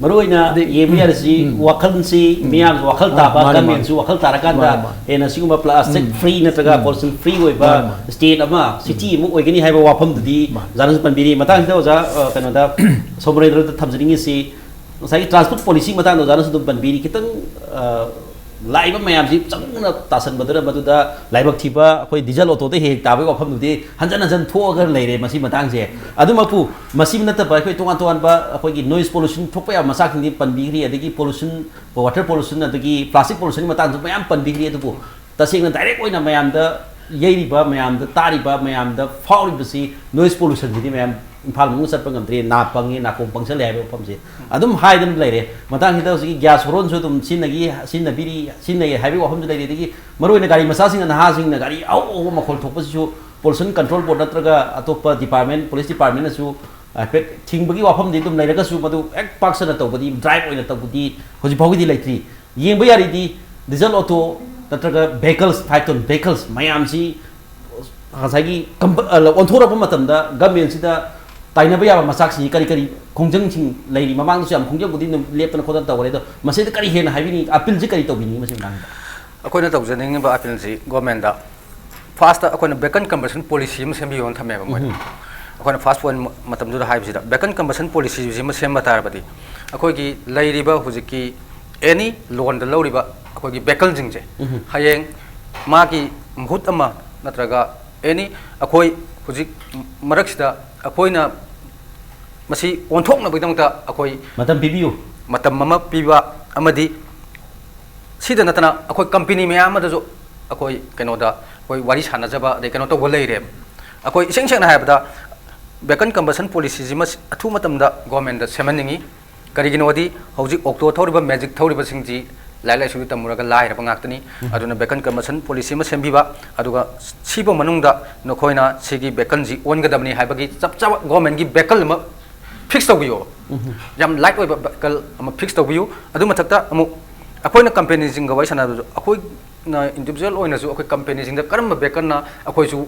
ꯃꯔꯨꯑꯣꯏꯅ ꯑꯗꯩ, ꯌꯦꯡꯕ ꯎꯝ, ꯌꯥꯔꯤꯁꯤ ꯎꯝ, ꯎꯝ꯫ ꯋꯥꯈꯜꯁꯤ, ꯎꯝ꯫ ꯃꯤꯌꯥꯝꯒꯤ ꯋꯥꯈꯜ ꯑꯥ, ꯇꯥꯕ, ꯃꯥꯅꯦ, ꯃꯥꯅꯦ꯫ Governmentꯁꯨ ꯋꯥꯈꯜ ꯇꯥꯔꯀꯥꯟꯗ ꯃꯥꯅꯦ, ꯃꯥꯅꯦ꯫ ꯍꯦꯟꯅ ꯁꯤꯒꯨꯝꯕ plastic ꯎꯝ꯫ Free ꯅꯠꯇ꯭ꯔꯒ ꯎꯝ꯫ Pollution free ꯑꯣꯏꯕ ꯃꯥꯅꯦ, ꯃꯥꯅꯦ꯫ State ꯑꯃ, city ꯎꯝ꯫ ꯑꯃ ꯑꯣꯏꯒꯅꯤ ꯍꯥꯏꯕ ꯋꯥꯐꯝꯗꯨꯗꯤ ꯃꯥꯅꯦ꯫ ꯑꯣꯖꯥꯅꯁꯨ ꯄꯟꯕꯤꯔꯤ꯫ ꯃꯇꯥꯡꯁꯤꯗ ꯑꯣꯖꯥ, ꯑ, ꯀꯩꯅꯣꯗ, ꯁꯣꯃꯣꯔꯦꯟꯗ꯭ꯔꯗ ꯊꯝꯖꯅꯤꯡꯉꯤꯁꯤ, ꯉꯁꯥꯏꯒꯤ transport policy ꯃꯇꯥꯡꯗ ꯑꯣꯖꯥꯅꯁꯨ ꯑꯗꯨꯝ ꯄꯟꯕꯤꯔꯤ꯫ ꯈꯤꯇꯪ, ꯑ, ꯂꯥꯛꯏꯕ ꯃꯌꯥꯝꯁꯤ ꯆꯪꯅ ꯇꯥꯁꯟꯕꯗꯨꯅ ꯃꯗꯨꯗ ꯂꯥꯏꯕꯛ ꯊꯤꯕ ꯑꯩꯈꯣꯏ ꯗꯤꯖꯜ ꯑꯣꯇꯣꯗ ꯍꯦꯛ ꯍꯦꯛ ꯇꯥꯕꯒꯤ ꯋꯥꯐꯝꯗꯨꯗꯤ ꯍꯟꯖꯟ ꯍꯟꯖꯟ ꯊꯣꯛꯑꯒ ꯂꯩꯔꯦ ꯃꯁꯤ ꯃꯇꯥꯡꯁꯦ꯫ ꯑꯗꯨꯃꯛꯄꯨ ꯃꯁꯤ ꯅꯠꯇꯕ ꯑꯩꯈꯣꯏ ꯇꯣꯉꯥꯟ ꯇꯣꯉꯥꯟꯕ ꯑꯩꯈꯣꯏꯒꯤ noise pollution ꯊꯣꯛꯄ ꯌꯥꯕ ꯃꯆꯥꯛꯁꯤꯡꯗꯤ ꯄꯟꯕꯤꯈ꯭ꯔꯤ, ꯑꯗꯒꯤ pollution, water pollution, ꯑꯗꯒꯤ plastic pollution ꯃꯇꯥꯡꯁꯨ ꯃꯌꯥꯝ ꯄꯟꯕꯤꯈ꯭ꯔꯤ꯫ ꯑꯗꯨꯕꯨ ꯇꯁꯦꯡꯅ direct ꯑꯣꯏꯅ ꯃꯌꯥꯝꯗ ꯌꯩꯔꯤꯕ, ꯃꯌꯥꯝꯗ ꯇꯥꯔꯤꯕ, ꯃꯌꯥꯝꯗ ꯐꯥꯎꯔꯤꯕꯁꯤ noise pollutionꯁꯤꯗꯤ ꯃꯌꯥꯝ ꯏꯝꯐꯥꯜ ꯃꯅꯨꯡꯗ ꯆꯠꯄ ꯉꯝꯗ꯭ꯔꯦ, ꯅꯥ ꯄꯪꯉꯦ, ꯅꯥꯀꯣꯡ ꯄꯪꯁꯜꯂꯦ ꯍꯥꯏꯕ ꯋꯥꯐꯝꯁꯦ ꯑꯗꯨꯝ ꯍꯥꯏꯗꯅ ꯂꯩꯔꯦ꯫ ꯃꯇꯥꯡꯁꯤꯗ ꯍꯧꯖꯤꯛꯀꯤ gas hornꯁꯨ ꯑꯗꯨꯝ ꯁꯤꯖꯤꯟꯅꯈꯤ, ꯁꯤꯖꯤꯟꯅꯕꯤꯔꯤ, ꯁꯤꯖꯤꯟꯅꯩ ꯍꯥꯏꯕꯒꯤ ꯋꯥꯐꯝꯁꯨ ꯂꯩꯔꯤ꯫ ꯑꯗꯒꯤ ꯃꯔꯨꯑꯣꯏꯅ ꯒꯥꯔꯤ ꯃꯆꯥꯁꯤꯡꯅ, ꯅꯍꯥꯁꯤꯡꯅ ꯒꯥꯔꯤ ꯑꯍꯧ ꯑꯍꯧꯕ ꯃꯈꯣꯜ ꯊꯣꯛꯄꯁꯤꯁꯨ Pollution Control Board ꯅꯠꯇ꯭ꯔꯒ ꯑꯇꯣꯞꯄ department, police departmentꯅꯁꯨ ꯍꯥꯏꯐꯦꯠ ꯊꯤꯡꯕꯒꯤ ꯋꯥꯐꯝꯗꯤ ꯑꯗꯨꯝ ꯂꯩꯔꯒꯁꯨ, ꯃꯗꯨ ꯍꯦꯛ ꯄꯥꯛ ꯁꯟꯅ ꯇꯧꯕꯗꯤ, drive ꯑꯣꯏꯅ ꯇꯧꯕꯗꯤ ꯍꯧꯖꯤꯛ ꯐꯥꯎꯒꯤꯗꯤ ꯂꯩꯇ꯭ꯔꯤ꯫ ꯌꯦꯡꯕ ꯌꯥꯔꯤꯗꯤ diesel auto ꯅꯠꯇ꯭ꯔꯒ vehicles, five ton vehicles ꯃꯌꯥꯝꯁꯤ ꯉꯁꯥꯏꯒꯤ ꯀꯝꯄ-, ꯑ, ꯑꯣꯟꯊꯣꯔꯛꯄ ꯃꯇꯝꯗ governmentꯁꯤꯗ ꯇꯥꯏꯅꯕ ꯌꯥꯕ ꯃꯆꯥꯛꯁꯤ ꯀꯔꯤ ꯀꯔꯤ ꯈꯣꯡꯖꯪꯁꯤꯡ ꯂꯩꯔꯤ? ꯃꯃꯥꯡꯗꯁꯨ ꯌꯥꯝ ꯈꯣꯡꯖꯪꯕꯨꯗꯤ ꯑꯗꯨꯝ ꯂꯦꯞꯇꯅ ꯈꯣꯠꯇꯅ ꯇꯧꯈꯔꯦ꯫ ꯑꯗꯣ ꯃꯁꯤꯗ ꯀꯔꯤ ꯍꯦꯟꯅ ꯍꯥꯏꯕꯤꯅꯤꯡꯉꯤ? appealꯁꯤ ꯀꯔꯤ ꯇꯧꯕꯤꯅꯤꯡꯉꯤ ꯃꯁꯤ ꯃꯇꯥꯡꯗ? ꯑꯩꯈꯣꯏꯅ ꯇꯧꯖꯅꯤꯡꯉꯤꯕ appealꯁꯤ governmentꯇ, firstꯇ ꯑꯩꯈꯣꯏꯅ vacant combustion policy ꯑꯃ ꯁꯦꯝꯕꯤꯌꯣꯅ ꯊꯝꯃꯦꯕ ꯃꯣꯏꯗ꯫ ꯎꯝ꯫ ꯑꯩꯈꯣꯏꯅ first point ꯃ-, ꯃꯇꯝꯗꯨꯗ ꯍꯥꯏꯕꯁꯤꯗ, vacant combustion policyꯁꯤ ꯑꯃ ꯁꯦꯝꯕ ꯇꯥꯔꯕꯗꯤ, ꯑꯩꯈꯣꯏꯒꯤ ꯂꯩꯔꯤꯕ ꯍꯧꯖꯤꯛꯀꯤ any loanꯗ ꯂꯧꯔꯤꯕ ꯑꯩꯈꯣꯏꯒꯤ vehicleꯁꯤꯡꯁꯦ, ꯎꯝ꯫ ꯍꯌꯦꯡ ꯃꯥꯒꯤ ꯃꯍꯨꯠ ꯑꯃ ꯅꯠꯇ꯭ꯔꯒ any ꯑꯩꯈꯣꯏ ꯍꯧꯖꯤꯛ ꯃꯔꯛꯁꯤꯗ ꯑꯩꯈꯣꯏꯅ ꯃꯁꯤ ꯑꯣꯟꯊꯣꯛꯅꯕꯒꯤꯗꯃꯛꯇ ꯑꯩꯈꯣꯏ ꯃꯇꯝ ꯄꯤꯕꯤꯌꯨ꯫ ꯃꯇꯝ ꯑꯃ ꯄꯤꯕ ꯑꯃꯗꯤ ꯁꯤꯗ ꯅꯠꯇꯅ ꯑꯩꯈꯣꯏ company ꯃꯌꯥꯝ ꯑꯃꯗꯁꯨ ꯑꯩꯈꯣꯏ ꯀꯩꯅꯣꯗ ꯑꯩꯈꯣꯏ ꯋꯥꯔꯤ ꯁꯥꯟꯅꯖꯕ, ꯑꯗꯩ ꯀꯩꯅꯣ ꯇꯧꯕ ꯂꯩꯔꯦꯕ꯫ ꯑꯩꯈꯣꯏ ꯏꯁꯦꯡ ꯁꯦꯡꯅ ꯍꯥꯏꯔꯕꯗ, vacant combustion policyꯁꯤꯃ ꯑꯊꯨꯕ ꯃꯇꯝꯗ governmentꯇ ꯁꯦꯝꯍꯟꯅꯤꯡꯉꯤ꯫ ꯀꯔꯤꯒꯤꯅꯣꯗꯤ ꯍꯧꯖꯤꯛ auto ꯊꯧꯔꯤꯕ, magic ꯊꯧꯔꯤꯕꯁꯤꯡꯁꯤ ꯂꯥꯏꯔꯤꯛ ꯂꯥꯏꯁꯨꯗꯤ ꯇꯝꯃꯨꯔꯒ ꯂꯥꯏꯔꯕ ꯉꯥꯛꯇꯅꯤ꯫ ꯎꯝ꯫ ꯑꯗꯨꯅ vacant combustion policy ꯑꯃ ꯁꯦꯝꯕꯤꯕ, ꯑꯗꯨꯒ ꯁꯤꯐꯥꯎ ꯃꯅꯨꯡꯗ ꯅꯈꯣꯏꯅ ꯁꯤꯒꯤ vehicleꯁꯤ ꯑꯣꯟꯒꯗꯕꯅꯤ ꯍꯥꯏꯕꯒꯤ ꯆꯞ ꯆꯥꯕ governmentꯀꯤ vehicle ꯑꯃ fix ꯇꯧꯕꯤꯌꯣꯕ꯫ ꯎꯝ꯫ ꯌꯥꯝ light ꯑꯣꯏꯕ vehicle ꯑꯃ fix ꯇꯧꯕꯤꯌꯨ꯫ ꯑꯗꯨ ꯃꯊꯛꯇ ꯑꯃꯨꯛ ꯑꯩꯈꯣꯏꯅ companyꯁꯤꯡꯒ ꯋꯥꯔꯤ ꯁꯥꯟꯅꯕꯗꯁꯨ, ꯑꯩꯈꯣꯏꯅ individual ꯑꯣꯏꯅꯁꯨ ꯑꯩꯈꯣꯏ companyꯁꯤꯡꯗ ꯀꯔꯝꯕ vehicleꯅ ꯑꯩꯈꯣꯏꯁꯨ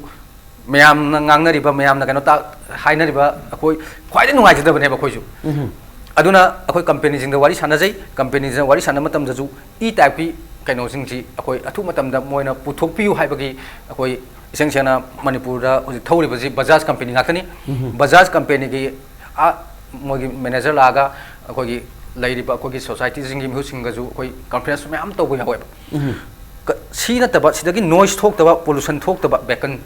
ꯃꯌꯥꯝꯅ ꯉꯥꯡꯅꯔꯤꯕ, ꯃꯌꯥꯝꯅ ꯀꯩꯅꯣ ꯇꯥ-, ꯍꯥꯏꯅꯔꯤꯕ, ꯑꯩꯈꯣꯏ ꯈ꯭ꯋꯥꯏꯗꯒꯤ ꯅꯨꯡꯉꯥꯏꯖꯗꯕꯅꯦꯕ ꯑꯩꯈꯣꯏꯁꯨ꯫ ꯎꯝ꯫ ꯑꯗꯨꯅ ꯑꯩꯈꯣꯏ companyꯁꯤꯡꯗ ꯋꯥꯔꯤ ꯁꯥꯟꯅꯖꯩ꯫ companyꯁꯤꯡꯗ ꯋꯥꯔꯤ ꯁꯥꯟꯅꯕ ꯃꯇꯝꯗꯁꯨ E-typeꯀꯤ ꯀꯩꯅꯣꯁꯤꯡꯁꯤ ꯑꯩꯈꯣꯏ ꯑꯊꯨꯕ ꯃꯇꯝꯗ ꯃꯣꯏꯅ ꯄꯨꯊꯣꯛꯄꯤꯌꯨ ꯍꯥꯏꯕꯒꯤ, ꯑꯩꯈꯣꯏ ꯏꯁꯦꯡ ꯁꯦꯡꯅ ꯃꯅꯤꯄꯨꯔꯗ ꯍꯧꯖꯤꯛ ꯊꯧꯔꯤꯕꯁꯤ Bajaj company ꯉꯥꯛꯇꯅꯤ꯫ ꯎꯝ꯫ Bajaj companyꯒꯤ ꯑꯥ, ꯃꯣꯏꯒꯤ manager ꯂꯥꯛꯑꯒ ꯑꯩꯈꯣꯏꯒꯤ ꯂꯩꯔꯤꯕ ꯑꯩꯈꯣꯏꯒꯤ ꯁꯣꯁꯥꯏꯇꯤꯁꯤꯡꯒꯤ ꯃꯤꯍꯨꯠꯁꯤꯡꯒꯁꯨ ꯑꯩꯈꯣꯏ ꯀꯟꯐ꯭ꯔꯦꯟꯁ ꯃꯌꯥꯝ ꯇꯧꯕ ꯌꯥꯎꯋꯦꯕ꯫ ꯎꯝ꯫ ꯁꯤ ꯅꯠꯇꯕ, ꯁꯤꯗꯒꯤ ꯅꯣꯏꯁ ꯊꯣꯛꯇꯕ, ꯄꯣꯂꯨꯁꯟ ꯊꯣꯛꯇꯕ ꯕꯦꯀꯟ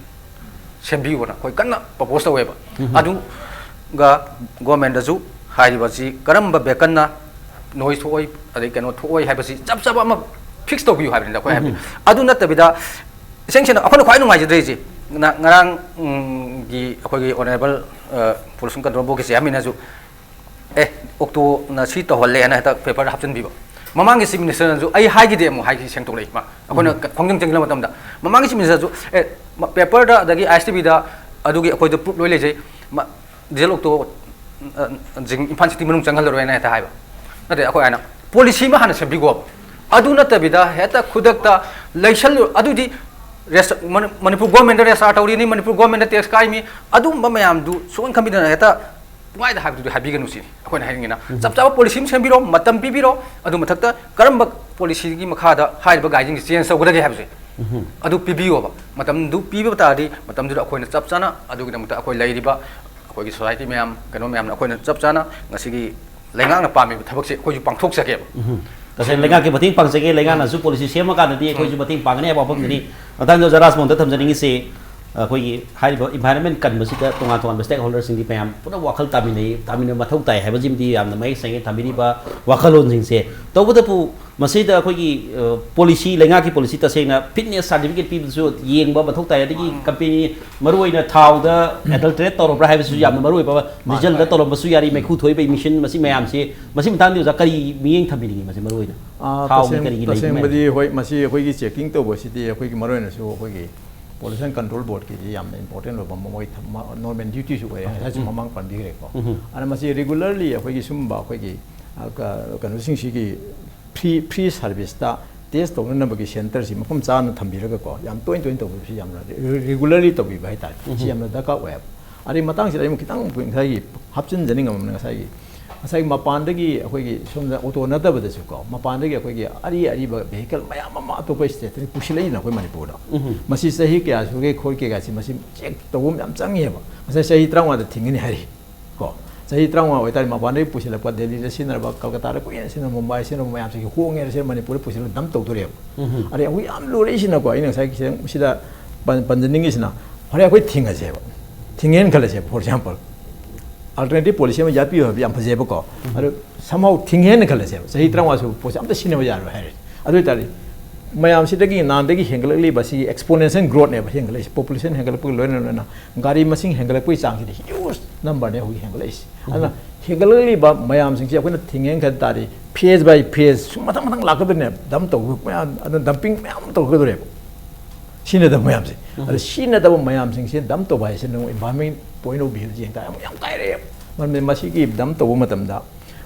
ꯁꯦꯝꯕꯤꯌꯨꯅ ꯑꯩꯈꯣꯏ ꯀꯟꯅ ꯄ꯭ꯔꯄꯣꯁ ꯇꯧꯋꯦꯕ꯫ ꯎꯝ꯫ ꯑꯗꯨꯒ ꯒꯣꯔꯃꯦꯟꯗꯁꯨ ꯍꯥꯏꯔꯤꯕꯁꯤ ꯀꯔꯝꯕ ꯕꯦꯀꯟꯅ ꯅꯣꯏꯁ ꯊꯣꯛꯑꯣꯏ, ꯑꯗꯩ ꯀꯩꯅꯣ ꯊꯣꯛꯑꯣꯏ ꯍꯥꯏꯕꯁꯤ ꯆꯞ ꯆꯥꯕ ꯑꯃ ꯐꯤꯛꯁ ꯇꯧꯕꯤꯌꯨ ꯍꯥꯏꯕꯅꯤꯗ ꯑꯩꯈꯣꯏ ꯍꯥꯏꯕꯗꯤ꯫ ꯎꯝ꯫ ꯑꯗꯨ ꯅꯠꯇꯕꯤꯗ, ꯏꯁꯦꯡ ꯁꯦꯡꯅ ꯑꯩꯈꯣꯏꯅ ꯈ꯭ꯋꯥꯏ ꯅꯨꯡꯉꯥꯏꯖꯗ꯭ꯔꯤꯁꯦ, ꯉ-, ꯉꯔꯥꯡ, ꯎꯝ, ꯒꯤ ꯑꯩꯈꯣꯏꯒꯤ ꯑꯣꯅꯔꯦꯕꯜ, ꯑ, ꯄꯣꯂꯨꯁꯟ ꯀꯟꯇ꯭ꯔꯣꯜ ꯕꯣꯔꯗꯀꯤ ꯆꯦꯌꯥꯔꯃꯦꯟꯅꯁꯨ, "ꯑꯦ, ꯑꯣꯛꯇꯣꯅ ꯁꯤ ꯇꯧꯍꯜꯂꯦ" ꯍꯥꯏꯅ ꯍꯦꯛꯇ ꯄꯦꯄꯔꯗ ꯍꯥꯞꯆꯤꯟꯕꯤꯕ꯫ ꯃꯃꯥꯡꯒꯤ ꯆꯤꯐ ꯃꯤꯅꯤꯁꯇꯔꯅꯁꯨ ꯑꯩ ꯍꯥꯏꯈꯤꯗꯦ ꯑꯃꯨꯛ ꯍꯥꯏꯈꯤ ꯁꯦꯡꯗꯣꯛꯂꯛꯏ꯫ ꯃꯥ, ꯑꯩꯈꯣꯏꯅ ꯎꯝ꯫ ꯈꯣꯡꯖꯪ ꯆꯪꯁꯤꯜꯂ ꯃꯇꯝꯗ ꯃꯃꯥꯡꯒꯤ ꯆꯤꯐ ꯃꯤꯅꯤꯁꯇꯔꯁꯨ, "ꯑꯦ, ꯃ-, ꯄꯦꯄꯔꯗ ꯑꯗꯒꯤ ꯑꯥꯏ ꯑꯦꯁ ꯇꯤ ꯚꯤꯗ ꯑꯗꯨꯒꯤ ꯑꯩꯈꯣꯏꯗ ꯄ꯭ꯔꯨꯐ ꯂꯣꯏ ꯂꯩꯖꯩ꯫ ꯃ-, ꯗꯤꯖꯜ ꯑꯣꯛꯇꯣ, ꯑ, ꯖꯤꯡ ꯏꯝꯐꯥꯜ ꯁꯤꯇꯤ ꯃꯅꯨꯡ ꯆꯪꯍꯜꯂꯔꯣꯏꯅ" ꯍꯦꯛꯇ ꯍꯥꯏꯕ꯫ ꯅꯠꯇꯦ, ꯑꯩꯈꯣꯏ ꯍꯥꯏꯅ ꯄꯣꯂꯤꯁꯤ ꯑꯃ ꯍꯥꯟꯅ ꯁꯦꯝꯕꯤꯈꯣꯕ꯫ ꯑꯗꯨ ꯅꯠꯇꯕꯤꯗ ꯍꯦꯛꯇ ꯈꯨꯗꯛꯇ ꯂꯩꯁꯜꯂꯨ-, ꯑꯗꯨꯗꯤ ꯔꯦꯁ-, ꯃꯅꯤ-, ꯃꯅꯤꯄꯨꯔ ꯒꯣꯔꯃꯦꯟꯗ ꯔꯦꯁꯇꯥꯔ ꯇꯧꯔꯤꯅꯤ, ꯃꯅꯤꯄꯨꯔ ꯒꯣꯔꯃꯦꯟꯗ ꯇꯦꯛꯁ ꯀꯥꯏꯃꯤ, ꯑꯗꯨꯝꯕ ꯃꯌꯥꯝꯗꯨ ꯁꯨꯡꯈꯟ ꯈꯟꯕꯤꯗꯅ ꯍꯦꯛꯇ ꯄꯨꯡꯍꯥꯏꯗ ꯍꯥꯏꯕꯗꯨꯗꯤ ꯍꯥꯏꯕꯤꯒꯅꯨ ꯁꯤꯅꯤ ꯑꯩꯈꯣꯏꯅ ꯍꯥꯏꯅꯤꯡꯉꯤꯅ꯫ ꯎꯝ꯫ ꯆꯞ ꯆꯥꯕ ꯄꯣꯂꯤꯁꯤ ꯑꯃ ꯁꯦꯝꯕꯤꯔꯣ, ꯃꯇꯝ ꯄꯤꯕꯤꯔꯣ, ꯑꯗꯨ ꯃꯊꯛꯇ ꯀꯔꯝꯕ ꯄꯣꯂꯤꯁꯤꯒꯤ ꯃꯈꯥꯗ ꯍꯥꯏꯔꯤꯕ ꯒꯥꯏꯗꯤꯡꯁꯤ ꯆꯦꯟꯖ ꯇꯧꯒꯗꯒꯦ ꯍꯥꯏꯕꯁꯦ, ꯎꯝ꯫ ꯑꯗꯨ ꯄꯤꯕꯤꯌꯣꯕ꯫ ꯃꯇꯝꯗꯨ ꯄꯤꯕ ꯇꯥꯔꯗꯤ ꯃꯇꯝꯗꯨꯗ ꯑꯩꯈꯣꯏꯅ ꯆꯞ ꯆꯥꯅ ꯑꯗꯨꯒꯤꯗꯃꯛꯇ ꯑꯩꯈꯣꯏ ꯂꯩꯔꯤꯕ ꯑꯩꯈꯣꯏꯒꯤ ꯁꯣꯁꯥꯏꯇꯤ ꯃꯌꯥꯝ, ꯀꯩꯅꯣ ꯃꯌꯥꯝꯅ ꯑꯩꯈꯣꯏꯅ ꯆꯞ ꯆꯥꯅ ꯉꯁꯤꯒꯤ ꯂꯩꯉꯥꯛꯅ ꯄꯥꯝꯃꯤꯕ ꯊꯕꯛꯁꯦ ꯑꯩꯈꯣꯏꯁꯨ ꯄꯥꯡꯊꯣꯛꯆꯒꯦꯕ꯫ ꯎꯝ꯫ ꯇꯁꯦꯡꯅ ꯂꯩꯉꯥꯛꯀꯤ ꯃꯇꯦꯡ ꯄꯥꯡꯖꯒꯦ, ꯂꯩꯉꯥꯛꯅꯁꯨ ꯄꯣꯂꯤꯁꯤ ꯁꯦꯝꯃꯀꯥꯟꯗꯗꯤ ꯑꯩꯈꯣꯏꯁꯨ ꯃꯇꯦꯡ ꯄꯥꯡꯒꯅꯤ ꯍꯥꯏꯕ ꯋꯥꯐꯝꯗꯨꯅꯤ꯫ ꯃꯊꯪꯗ ꯑꯣꯖꯥ ꯔꯥꯖꯃꯣꯍꯟꯗ ꯊꯝꯖꯅꯤꯡꯉꯤꯁꯤ, ꯑꯩꯈꯣꯏꯒꯤ ꯍꯥꯏꯔꯤꯕ ꯏꯟꯚꯥꯏꯔꯟꯃꯦꯟ ꯀꯟꯕꯁꯤꯗ ꯇꯣꯉꯥꯟ ꯇꯣꯉꯥꯟꯕ ꯁ꯭ꯇꯦꯛ ꯍꯣꯜꯗꯔꯁꯤꯡꯗꯤ ꯃꯌꯥꯝ ꯄꯨꯟꯅ ꯋꯥꯈꯜ ꯇꯥꯃꯤꯟꯅꯩ, ꯇꯥꯃꯤꯟꯅꯕ ꯃꯊꯧ ꯇꯥꯏ ꯍꯥꯏꯕꯁꯤꯃꯗꯤ ꯌꯥꯝꯅ ꯃꯌꯦꯛ ꯁꯦꯡꯉꯦ꯫ ꯊꯝꯕꯤꯔꯤꯕ ꯋꯥꯈꯜꯂꯣꯟꯁꯤꯡꯁꯦ꯫ ꯇꯧꯕꯇꯕꯨ ꯃꯁꯤꯗ ꯑꯩꯈꯣꯏꯒꯤ, ꯑ, ꯄꯣꯂꯤꯁꯤ, ꯂꯩꯉꯥꯛꯀꯤ ꯄꯣꯂꯤꯁꯤ ꯇꯁꯦꯡꯅ ꯐꯤꯠꯅꯦꯁ ꯁꯥꯔꯇꯤꯐꯤꯀꯦꯠ ꯄꯤꯕꯗꯁꯨ ꯌꯦꯡꯕ ꯃꯊꯧ ꯇꯥꯏ, ꯑꯗꯒꯤ ꯃꯥꯅꯤ꯫ ꯀꯝꯄꯦꯅꯤ ꯃꯔꯨꯑꯣꯏꯅ ꯊꯥꯎꯗ ꯑꯦꯗꯜꯇꯔꯦꯠ ꯇꯧꯔꯕ꯭ꯔꯥ ꯍꯥꯏꯕꯁꯤꯁꯨ ꯌꯥꯝꯅ ꯃꯔꯨ ꯑꯣꯏꯕ꯫ ꯃꯥꯅꯤ, ꯗꯤꯖꯜꯗ ꯃꯥꯅꯤ꯫ ꯇꯧꯔꯝꯕꯁꯨ ꯌꯥꯔꯤ, ꯃꯩꯈꯨ ꯊꯣꯛꯏꯕ ꯏꯃꯤꯁꯟ ꯃꯁꯤ ꯃꯌꯥꯝꯁꯤ, ꯃꯁꯤ ꯃꯇꯥꯡꯗ ꯑꯣꯖꯥ ꯀꯔꯤ ꯃꯤꯠꯌꯦꯡ ꯊꯝꯕꯤꯅꯤꯡꯉꯤ? ꯃꯁꯤ ꯃꯔꯨꯑꯣꯏꯅ ꯑꯥ, ꯊꯥꯎꯒꯤ ꯇꯁꯦꯡ-, ꯀꯔꯤꯒꯤ ꯂꯩꯕ ꯇꯁꯦꯡꯕꯗꯤ ꯃꯌꯥꯝꯁꯦ? ꯍꯣꯏ, ꯃꯁꯤ ꯑꯩꯈꯣꯏꯒꯤ ꯆꯦꯛꯀꯤꯡ ꯇꯧꯕꯁꯤꯗꯤ ꯑꯩꯈꯣꯏꯒꯤ ꯃꯔꯨꯑꯣꯏꯅꯁꯨ ꯑꯩꯈꯣꯏꯒꯤ ꯄꯣꯂꯨꯁꯟ ꯀꯟꯇ꯭ꯔꯣꯜ ꯕꯣꯔꯗꯀꯤꯗꯤ ꯌꯥꯝꯅ ꯏꯝꯄꯣꯔꯇꯦꯟ ꯑꯣꯏꯕ ꯃꯣꯏ ꯊ-, ꯃ-, ꯅꯣꯔꯃꯦꯜ ꯗ꯭ꯌꯨꯇꯤꯁꯨ ꯑꯣꯏꯔꯦ, ꯉꯁꯥꯏꯁꯨ ꯎꯝ꯫ ꯃꯃꯥꯡ ꯄꯟꯕꯤꯈ꯭ꯔꯦꯀꯣ꯫ ꯎꯝ꯫ ꯑꯗꯨꯅ ꯃꯁꯤ ꯔꯤꯒꯨꯂꯔꯂꯤ ꯑꯩꯈꯣꯏꯒꯤ ꯁꯨꯝꯕ ꯑꯩꯈꯣꯏꯒꯤ, ꯑ, ꯀ-, ꯀꯩꯅꯣꯁꯤꯡꯁꯤꯒꯤ ꯐ꯭ꯔꯤ, ꯐ꯭ꯔꯤ ꯁꯥꯔꯚꯤꯁꯇ ꯇꯦꯁ ꯇꯧꯅꯅꯕꯒꯤ ꯁꯦꯟꯇꯔꯁꯤ ꯃꯐꯝ ꯆꯥꯅ ꯊꯝꯕꯤꯔꯒꯀꯣ, ꯌꯥꯝ ꯇꯣꯏ ꯇꯣꯏꯅ ꯇꯧꯕꯤꯕꯁꯤ ꯌꯥꯝꯅ ꯔꯤ-, ꯔꯤꯒꯨꯂꯔꯂꯤ ꯇꯧꯕꯤꯕ ꯍꯥꯏꯇꯥꯔꯦ꯫ ꯁꯤ ꯎꯝ꯫ ꯌꯥꯝꯅ ꯗꯔꯀꯥꯔ ꯑꯣꯏꯌꯦꯕ꯫ ꯑꯗꯩ ꯃꯇꯥꯡꯁꯤꯗ ꯑꯩ ꯑꯃꯨꯛ ꯈꯤꯇꯪ ꯉꯁꯥꯏꯒꯤ ꯍꯥꯞꯆꯤꯟꯖꯅꯤꯡꯉꯝꯕꯅ, ꯉꯁꯥꯏꯒꯤ, ꯉꯁꯥꯏꯒꯤ ꯃꯄꯥꯟꯗꯒꯤ ꯑꯩꯈꯣꯏꯒꯤ ꯁꯣꯝꯗ ꯑꯣꯇꯣ ꯅꯠꯇꯕꯗꯁꯨꯀꯣ, ꯃꯄꯥꯟꯗꯒꯤ ꯑꯩꯈꯣꯏꯒꯤ ꯑꯔꯤ ꯑꯔꯤꯕ ꯚꯦꯍꯤꯀꯜ ꯃꯌꯥꯝ ꯑꯃ ꯑꯇꯣꯞꯄ ꯁ꯭ꯇꯦꯠꯇꯒꯤ ꯄꯨꯁꯤꯜꯂꯛꯏꯗꯅ ꯑꯩꯈꯣꯏ ꯃꯅꯤꯄꯨꯔꯗ꯫ ꯎꯝ꯫ ꯃꯁꯤ ꯆꯍꯤ ꯀꯌꯥ ꯁꯨꯔꯒꯦ ꯈꯣꯠꯀꯦ ꯀꯥꯏꯁꯤ ꯃꯁꯤ ꯆꯦꯛ ꯇꯧꯕ ꯑꯃ ꯌꯥꯝ ꯆꯪꯉꯦꯕ꯫ ꯉꯁꯥꯏ ꯆꯍꯤ ꯇꯔꯥꯃꯉꯥꯗ ꯊꯤꯡꯒꯅꯤ ꯍꯥꯏꯔꯤ꯫ ꯀꯣ, ꯆꯍꯤ ꯇꯔꯥꯃꯉꯥ ꯑꯣꯏꯇꯥꯔꯗꯤ ꯃꯄꯥꯟꯗꯒꯤ ꯄꯨꯁꯤꯜꯂꯛꯄ, ꯗꯦꯜꯂꯤꯗ ꯁꯤꯖꯤꯟꯅꯔꯕ, ꯀꯜꯀꯇꯥꯗ ꯀꯨꯏꯅ ꯁꯤꯖꯤꯟꯅꯔꯕ, ꯃꯨꯝꯕꯥꯏ ꯁꯤꯖꯤꯟꯅꯔꯕ ꯃꯌꯥꯝꯁꯤꯒꯤ ꯍꯣꯡꯉꯦꯅ ꯁꯤꯗ ꯃꯅꯤꯄꯨꯔꯗ ꯄꯨꯁꯤꯜꯂꯒ ꯗꯝ ꯇꯧꯗꯣꯔꯦꯕ꯫ ꯑꯗꯩ ꯑꯩꯈꯣꯏ ꯌꯥꯝ ꯂꯨꯔꯛꯏꯁꯤꯅꯀꯣ, ꯑꯩꯅ ꯉꯁꯥꯏꯒꯤ ꯁꯤꯗ, ꯁꯤꯗ ꯄꯟ-, ꯄꯟꯖꯅꯤꯡꯉꯤꯁꯤꯅ, ꯍꯣꯔꯦꯟ ꯑꯩꯈꯣꯏ ꯊꯤꯡꯉꯁꯦꯕ, ꯊꯤꯡꯉꯦꯅ ꯈꯜꯂꯁꯦꯕ, for example, alternative policy ꯑꯃ ꯌꯥꯠꯄꯤꯌꯨ ꯍꯥꯏꯕ ꯌꯥꯝ ꯐꯖꯩꯕꯀꯣ꯫ ꯑꯗꯣ somehow ꯊꯤꯡꯉꯦꯅ ꯈꯜꯂꯁꯦꯕ, ꯆꯍꯤ ꯇꯔꯥꯃꯉꯥ ꯁꯨꯕ ꯄꯣꯠꯁꯦ ꯑꯝꯇ ꯁꯤꯖꯤꯟꯅꯕ ꯌꯥꯔꯣꯏ ꯍꯥꯏꯔꯦ꯫ ꯑꯗꯨ ꯑꯣꯏꯇꯥꯔꯗꯤ ꯃꯌꯥꯝꯁꯤꯗꯒꯤ ꯅꯍꯥꯟꯗꯒꯤ ꯍꯦꯟꯒꯠꯂꯛꯂꯤꯕ ꯁꯤꯒꯤ exponential growthꯅꯦꯕ ꯍꯦꯟꯒꯠꯂꯛꯏꯁꯦ, population ꯍꯦꯟꯒꯠꯂꯛꯄꯒꯤ ꯂꯣꯏꯅ ꯂꯣꯏꯅꯅ ꯒꯥꯔꯤ ꯃꯁꯤꯡ ꯍꯦꯟꯒꯠꯂꯛꯄꯒꯤ ꯆꯥꯡꯁꯤꯗꯤ huge numberꯅꯦ ꯍꯧꯖꯤꯛ ꯍꯦꯟꯒꯠꯂꯛꯏꯁꯦ꯫ ꯑꯗꯨꯅ ꯍꯦꯟꯒꯠꯂꯛꯂꯤꯕ ꯃꯌꯥꯝꯁꯤꯡꯁꯦ ꯑꯩꯈꯣꯏꯅ ꯊꯤꯡꯉꯦꯅ ꯈꯟ ꯇꯥꯔꯗꯤ, phase by phase ꯁꯨꯝ ꯃꯊꯪ ꯃꯊꯪ ꯂꯥꯛꯀꯗꯣꯏꯅꯦ, dump ꯇꯧꯕ ꯃꯌꯥꯝ, ꯑꯗꯨꯅ dumping ꯃꯌꯥꯝ ꯑꯃ ꯇꯧꯔꯛꯀꯗꯣꯔꯦꯕ꯫ ꯁꯤꯖꯤꯟꯅꯗꯕ ꯃꯌꯥꯝꯁꯦ꯫ ꯑꯗꯣ ꯁꯤꯖꯤꯟꯅꯗꯕ ꯃꯌꯥꯝꯁꯤꯡꯁꯦ dump ꯇꯧꯕ ꯍꯥꯏꯁꯦ ꯅꯪ environment point of viewꯗ ꯌꯦꯡ ꯇꯥꯔꯗꯤ ꯑꯃꯨꯛ ꯌꯥꯝ ꯀꯥꯏꯔꯛꯑꯦꯕ꯫ ꯃꯔꯝꯗꯤ ꯃꯁꯤꯒꯤ dump ꯇꯧꯕ ꯃꯇꯝꯗ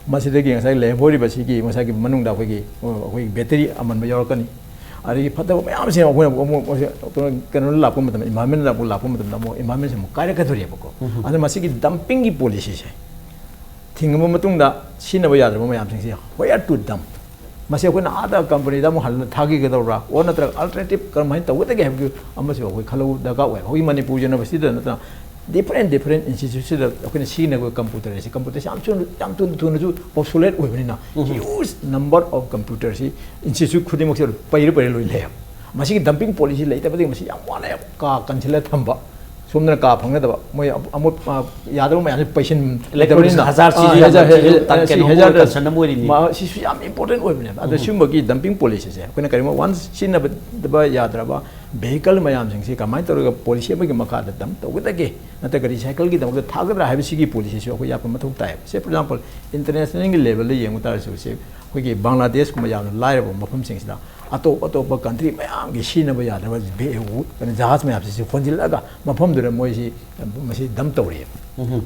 ꯃꯁꯤꯗꯒꯤ ꯉꯁꯥꯏ ꯂꯩꯍꯧꯔꯤꯕ ꯁꯤꯒꯤ ꯉꯁꯥꯏꯒꯤ ꯃꯅꯨꯡꯗ ꯑꯩꯈꯣꯏꯒꯤ, ꯑꯩꯈꯣꯏꯒꯤ battery ꯑꯃꯟꯕ ꯌꯥꯎꯔꯛꯀꯅꯤ꯫ ꯑꯗꯒꯤ ꯐꯠꯇꯕ ꯃꯌꯥꯝꯁꯦ ꯑꯩꯈꯣꯏꯅ ꯑꯃꯨꯛ, ꯑꯃꯨꯛ, ꯑꯃꯨꯛ ꯀꯩꯅꯣ ꯂꯥꯛꯄ ꯃꯇꯝꯗ, environment ꯂꯥꯛꯄ, ꯂꯥꯛꯄ ꯃꯇꯝꯗ ꯑꯃꯨꯛ environmentꯁꯦ ꯑꯃꯨꯛ ꯀꯥꯏꯔꯛꯀꯗꯣꯔꯤꯕꯀꯣ꯫ ꯑꯗꯨꯅ ꯃꯁꯤꯒꯤ dumpingꯒꯤ policyꯁꯦ ꯊꯤꯡꯉꯕ ꯃꯇꯨꯡꯗ ꯁꯤꯖꯤꯟꯅꯕ ꯌꯥꯗ꯭ꯔꯕ ꯃꯌꯥꯝꯁꯤꯡꯁꯦ where to dump? ꯃꯁꯤ ꯑꯩꯈꯣꯏꯅ ꯑꯥꯗ companyꯗ ꯑꯃꯨꯛ ꯍꯜꯂ ꯊꯥꯈꯤꯒꯗꯧꯕ꯭ꯔꯥ? Or ꯅꯠꯇ꯭ꯔꯒ alternative ꯀꯔꯝꯍꯥꯏꯅ ꯇꯧꯒꯗꯒꯦ ꯍꯥꯏꯕꯒꯤ ꯑꯃꯁꯨ ꯑꯩꯈꯣꯏ ꯈꯜꯍꯧ ꯗꯔꯀꯥꯔ ꯑꯣꯏ꯫ ꯑꯩꯈꯣꯏꯒꯤ ꯃꯅꯤꯄꯨꯔ universityꯗ ꯅꯠꯇꯅ different, different instituteꯁꯤꯗ ꯑꯩꯈꯣꯏꯅ ꯁꯤꯖꯤꯟꯅꯕ computerꯁꯦ, computerꯁꯦ ꯌꯥꯝ ꯊꯨꯅ, ꯌꯥꯝ ꯊꯨꯅ ꯊꯨꯅꯁꯨ obsolete ꯑꯣꯏꯕꯅꯤꯅ, huge number of computerꯁꯤ institute ꯈꯨꯗꯤꯡꯃꯛꯁꯦ ꯄꯩꯔ ꯄꯩꯔ ꯂꯣꯏ ꯂꯩꯌꯦꯕ꯫ ꯃꯁꯤꯒꯤ dumping policy ꯂꯩꯇꯕꯗꯒꯤ ꯃꯁꯤ ꯌꯥꯝ ꯋꯥꯅ ꯀꯥ ꯀꯟꯁꯤꯜꯂ ꯊꯝꯕ, ꯁꯣꯝꯗꯅ ꯀꯥ ꯐꯪꯅꯗꯕ, ꯃꯣꯏ ꯑꯃꯨꯛ, ꯑ, ꯌꯥꯗꯕ ꯃꯌꯥꯝꯁꯦ ꯄꯩꯁꯤꯟ ꯂꯩꯇꯕꯅꯤꯅ, ꯍꯖꯥꯔ ꯁꯤꯁꯨ ꯑꯥ, ꯌꯥꯝꯅ ꯍꯖꯥꯔ, ꯊꯤꯅ ꯍꯖꯥꯔ, ꯇꯥꯡ-, ꯁꯤ ꯀꯩꯅꯣ ꯍꯖꯥꯔ, ꯃꯣꯏ concern ꯑꯃ ꯑꯣꯏꯔꯤꯅꯤ꯫ ꯃꯥ-, ꯁꯤꯁꯨ ꯌꯥꯝ important ꯑꯣꯏꯕꯅꯦꯕ꯫ ꯑꯗꯣ ꯁꯤꯒꯨꯝꯕꯒꯤ dumping policyꯁꯦ ꯑꯩꯈꯣꯏꯅ ꯀꯔꯤꯒꯨꯝꯕ once ꯁꯤꯖꯤꯟꯅꯕ ꯌꯥꯗ꯭ꯔꯕ vehicle ꯃꯌꯥꯝꯁꯤꯡꯁꯤ ꯀꯃꯥꯏꯅ ꯇꯧꯔꯒ policy ꯑꯃꯒꯤ ꯃꯈꯥꯗ dump ꯇꯧꯒꯗꯒꯦ, ꯅꯠꯇ꯭ꯔꯒ recycleꯒꯤꯗꯃꯛꯇ ꯊꯥꯒꯗ꯭ꯔꯥ ꯍꯥꯏꯕꯁꯤꯒꯤ policyꯁꯨ ꯑꯩꯈꯣꯏ ꯌꯥꯠꯄ ꯃꯊꯧ ꯇꯥꯏꯌꯦꯕ꯫ Say, for example, internationalꯒꯤ levelꯗ ꯌꯦꯡꯕ ꯇꯥꯔꯁꯨ, ꯁꯤ ꯑꯩꯈꯣꯏꯒꯤ ꯕꯪꯒ꯭ꯂꯥꯗꯦꯁꯀꯨꯝꯕ ꯌꯥꯝꯅ ꯂꯥꯏꯔꯕ ꯃꯐꯝꯁꯤꯡꯁꯤꯗ ꯑꯇꯣꯞ ꯑꯇꯣꯞꯄ country ꯃꯌꯥꯝꯒꯤ ꯁꯤꯖꯤꯟꯅꯕ ꯌꯥꯗ꯭ꯔꯕ ꯕꯦ-, ꯀꯩꯅꯣ, ꯖꯍꯥꯖ ꯃꯌꯥꯝꯁꯤꯁꯨ ꯍꯣꯟꯖꯤꯜꯂꯒ ꯃꯐꯝꯗꯨꯗ ꯃꯣꯏꯁꯤ ꯃꯁꯤ dump ꯇꯧꯔꯤꯑꯕ꯫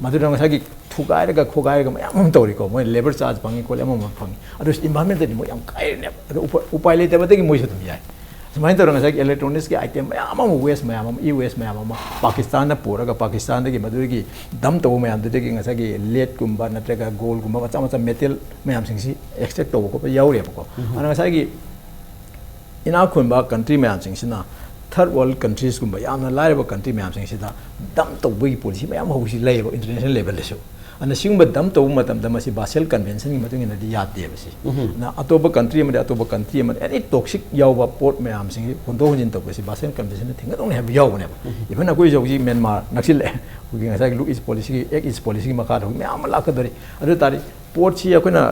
ꯃꯗꯨꯗ ꯉꯁꯥꯏꯒꯤ ꯊꯨꯒꯥꯏꯔꯒ ꯈꯣꯒꯥꯏꯔꯒ ꯃꯌꯥꯝ ꯑꯃ ꯇꯧꯔꯤꯀꯣ, ꯃꯣꯏ labour charge ꯐꯪꯉꯤ ꯈꯣꯠꯂꯤ ꯑꯃ ꯑꯃ ꯐꯪꯉꯤ, ꯑꯗꯨ environmentꯗꯗꯤ ꯃꯣꯏ ꯌꯥꯝ ꯀꯥꯏꯔꯤꯅꯦꯕ꯫ ꯑꯗꯨ ꯎꯄꯥ-, ꯎꯄꯥꯏ ꯂꯩꯇꯕꯗꯒꯤ ꯃꯣꯏꯁꯨ ꯑꯗꯨꯝ ꯌꯥꯏ꯫ ꯁꯨꯃꯥꯏꯅ ꯇꯧꯔꯒ ꯉꯁꯥꯏꯒꯤ electronicsꯀꯤ item ꯃꯌꯥꯝ ꯑꯃ, waste ꯃꯌꯥꯝ ꯑꯃ, e-waste ꯃꯌꯥꯝ ꯑꯃ ꯄꯥꯀꯤꯁꯇꯥꯟꯗ ꯄꯨꯔꯒ ꯄꯥꯀꯤꯁꯇꯥꯟꯗꯒꯤ ꯃꯗꯨꯗꯒꯤ dump ꯇꯧꯕ ꯃꯌꯥꯝꯗꯨꯗꯒꯤ ꯉꯁꯥꯏꯒꯤ leadꯀꯨꯝꯕ ꯅꯠꯇ꯭ꯔꯒ goldꯀꯨꯝꯕ ꯃꯆꯥ ꯃꯆꯥ metal ꯃꯌꯥꯝꯁꯤꯡꯁꯤ extract ꯇꯧꯕ ꯈꯣꯠꯄ ꯌꯥꯎꯔꯤꯑꯕꯀꯣ꯫ ꯑꯗꯨꯅ ꯉꯁꯥꯏꯒꯤ ꯏꯅꯥꯛ ꯈꯨꯟꯕ country ꯃꯌꯥꯝꯁꯤꯡꯁꯤꯅ third world countriesꯀꯨꯝꯕ ꯌꯥꯝꯅ ꯂꯥꯏꯔꯕ country ꯃꯌꯥꯝꯁꯤꯡꯁꯤꯗ dump ꯇꯧꯕꯒꯤ policy ꯃꯌꯥꯝ ꯍꯧꯖꯤꯛ ꯂꯩꯌꯦꯕ international levelꯗꯁꯨ꯫ ꯑꯗꯨꯅ ꯁꯤꯒꯨꯝꯕ ꯗꯝ ꯇꯧꯕ ꯃꯇꯝꯗ ꯃꯁꯤ ꯕꯥꯁꯦꯜ ꯀꯟꯚꯦꯟꯁꯟꯒꯤ ꯃꯇꯨꯡ ꯏꯟꯅꯗꯤ ꯌꯥꯗꯦꯕ ꯁꯤ꯫ ꯑꯗꯨꯅ ꯑꯇꯣꯞꯄ ꯀꯟꯇ꯭ꯔꯤ ꯑꯃꯗꯤ ꯑꯇꯣꯞꯄ ꯀꯟꯇ꯭ꯔꯤ ꯑꯃꯗ ꯑꯦꯅꯤ ꯇꯣꯛꯁꯤꯛ ꯌꯥꯎꯕ ꯄꯣꯠ ꯃꯌꯥꯝꯁꯤꯡꯁꯤ ꯍꯣꯟꯗꯣꯛ ꯍꯣꯟꯖꯤꯟ ꯇꯧꯕꯁꯤ ꯕꯥꯁꯦꯜ ꯀꯟꯚꯦꯟꯁꯟꯅ ꯊꯤꯡꯒꯗꯧꯅꯤ ꯍꯥꯏꯕ ꯌꯥꯎꯕꯅꯦꯕ꯫ ꯏꯚꯟ ꯑꯩꯈꯣꯏꯁꯨ ꯍꯧꯖꯤꯛ ꯃ꯭ꯌꯥꯟꯃꯥꯔ ꯅꯛꯁꯤꯜꯂꯛꯑꯦ, ꯑꯩꯈꯣꯏꯒꯤ ꯉꯁꯥꯏꯒꯤ ꯂꯨꯛ ꯏꯁ ꯄꯣꯂꯤꯁꯤꯒꯤ, ꯑꯦꯛ ꯏꯁ ꯄꯣꯂꯤꯁꯤꯒꯤ ꯃꯈꯥꯗ ꯍꯧꯖꯤꯛ ꯃꯌꯥꯝ ꯑꯃ ꯂꯥꯛꯀꯗꯧꯔꯤ꯫ ꯑꯗꯨ ꯑꯣꯏ ꯇꯥꯔꯗꯤ ꯄꯣꯠꯁꯤ ꯑꯩꯈꯣꯏꯅ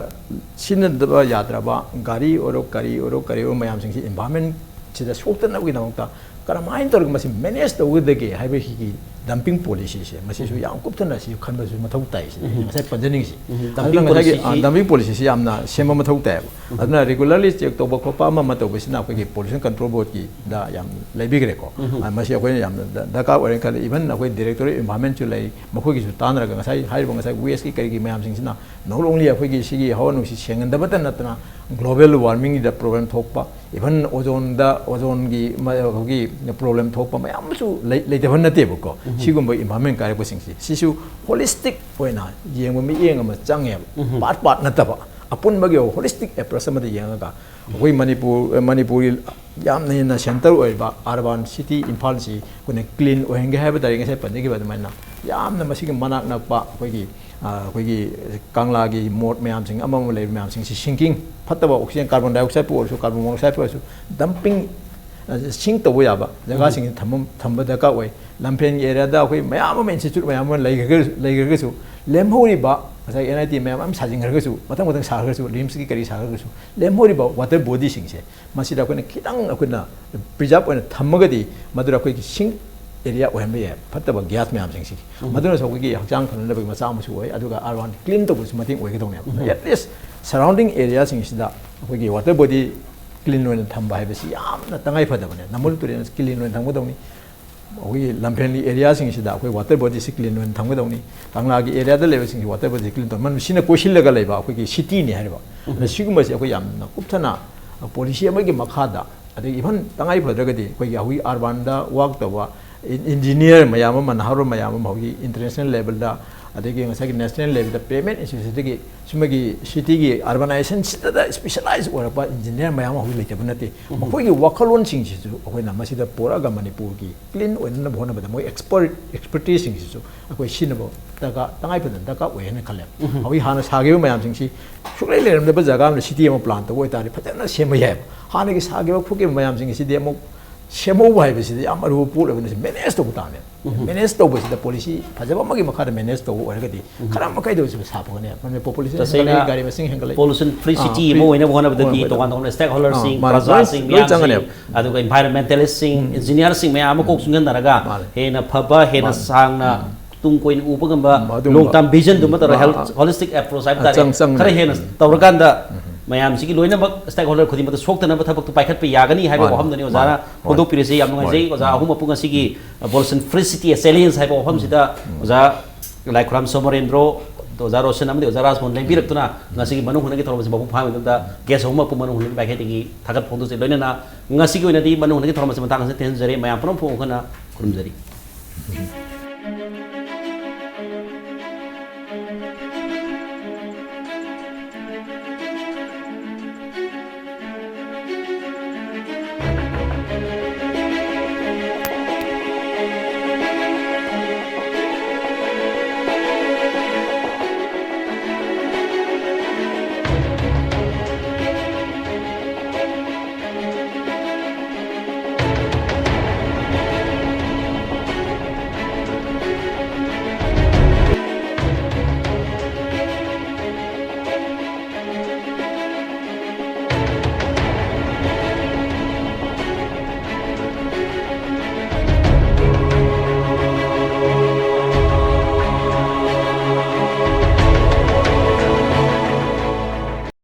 ꯁꯤꯖꯤꯟꯅꯗꯕ ꯌꯥꯗ꯭ꯔꯕ, ꯒꯥꯔꯤ ꯑꯣꯏꯔꯣ, ꯀꯔꯤ ꯑꯣꯏꯔꯣ, ꯀꯔꯤ ꯑꯣꯏꯔꯣ, ꯃꯌꯥꯝꯁꯤꯡꯁꯤ ꯏꯟꯚꯥꯏꯔꯣꯟꯃꯦꯟꯁꯤꯗ ꯁꯣꯛꯇꯅꯕꯒꯤꯗꯃꯛꯇ ꯀꯔꯝꯍꯥꯏꯅ ꯇꯧꯔꯒ ꯃꯁꯤ ꯃꯦꯅꯦꯖ ꯇꯧꯒꯗꯒꯦ ꯍꯥꯏꯕ ꯁꯤꯒꯤ ꯗꯝꯄꯤꯡ ꯄꯣꯂꯤꯁꯤꯁꯦ, ꯃꯁꯤꯁꯨ ꯌꯥꯝ ꯀꯨꯞꯊꯅ ꯁꯤ ꯈꯟꯕꯁꯨ ꯃꯊꯧ ꯇꯥꯏ꯫ ꯁꯤ ꯉꯁꯥꯏ ꯄꯟꯖꯅꯤꯡꯉꯤꯁꯤ꯫ ꯎꯝ, ꯑꯗꯨꯅ dumping ꯉꯁꯥꯏꯒꯤ, policy ꯑ, dumping policyꯁꯤ ꯌꯥꯝꯅ ꯁꯦꯝꯕ ꯃꯊꯧ ꯇꯥꯏꯌꯦꯕ꯫ ꯑꯗꯨꯅ regularly check ꯇꯧꯕ ꯈꯣꯠꯄ ꯑꯃ ꯑꯃ ꯇꯧꯕꯁꯤꯅ ꯑꯩꯈꯣꯏꯒꯤ pollution control boardꯀꯤꯗ ꯌꯥꯝ ꯂꯩꯕꯤꯈ꯭ꯔꯦꯀꯣ꯫ ꯑ, ꯃꯁꯤ ꯑꯩꯈꯣꯏꯅ ꯌꯥꯝꯅ ꯗ-, ꯗꯔꯀꯥꯔ ꯑꯣꯏꯔꯦꯅ ꯈꯜꯂꯤ꯫ Even ꯑꯩꯈꯣꯏ Directorate of Environmentꯁꯨ ꯂꯩ, ꯃꯈꯣꯏꯒꯤꯁꯨ ꯇꯥꯟꯅꯔꯒ ꯉꯁꯥꯏ ꯍꯥꯏꯔꯤꯕ ꯉꯁꯥꯏ wasteꯀꯤ ꯀꯔꯤꯒꯤ ꯃꯌꯥꯝꯁꯤꯡꯁꯤꯅ not only ꯑꯩꯈꯣꯏꯒꯤ ꯁꯤꯒꯤ ꯍꯋꯥ ꯅꯨꯡꯁꯤꯠ ꯁꯦꯡꯍꯟꯗꯕꯇ ꯅꯠꯇꯅ global warmingꯒꯤꯗ problem ꯊꯣꯛꯄ, even ozoneꯗ, ozoneꯒꯤ ꯃ-, ꯑꯩꯈꯣꯏꯒꯤ problem ꯊꯣꯛꯄ ꯃꯌꯥꯝ ꯑꯃꯁꯨ ꯂꯩ-, ꯂꯩꯇꯕ ꯅꯠꯇꯦꯕꯀꯣ꯫ ꯁꯤꯒꯨꯝꯕ environment ꯀꯥꯏꯔꯛꯄꯁꯤꯡꯁꯤ, ꯁꯤꯁꯨ holistic ꯑꯣꯏꯅ ꯌꯦꯡꯕ ꯃꯤꯠꯌꯦꯡ ꯑꯃ ꯆꯪꯉꯦꯕ꯫ Part part ꯅꯠꯇꯕ, ꯑꯄꯨꯟꯕꯒꯤ ꯑꯣꯏꯕ holistic approach ꯑꯃꯗ ꯌꯦꯡꯉꯒ ꯑꯩꯈꯣꯏ ꯃꯅꯤꯄꯨꯔ, ꯃꯅꯤꯄꯨꯔꯒꯤ ꯌꯥꯝꯅ ꯍꯦꯟꯅ centre ꯑꯣꯏꯔꯤꯕ urban city ꯏꯝꯐꯥꯜꯁꯤ ꯑꯩꯈꯣꯏꯅ clean ꯑꯣꯏꯍꯟꯒꯦ ꯍꯥꯏꯕ ꯇꯥꯔꯗꯤ, ꯉꯁꯥꯏ ꯄꯟꯖꯈꯤꯕ ꯑꯗꯨꯃꯥꯏꯅ ꯌꯥꯝꯅ ꯃꯁꯤꯒꯤ ꯃꯅꯥꯛ ꯅꯛꯄ ꯑꯩꯈꯣꯏꯒꯤ, ꯑ, ꯑꯩꯈꯣꯏꯒꯤ ꯀꯪꯂꯥꯒꯤ ꯃꯣꯠ ꯃꯌꯥꯝꯁꯤꯡ, ꯑꯃ ꯑꯃ ꯂꯩꯕ ꯃꯌꯥꯝꯁꯤꯡꯁꯤ sinking, ꯐꯠꯇꯕ oxygen, carbon dioxideꯄꯨ ꯑꯣꯏꯔꯁꯨ, carbon monoxideꯄꯨ ꯑꯣꯏꯔꯁꯨ, dumping, ꯑ, sink ꯇꯧꯕ ꯌꯥꯕ ꯖꯒꯥꯁꯤꯡꯁꯤ ꯊꯝꯕ, ꯊꯝꯕ ꯗꯔꯀꯥꯔ ꯑꯣꯏ꯫ ꯂꯝꯐꯦꯜꯒꯤ areaꯗ ꯑꯩꯈꯣꯏ ꯃꯌꯥꯝ ꯑꯃ institute ꯃꯌꯥꯝ ꯑꯃ ꯂꯩꯈ꯭ꯔꯒ-, ꯂꯩꯈ꯭ꯔꯒꯁꯨ, ꯂꯦꯝꯍꯧꯔꯤꯕ ꯉꯁꯥꯏ NIT ꯃꯌꯥꯝ ꯑꯃ ꯁꯥꯖꯤꯟꯈ꯭ꯔꯒꯁꯨ, ꯃꯊꯪ ꯃꯊꯪ ꯁꯥꯈ꯭ꯔꯒꯁꯨ, RIMSꯀꯤ ꯀꯔꯤ ꯁꯥꯈ꯭ꯔꯒꯁꯨ, ꯂꯦꯝꯍꯧꯔꯤꯕ water bodyꯁꯤꯡꯁꯦ ꯃꯁꯤꯗ ꯑꯩꯈꯣꯏꯅ ꯈꯤꯇꯪ ꯑꯩꯈꯣꯏꯅ preserve ꯑꯣꯏꯅ ꯊꯝꯃꯒꯗꯤ, ꯃꯗꯨꯗ ꯑꯩꯈꯣꯏꯒꯤ sink area ꯑꯣꯏꯍꯟꯕ ꯌꯥꯏ, ꯐꯠꯇꯕ gas ꯃꯌꯥꯝꯁꯤꯡꯁꯤ꯫ ꯃꯗꯨꯅꯁꯨ ꯑꯩꯈꯣꯏꯒꯤ ꯍꯛꯆꯥꯡ ꯐꯅꯅꯕꯒꯤ ꯃꯆꯥꯛ ꯑꯃꯁꯨ ꯑꯣꯏ, ꯑꯗꯨꯒ urban clean ꯇꯧꯕꯁꯨ ꯃꯇꯦꯡ ꯑꯣꯏꯒꯗꯧꯅꯦꯕ꯫ At least surrounding areaꯁꯤꯡꯁꯤꯗ ꯑꯩꯈꯣꯏꯒꯤ water body clean ꯑꯣꯏꯅ ꯊꯝꯕ ꯍꯥꯏꯕꯁꯤ ꯌꯥꯝꯅ ꯇꯉꯥꯏ ꯐꯗꯕꯅꯦ꯫ ꯅꯝꯕꯨꯜ ꯇꯨꯔꯦꯜ clean ꯑꯣꯏꯅ ꯊꯝꯒꯗꯧꯅꯤ꯫ ꯑꯩꯈꯣꯏꯒꯤ ꯂꯝꯐꯦꯜꯒꯤ areaꯁꯤꯡꯁꯤꯗ ꯑꯩꯈꯣꯏ water bodyꯁꯤ clean ꯑꯣꯏꯅ ꯊꯝꯒꯗꯧꯅꯤ꯫ ꯀꯪꯂꯥꯒꯤ areaꯗ ꯂꯩꯕꯁꯤꯡꯒꯤ water bodyꯁꯤ clean ꯇꯧ-, ꯃꯔꯝꯗꯤ ꯁꯤꯅ ꯀꯣꯏꯁꯤꯜꯂꯒ ꯂꯩꯕ ꯑꯩꯈꯣꯏꯒꯤ cityꯅꯤ ꯍꯥꯏꯔꯤꯕ꯫ ꯑꯗꯨꯅ ꯁꯤꯒꯨꯝꯕꯁꯤ ꯑꯩꯈꯣꯏ ꯌꯥꯝꯅ ꯀꯨꯞꯊꯅ policy ꯑꯃꯒꯤ ꯃꯈꯥꯗ, ꯑꯗꯒꯤ even ꯇꯉꯥꯏ ꯐꯗ꯭ꯔꯒꯗꯤ ꯑꯩꯈꯣꯏꯒꯤ ꯍꯧꯖꯤꯛ urbanꯗ work ꯇꯧꯕ ꯏꯟ-, engineer ꯃꯌꯥꯝ ꯑꯃ, ꯅꯍꯥꯔꯣꯜ ꯃꯌꯥꯝ ꯑꯃ ꯍꯧꯖꯤꯛ international levelꯗ ꯑꯗꯒꯤ ꯉꯁꯥꯏꯒꯤ ꯅꯦꯁꯅꯦꯜ ꯂꯦꯚꯦꯜꯗ ꯄꯦꯃꯦꯟ ꯏꯟꯁꯇꯤꯇ꯭ꯌꯨꯁꯟꯗꯒꯤ ꯁꯨꯝꯕꯒꯤ ꯁꯤꯇꯤꯒꯤ ꯑꯔꯕꯅꯥꯏꯖꯦꯁꯟꯁꯤꯗꯗ ꯁ꯭ꯄꯦꯁꯤꯌꯦꯂꯥꯏꯖ ꯑꯣꯏꯔꯛꯄ ꯏꯟꯖꯤꯅꯤꯌꯥꯔ ꯃꯌꯥꯝ ꯑꯃ ꯍꯧꯖꯤꯛ ꯂꯩꯇꯕ ꯅꯠꯇꯦ꯫ ꯃꯈꯣꯏꯒꯤ ꯋꯥꯈꯜꯂꯣꯟꯁꯤꯡꯁꯤꯁꯨ ꯑꯩꯈꯣꯏꯅ ꯃꯁꯤꯗ ꯄꯨꯔꯛꯑꯒ ꯃꯅꯤꯄꯨꯔꯒꯤ ꯀ꯭ꯂꯤꯟ ꯑꯣꯏꯅꯅꯕ ꯍꯣꯠꯅꯕꯗ ꯃꯣꯏ ꯑꯦꯛꯁꯄꯔꯠ ꯑꯦꯛꯁꯄꯔꯇꯤꯁꯁꯤꯡꯁꯤꯁꯨ ꯑꯩꯈꯣꯏ ꯁꯤꯖꯤꯟꯅꯕ ꯗꯔꯀꯥꯔ, ꯇꯉꯥꯏ ꯐꯗꯅ ꯗꯔꯀꯥꯔ ꯑꯣꯏ ꯍꯥꯏꯅ ꯈꯜꯂꯦ꯫ ꯍꯧꯖꯤꯛ ꯍꯥꯟꯅ ꯁꯥꯈꯤꯕ ꯃꯌꯥꯝꯁꯤꯡꯁꯤ ꯁꯨꯛꯂꯩ ꯂꯩꯔꯝꯗꯕ ꯖꯒꯥ ꯑꯃꯗ ꯁꯤꯇꯤ ꯑꯃ ꯄ꯭ꯂꯥꯟ ꯇꯧꯕ ꯑꯣꯏꯇꯥꯔꯗꯤ ꯐꯖꯅ ꯁꯦꯝꯕ ꯌꯥꯏꯕ꯫ ꯍꯥꯟꯅꯒꯤ ꯁꯥꯈꯤꯕ ꯈꯣꯠꯈꯤꯕ ꯃꯌꯥꯝꯁꯤꯡ ꯑꯁꯤꯗꯤ ꯑꯃꯨꯛ ꯁꯦꯝꯍꯧꯕ ꯍꯥꯏꯕꯁꯤꯗꯤ ꯌꯥꯝ ꯑꯔꯨꯕ ꯄꯣꯠ ꯑꯣꯏꯕꯅ ꯁꯤ ꯃꯦꯅꯦꯖ ꯇꯧꯕ ꯇꯥꯕꯅꯦ꯫ ꯃꯦꯅꯦꯖ ꯇꯧꯕꯁꯤꯗ ꯄꯣꯂꯤꯁꯤ ꯐꯖꯕ ꯑꯃꯒꯤ ꯃꯈꯥꯗ ꯃꯦꯅꯦꯖ ꯇꯧꯕ ꯑꯣꯏꯔꯒꯗꯤ ꯈꯔ ꯃꯈꯩꯗ ꯑꯣꯏꯔꯁꯨ ꯄꯩꯁꯥ ꯐꯪꯒꯅꯤ꯫ ꯃꯅꯤꯄꯨꯔ ꯄꯣꯄꯨꯂꯦꯁꯟ ꯇꯁꯦꯡꯅ ꯍꯦꯟꯒꯠꯂꯛꯏ, ꯒꯥꯔꯤ ꯃꯁꯤꯡ ꯍꯦꯟꯒꯠꯂꯛꯏ꯫ ꯄꯣꯂꯨꯁꯟ ꯐ꯭ꯔꯤ ꯑꯥ, ꯁꯤꯇꯤ ꯐ꯭ꯔꯤ ꯑꯃ ꯑꯣꯏꯅꯕ ꯍꯣꯠꯅꯕꯗꯗꯤ ꯑꯣꯏꯅꯕ ꯇꯣꯉꯥꯟ ꯇꯣꯉꯥꯟꯕ ꯁ꯭ꯇꯦꯛ ꯍꯣꯜꯗꯔꯁꯤꯡ, ꯑꯥ, ꯃꯥꯅꯦ, ꯂꯣꯏ, ꯄ꯭ꯔꯖꯥꯁꯤꯡ, ꯂꯣꯏ ꯆꯪꯒꯅꯦꯕ꯫ ꯃꯤꯌꯥꯝꯁꯤꯡ, ꯑꯗꯨꯒ ꯏꯟꯚꯥꯏꯔꯣꯟꯃꯦꯟꯇꯦꯂꯤꯁꯁꯤꯡ, ꯏꯟꯖꯤꯅꯤꯌꯥꯔꯁꯤꯡ ꯃꯌꯥꯝ ꯑꯃ ꯀꯣꯛ ꯆꯨꯡꯁꯤꯟꯅꯔꯒ ꯃꯥꯅꯦ꯫ ꯍꯦꯟꯅ ꯐꯕ, ꯍꯦꯟꯅ ꯃꯥꯅꯦ꯫ ꯁꯥꯡꯅ ꯇꯨꯡ ꯀꯣꯏꯅ ꯎꯕ ꯉꯝꯕ, ꯎꯝ, ꯑꯗꯨꯒꯨꯝꯕ꯫ ꯂꯣꯡ ꯇꯔꯝ ꯚꯤꯖꯟꯗꯨꯃ ꯇꯧꯔꯒ ꯑꯥ, ꯍꯦꯜꯊ, ꯑꯥ꯫ ꯍꯣꯂꯤꯁꯇꯤꯛ ꯑꯦꯄ꯭ꯔꯣꯆ ꯍꯥꯏꯕ ꯑꯥ, ꯇꯥꯔꯦ꯫ ꯆꯪ-, ꯆꯪ-, ꯈꯔ ꯍꯦꯟꯅ ꯇꯧꯔꯀꯥꯟꯗ ꯃꯌꯥꯝꯁꯤꯒꯤ ꯂꯣꯏꯅꯃꯛ ꯁ꯭ꯇꯦꯛ ꯍꯣꯜꯗꯔ ꯈꯨꯗꯤꯡꯃꯛꯇ ꯁꯣꯛꯇꯅꯕ ꯊꯕꯛꯇꯨ ꯄꯥꯏꯈꯠꯄ ꯌꯥꯒꯅꯤ ꯍꯥꯏꯕ ꯃꯥꯅꯦ, ꯋꯥꯐꯝꯗꯨꯅꯤ ꯑꯣꯖꯥꯅ ꯃꯥꯅꯦ, ꯍꯣꯏ꯫ ꯐꯣꯡꯗꯣꯛꯄꯤꯔꯤꯁꯤ꯫ ꯌꯥꯝ ꯅꯨꯡꯉꯥꯏꯖꯩ꯫ ꯍꯣꯏ꯫ ꯑꯣꯖꯥ ꯑꯍꯨꯝ ꯃꯄꯨꯡ ꯑꯁꯤꯒꯤ ꯄꯣꯂꯨꯁꯟ ꯐ꯭ꯔꯤ ꯁꯤꯇꯤ ꯆꯦꯂꯦꯟꯖ ꯍꯥꯏꯕ ꯋꯥꯐꯝꯁꯤꯗ ꯑꯣꯖꯥ ꯂꯥꯏꯈꯨꯔꯥꯝ ꯁꯣꯃꯣꯔꯦꯟꯗ꯭ꯔꯣ, ꯑꯣꯖꯥ ꯔꯣꯁꯟ ꯑꯃꯗꯤ ꯑꯣꯖꯥ ꯔꯥꯖꯃꯣꯍꯟ ꯂꯦꯡꯕꯤꯔꯛꯇꯨꯅ ꯉꯁꯤꯒꯤ ꯃꯅꯨꯡ ꯍꯨꯠꯅꯒꯤ ꯊꯧꯔꯝ ꯑꯁꯤ ꯃꯄꯨꯡ ꯐꯥꯍꯟꯕꯗ ꯒꯦꯁ ꯑꯍꯨꯝ ꯃꯄꯨꯡ ꯃꯅꯨꯡ ꯍꯨꯠꯅꯒꯤ ꯃꯥꯏꯀꯩꯗꯒꯤ ꯊꯥꯒꯠ ꯐꯣꯡꯗꯣꯛꯆꯩ꯫ ꯂꯣꯏꯅꯅ ꯉꯁꯤꯒꯤ ꯑꯣꯏꯅꯗꯤ ꯃꯅꯨꯡ ꯍꯨꯠꯅꯒꯤ ꯊꯧꯔꯝ ꯑꯁꯤ ꯃꯇꯥꯡ ꯑꯁꯤꯗ ꯇꯦꯟꯖꯔꯦ꯫ ꯃꯌꯥꯝ ꯄꯨꯝꯅꯃꯛꯄꯨ ꯑꯃꯨꯛ ꯍꯟꯅ ꯈꯨꯔꯨꯝꯖꯔꯤ꯫